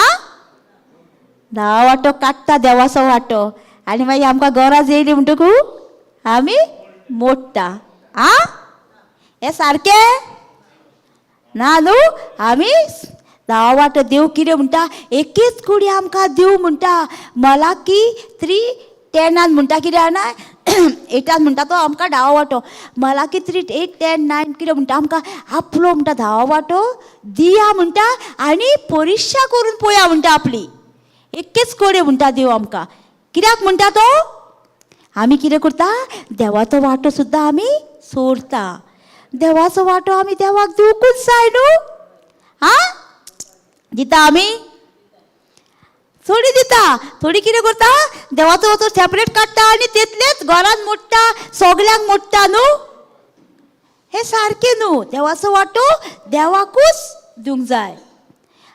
10 वांटो काडटा देवाचो वांटो आनी मागीर आमकां गरज येयली म्हणटकू आमी मोडटा. आ हें सारकें ना न्हू. आमी 10 वांटो देव कितें म्हणटा, एकेच कुडी आमकां देव म्हणटा. मलाकी 3:10 म्हणटा कितें जाणा, 8 म्हणटा तो आमकां 10 वांटो. मलाकी 3, 8, 10, 9 कितें म्हणटा आमकां, आपलो म्हणटा 10 वांटो दिया म्हणटा आनी परिक्षा करून पळया म्हणटा आपली. एकेच कोडे म्हणटा देव आमकां. कित्याक म्हणटा तो? आमी कितें करता, देवाचो वांटो सुद्दां आमी सोडता. देवाचो वांटो आमी देवाक दिवकूच जाय न्हू. आं दिता आमी? थोडी दिता. थोडी कितें करता, देवाचो वांटो सेपरेट काडटा आनी तितलेच घरान मोडटा, सगल्यांक मोडटा न्हू. हें सारकें न्हू. देवाचो वांटो देवाकूच दिवंक जाय.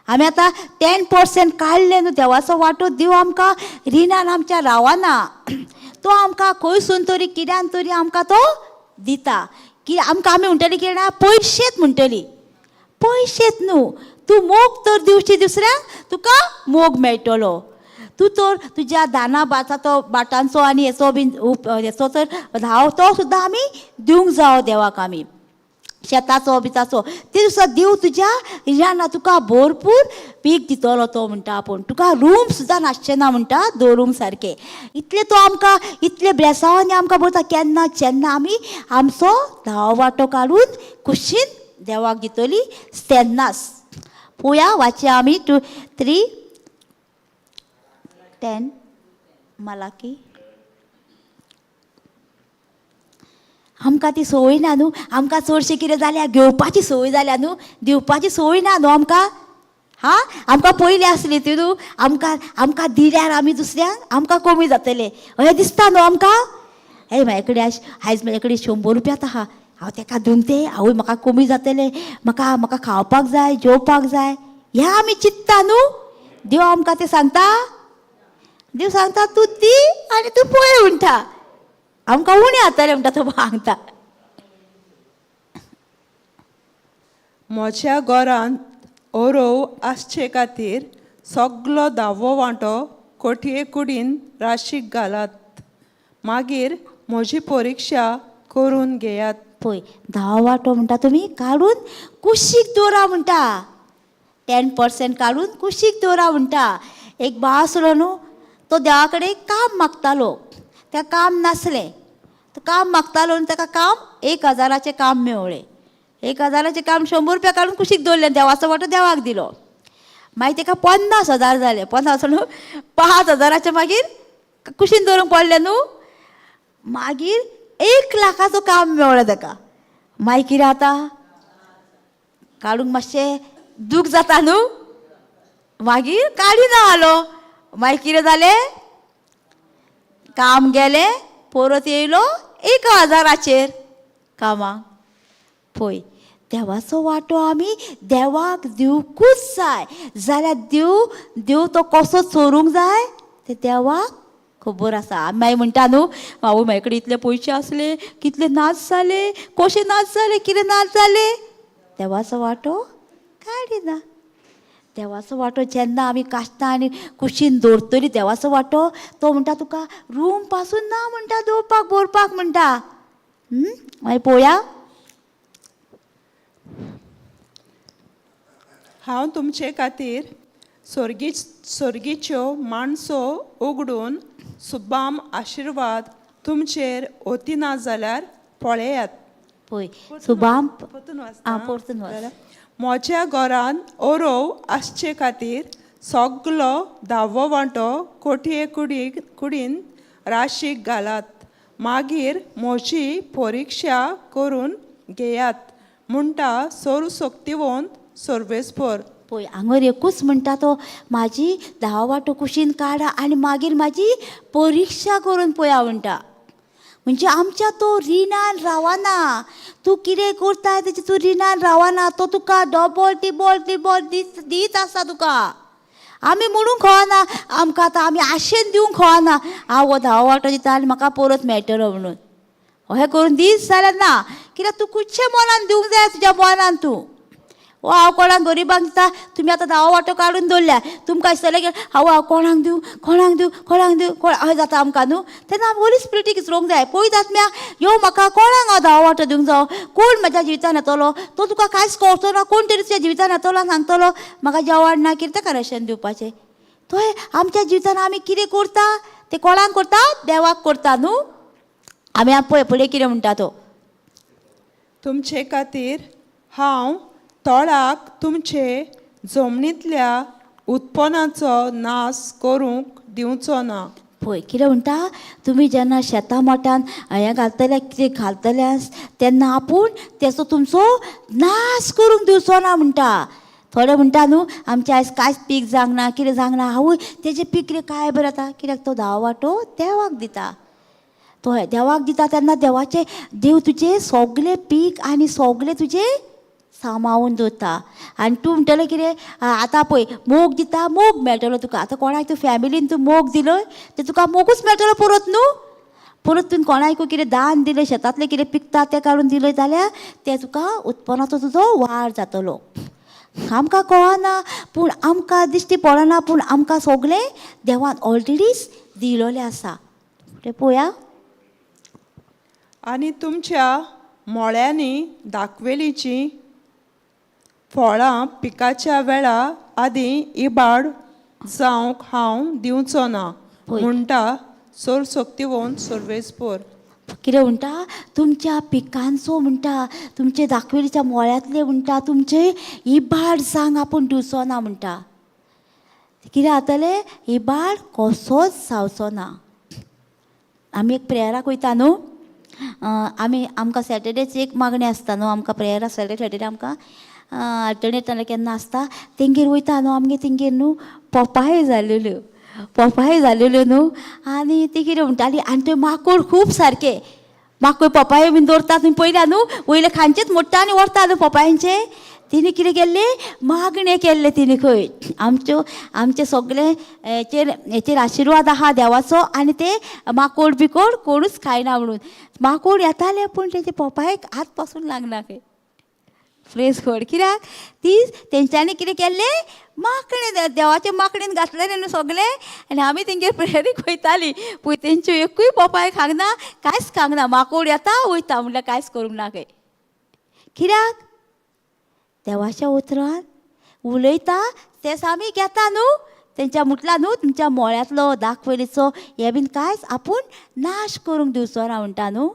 आमी आतां 10% काडलें न्हू देवाचो वांटो, देव आमकां रिणान आमच्या रावना. तो आमकां खंयसून तरी कित्यान तरी आमकां तो दिता. की आमकां आमी म्हणटली कितें ना, पयशेच म्हणटली. पयशेच न्हू, तूं मोग तर दिवची दुसऱ्यांक, तुका मोग मेळटलो. तूं तर तुज्या दाना भाताचो बाटांचो आनी हेचो बीन हेचो तर धांव तो सुद्दां आमी दिवंक जावो देवाक. आमी शेताचो बिताचो ते सुद्दां देव तुज्या रिणान तुका भरपूर पीक दितलो. तो म्हणटा आपूण तुका रूम सुद्दां नासचें ना म्हणटा, दवरूंक सारकें. इतलें तो आमकां इतले ब्लेसांवांनी आमकां बरता. केन्ना जेन्ना आमी आमचो धांव वांटो काडून कुशीन देवाक दितली तेन्नाच. पळोवया, वाचया आमी 2 3 10 मलाकी. आमकां ती संवय ना न्हू. आमकां चडशें कितें जाल्या, घेवपाची संवय जाल्या न्हू, दिवपाची संवय ना न्हू आमकां. हा, आमकां पयलीं आसली ती न्हू. आमकां आमकां दिल्यार आमी दुसऱ्यांक आमकां कमी जातलें अशें दिसता न्हू आमकां. हे म्हाजे कडेन आयज म्हाजे कडेन 100 रुपया आहा, हांव तेका दिवंक ते आवय म्हाका कमी जातलें, म्हाका म्हाका खावपाक जाय, जेवपाक जाय, ह्या आमी चिंत्ता न्हू. देव आमकां तें सांगता, देव सांगता तूं दी आनी तूं पळय म्हणटा, आमकां उणें जातलें म्हणटा तो सांगता. म्हज्या घरांत ओरोव आसचे खातीर सगलो धावो वांटो कोठये कुडीन राशीक घालात, मागीर म्हजी परिक्षा करून घेयात. पळय, धावो वांटो म्हणटा तुमी काडून कुशीक दवरा म्हणटा, 10% काडून कुशीक दवरा म्हणटा. एक भाव आसलो न्हू, तो देवा कडेन काम मागतालो. ताका काम नासलें, तो काम मागतालो आनी ताका काम 1000चें काम मेवळें. 1000चें काम 100 रुपया काडून कुशीक दवरलें, देवाचो वांटो देवाक दिलो. मागीर ताका 50,000 जालें. 50 न्हू, 5,000चें मागीर कुशीन दवरूंक पडलें न्हू. मागीर 1 लाखाचो काम मेवळें ताका. मागीर कितें जाता, काडूंक मातशें दूख जाता न्हू. मागीर काडिना आलो. मागीर कितें जालें, काम गेलें, परत येयलो 1000चेर कामाक. पळय, देवाचो वांटो आमी देवाक दिवकूच जाय. जाल्यार देव देव तो कसो चोरूंक जाय तें देवाक खबर आसा. आमी मागीर म्हणटा न्हू, आवय म्हाजे कडेन इतले पयशे आसले, कितले नाच जाले, कशे नाच जाले, कितें नाच जाले. देवाचो वांटो काडिना. देवाचो वांटो जेन्ना आमी कास्तां आनी कुशीन दवरतली देवाचो वांटो, तो म्हणटा तुका रूम पासून ना म्हणटा दवरपाक, भरपाक म्हणटा. मागीर पळोवया. हांव तुमचे खातीर सोर्गीच्यो माणसो उगडून सुबाम आशिर्वाद तुमचेर ओतिना जाल्यार पळयात. पळय सुबाम परतून वाचता. आं, परतून वाच. म्हज्या घरांत ओरोव आसचे खातीर सगलो धावो वांटो कोठये कुडीन राशीक घालात, मागीर म्हजी परिक्षा करून घेयात म्हणटा सर्वशक्तिवंत सर्वेस्पर. पळय हांगर एकूच म्हणटा तो, म्हाजी धाव वांटो कुशीन काडा आनी मागीर म्हाजी परिक्षा करून पळया म्हणटा. म्हणजे आमच्या तो रिणान रावना. तूं कितें करता तेजे तूं रिणान रावना, तो तुका डबल टिबल टिबल दीत आसा तुका. आमी म्हणूंक खवना आमकां आतां, आमी आशेन दिवंक खवना, हांव हो धावो वांटो दिता आनी म्हाका परत मेळटलो म्हणून. अशें करून दीस जाल्यार ना, कित्याक तूं खुदशें मनान दिवंक जाय, तुज्या मनान तूं. ओ हांव कोणाक गरिबांक दिता, तुमी आतां धावो वांटो काडून दवरल्या, तुमकां दिसतलें की हांव हांव कोणाक दिवं, कोणाक दिवं, कोणाक दिवं, कोण अशें जाता आमकां न्हू. तेन्ना आमी होली स्पिरिटीक विचारूंक जाय, पळयत आत्म्या यो म्हाका कोणाक हांव धावो वांटो दिवंक जावो, कोण म्हज्या जिवितान येतलो, तो तुका कांयच कळचो ना, कोण तरी तुज्या जिवितान येतलो आनी सांगतलो म्हाका जेवण ना कितें ताका रेशन दिवपाचें. तो आमच्या जिवितान आमी कितें करता तें कोणाक करता, देवाक करता न्हू. आमी पळय फुडें कितें म्हणटा तो. तुमचे खातीर हांव तोळाक तुमचे जमनींतल्या उत्पन्नाचो नाश करूंक दिवचो ना. पळय कितें म्हणटा, तुमी जेन्ना शेतां मोट्यान हें घालतले, कितें घालतले तेन्ना आपूण तेचो तुमचो नाश करूंक दिवचो ना म्हणटा. थोडे म्हणटा न्हू आमचें आयज कांयच पीक जावंक ना, कितें जावंक ना. आवय तेजें पीक कितें काय बरें जाता, कित्याक तो 10 वांटो देवाक दिता. तो देवाक दिता तेन्ना देवाचें देव तुजें सगलें पीक आनी सगलें तुजें सांबाळून दवरता. आनी तूं म्हणटलें कितें, आतां पळय मोग दिता, मोग मेळटलो तुका. आतां कोणाक तूं फॅमिलीन तूं मोग दिलो तें तुका मोगूच मेळटलो परत न्हू. परत तुवें कोणाकूय कितें दान दिलें, शेतांतलें कितें पिकता तें काडून दिलें जाल्यार तें तुका उत्पन्नाचो तुजो वाड जातलो. आमकां कळना, पूण आमकां दिश्टी पडना, पूण आमकां सगलें देवान ऑलरेडीच दिलोलें आसा. तें पळोवया. आनी तुमच्या मोळ्यांनी दाखवेलीचीं फळां पिकाच्या वेळा आदीं इबाड जावंक हांव दिवचो ना, पळय. म्हणटा सर्वशक्तिवंत सर्वेस्पर. कितें म्हणटा, तुमच्या पिकांचो म्हणटा, तुमचे दाखवेलीच्या मोळ्यांतले म्हणटा, तुमचे इबाड जावंक आपूण दिवचो ना म्हणटा. कितें जातलें, इबाड कसोच जावचो ना. आमी एक प्रेयराक वयता न्हू, आमी आमकां सॅटर्डेच एक मागणें आसता न्हू, आमकां प्रेयराक सॅटर्डे सॅटर्डे आमकां अल्टरनेट केन्ना आसता तेंगेर वयता न्हू. आमगेर तेंगेर न्हू पोपायो जालेल्यो, पोपायो जालेल्यो न्हू. आनी ती कितें म्हणटाली, आनी त्यो माकोड खूब सारके माकोड पोपायो बीन दवरता तुमी पळयल्या न्हू, वयले खांचेच मोडटा आनी व्हरता न्हू पोपायांचे. तिणें कितें केल्लें, मागणें केल्लें तिणें खंय आमच्यो आमचे सगळे हेचेर हेचेर आशिर्वाद आहा देवाचो, आनी ते माकोड बिकोड कोणूच खायना म्हणून. माकोड येताले पूण तेजे पोपायेक हात पासून लागना खंय. प्रेज गॉड. कित्याक ती तेंच्यांनी कितें केल्लें, माकणें देवाचे माकणेन घातलेलें न्हू सगळें. आनी आमी तेंगेर प्रेयरीक वयतालीं, पळय तेंच्यो एकूय पोपाय खांगना, कांयच खांगना. माकोड येता वयता म्हणल्यार कांयच करूंक ना खंय. कित्याक देवाच्या उतरान उलयता तेंच आमी घेता न्हू. तेंच्या म्हटलां न्हू तुमच्या मोळ्यांतलो दाखवलीचो हें बीन कांयच आपूण नाश करूंक दिवचो ना म्हणटा न्हू.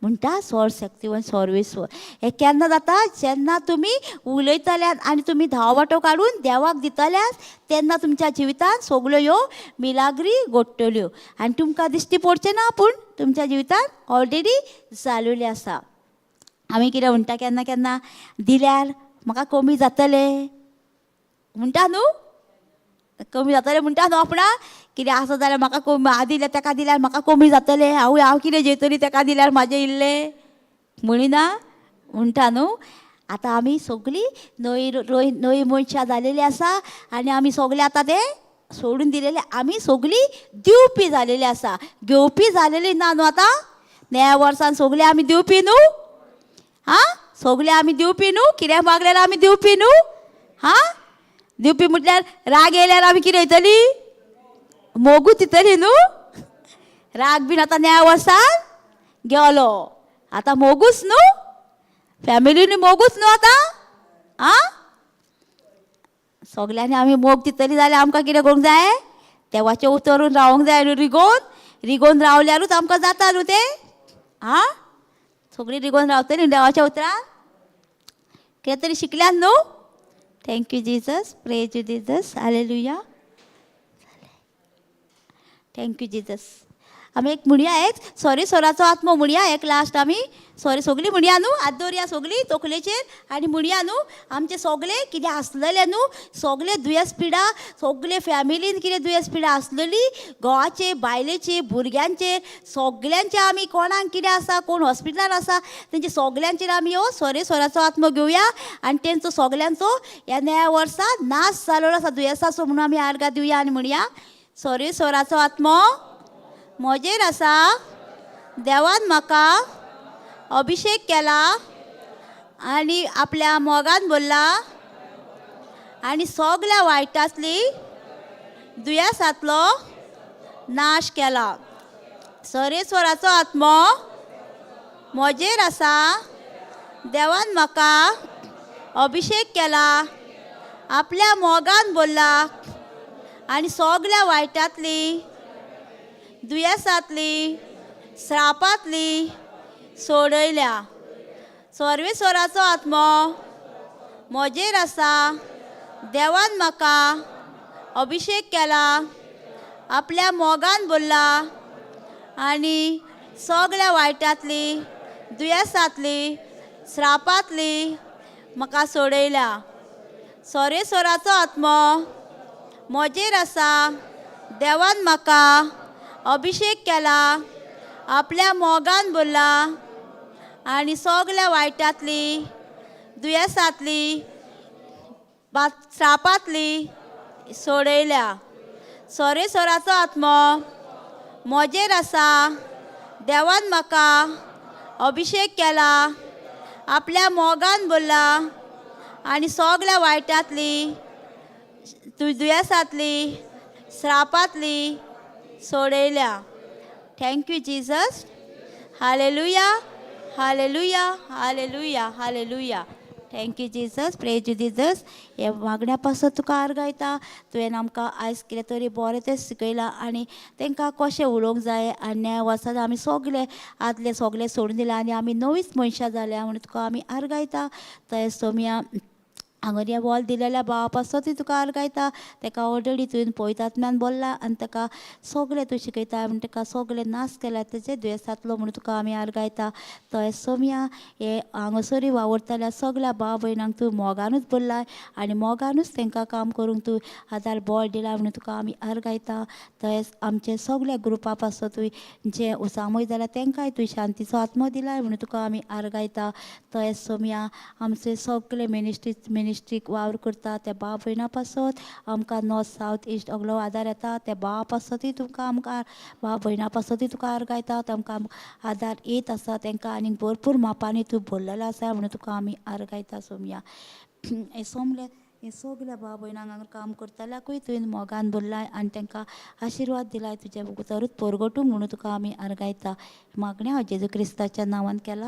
म्हणटा सर्वशक्तिवंत सर्वेस्वर. हें केन्ना जाता, जेन्ना तुमी उलयतल्यात आनी तुमी 10 वांटो काडून देवाक दितल्यात तेन्ना तुमच्या जिवितांत सगल्यो ह्यो मिलाग्री घडटल्यो. आनी तुमकां दिश्टी पडचें ना, पूण तुमच्या जिवितांत ऑलरेडी जालेली आसा. आमी कितें म्हणटा, केन्ना केन्ना दिल्यार म्हाका कमी जातलें म्हणटा न्हू, कमी जातलें म्हणटा न्हू आपणाक, कितें आसा जाल्यार म्हाका कमी, हांव दिल्यार तेका दिल्यार म्हाका कमी जातलें, हांव हांव कितें जेतली तेका दिल्यार म्हाजें इल्लें म्हणिना म्हणटा न्हू. आतां आमी सगळीं नवी नवी मनशां जालेलीं आसा आनी आमी सगळीं आतां तें सोडून दिलेलें, आमी सगळीं दिवपी जालेलीं आसा, घेवपी जालेलीं ना न्हू. आतां नव्या वर्सान सगळीं आमी दिवपी न्हू, हां सगळीं आमी दिवपी न्हू, कित्याक मागल्यार आमी दिवपी न्हू. हां दिवपी म्हटल्यार राग येयल्यार आमी कितें वयतली, मोगूच दितली न्हू. राग बीन आतां नव्या वर्सान गेलो, आतां मोगूच न्हू, फॅमिलीन मोगूच न्हू आतां. आं सगल्यांनी आमी मोग दितली जाल्यार आमकां कितें करूंक जाय, देवाचें उतरून रावंक जाय न्हू, रिगोवन रिगोवन रावल्यारूच आमकां जाता न्हू तें. आं सगळीं रिगोवन रावतली न्हू देवाच्या उतरान, कितें तरी शिकल्यात न्हू. Thank you Jesus, praise you Jesus, hallelujah, thank you Jesus. आमी एक म्हणया, एक सॉरी सोराचो आत्मो म्हणया एक लास्ट. आमी सॉरी सगळीं म्हणया न्हू, हात दवरया सगळीं तकलेचेर आनी म्हणया न्हू, आमचें सगळें कितें आसलेलें न्हू, सगळें दुयेंस पिडा, सगळे फॅमिलीन कितें दुयेंस पिडा आसलेली, घोवाचे बायलेचे भुरग्यांचेर सगल्यांचे आमी कोणाक कितें आसा, कोण हॉस्पिटलान आसा तेंचे सगल्यांचेर आमी ह्यो सॉरी सोराचो आत्मो घेवया आनी तेंचो सगल्यांचो ह्या नव्या वर्सा नाश जालेलो आसा दुयेंसाचो म्हणून आमी आर्गां दिवया आनी म्हणया, सॉरी सोराचो आत्मो म्हजेर आसा, देवान म्हाका अभिशेक केला आनी आपल्या मोगान भरला आनी सगल्या वायटांतली दुयेंसांतलो नाश केला. सरेस्वराचो आत्मो म्हजेर आसा, देवान म्हाका अभिशेक केला, आपल्या मोगान भरला आनी सगल्या वायटांतली दुयेंसांतली श्रापांतली सोडयल्या. सर्वेस्वराचो आत्मो म्हजेर आसा, देवान म्हाका अभिशेक केला, आपल्या मोगान भरला आनी सगल्या वायटांतली दुयेंसांतली श्रापांतली म्हाका सोडयल्या. सोरेस्वराचो आत्मो म्हजेर आसा. देवान म्हाका अभिशेक केला, आपल्या मोगान भरला आनी सगल्या वायटांतली, दुयेंसांतली, श्रापांतली सोडयल्या. सोरेस्वराचो आत्मो म्हजेर आसा. देवान म्हाका अभिशेक केला, आपल्या मोगान भरला आनी सगल्या वायटांतली, दुयेंसांतली, श्रापांतली सोडयल्या. Thank you Jesus. Hallelujah, hallelujah, hallelujah, hallelujah. Thank you Jesus. Praise you Jesus. हे मागण्या पासत तुका आर्गायता. तुवें आमकां आयज कितें तरी बरें तें शिकयलां आनी तांकां कशें उलोवंक जाय आनी न्याय वचत आमी सगले आदले सगले सोडून दिला आनी आमी नवीच मनशां जाल्या म्हणून तुका आमी आर्गायता. तशेंच सोमया हांगा ह्या वॉल दिलेल्या भावा पासतूय तुका आर्गायता. ताका ऑलरेडी तुवें पवित्र बोल्ला आनी ताका सगलें तूं शिकयता म्हण ताका सगलें नाश केला तेजे दुयेंसांतलो म्हणून तुका आमी आर्गायता. तशेंच सोमया हे हांगासरूय वावुरतल्या सगल्या भाव भयणांक तूं मोगानूच भरलाय आनी मोगानूच तांकां काम करूंक तूं आदार बळ दिला म्हणून तुका आमी आर्गायता. तशेंच आमचे सगल्या ग्रुपा पासतूय जे उसामय जाल्या तांकांय तूं शांतीचो आत्मो दिलाय म्हणून तुका आमी आर्गायता. तशेंच सोमया आमचे सगळे मिनिस्ट्रीक वावर करता त्या भाव भयणां पासत आमकां नॉर्थ सावथ इस्ट सगलो आदार येता त्या भावा पासतूय तुमकां आमकां भाव भयणां पासतूय तुका आर्गायता. तांकां आदार येत आसा तांकां आनीक भरपूर मापांनी तूं भरलेलो आसा म्हणून तुका आमी आर्गायता. सोमया हें सोमले हे सगल्या भाव भयणांक हांगा काम करतल्याकूय तुवें मोगान भरलाय आनी तांकां आशिर्वाद दिलाय तुज्या उतरूच परगटूंक म्हणून तुका आमी आर्गायता. मागणें हांव जेजू क्रिस्ताच्या नांवान केलां.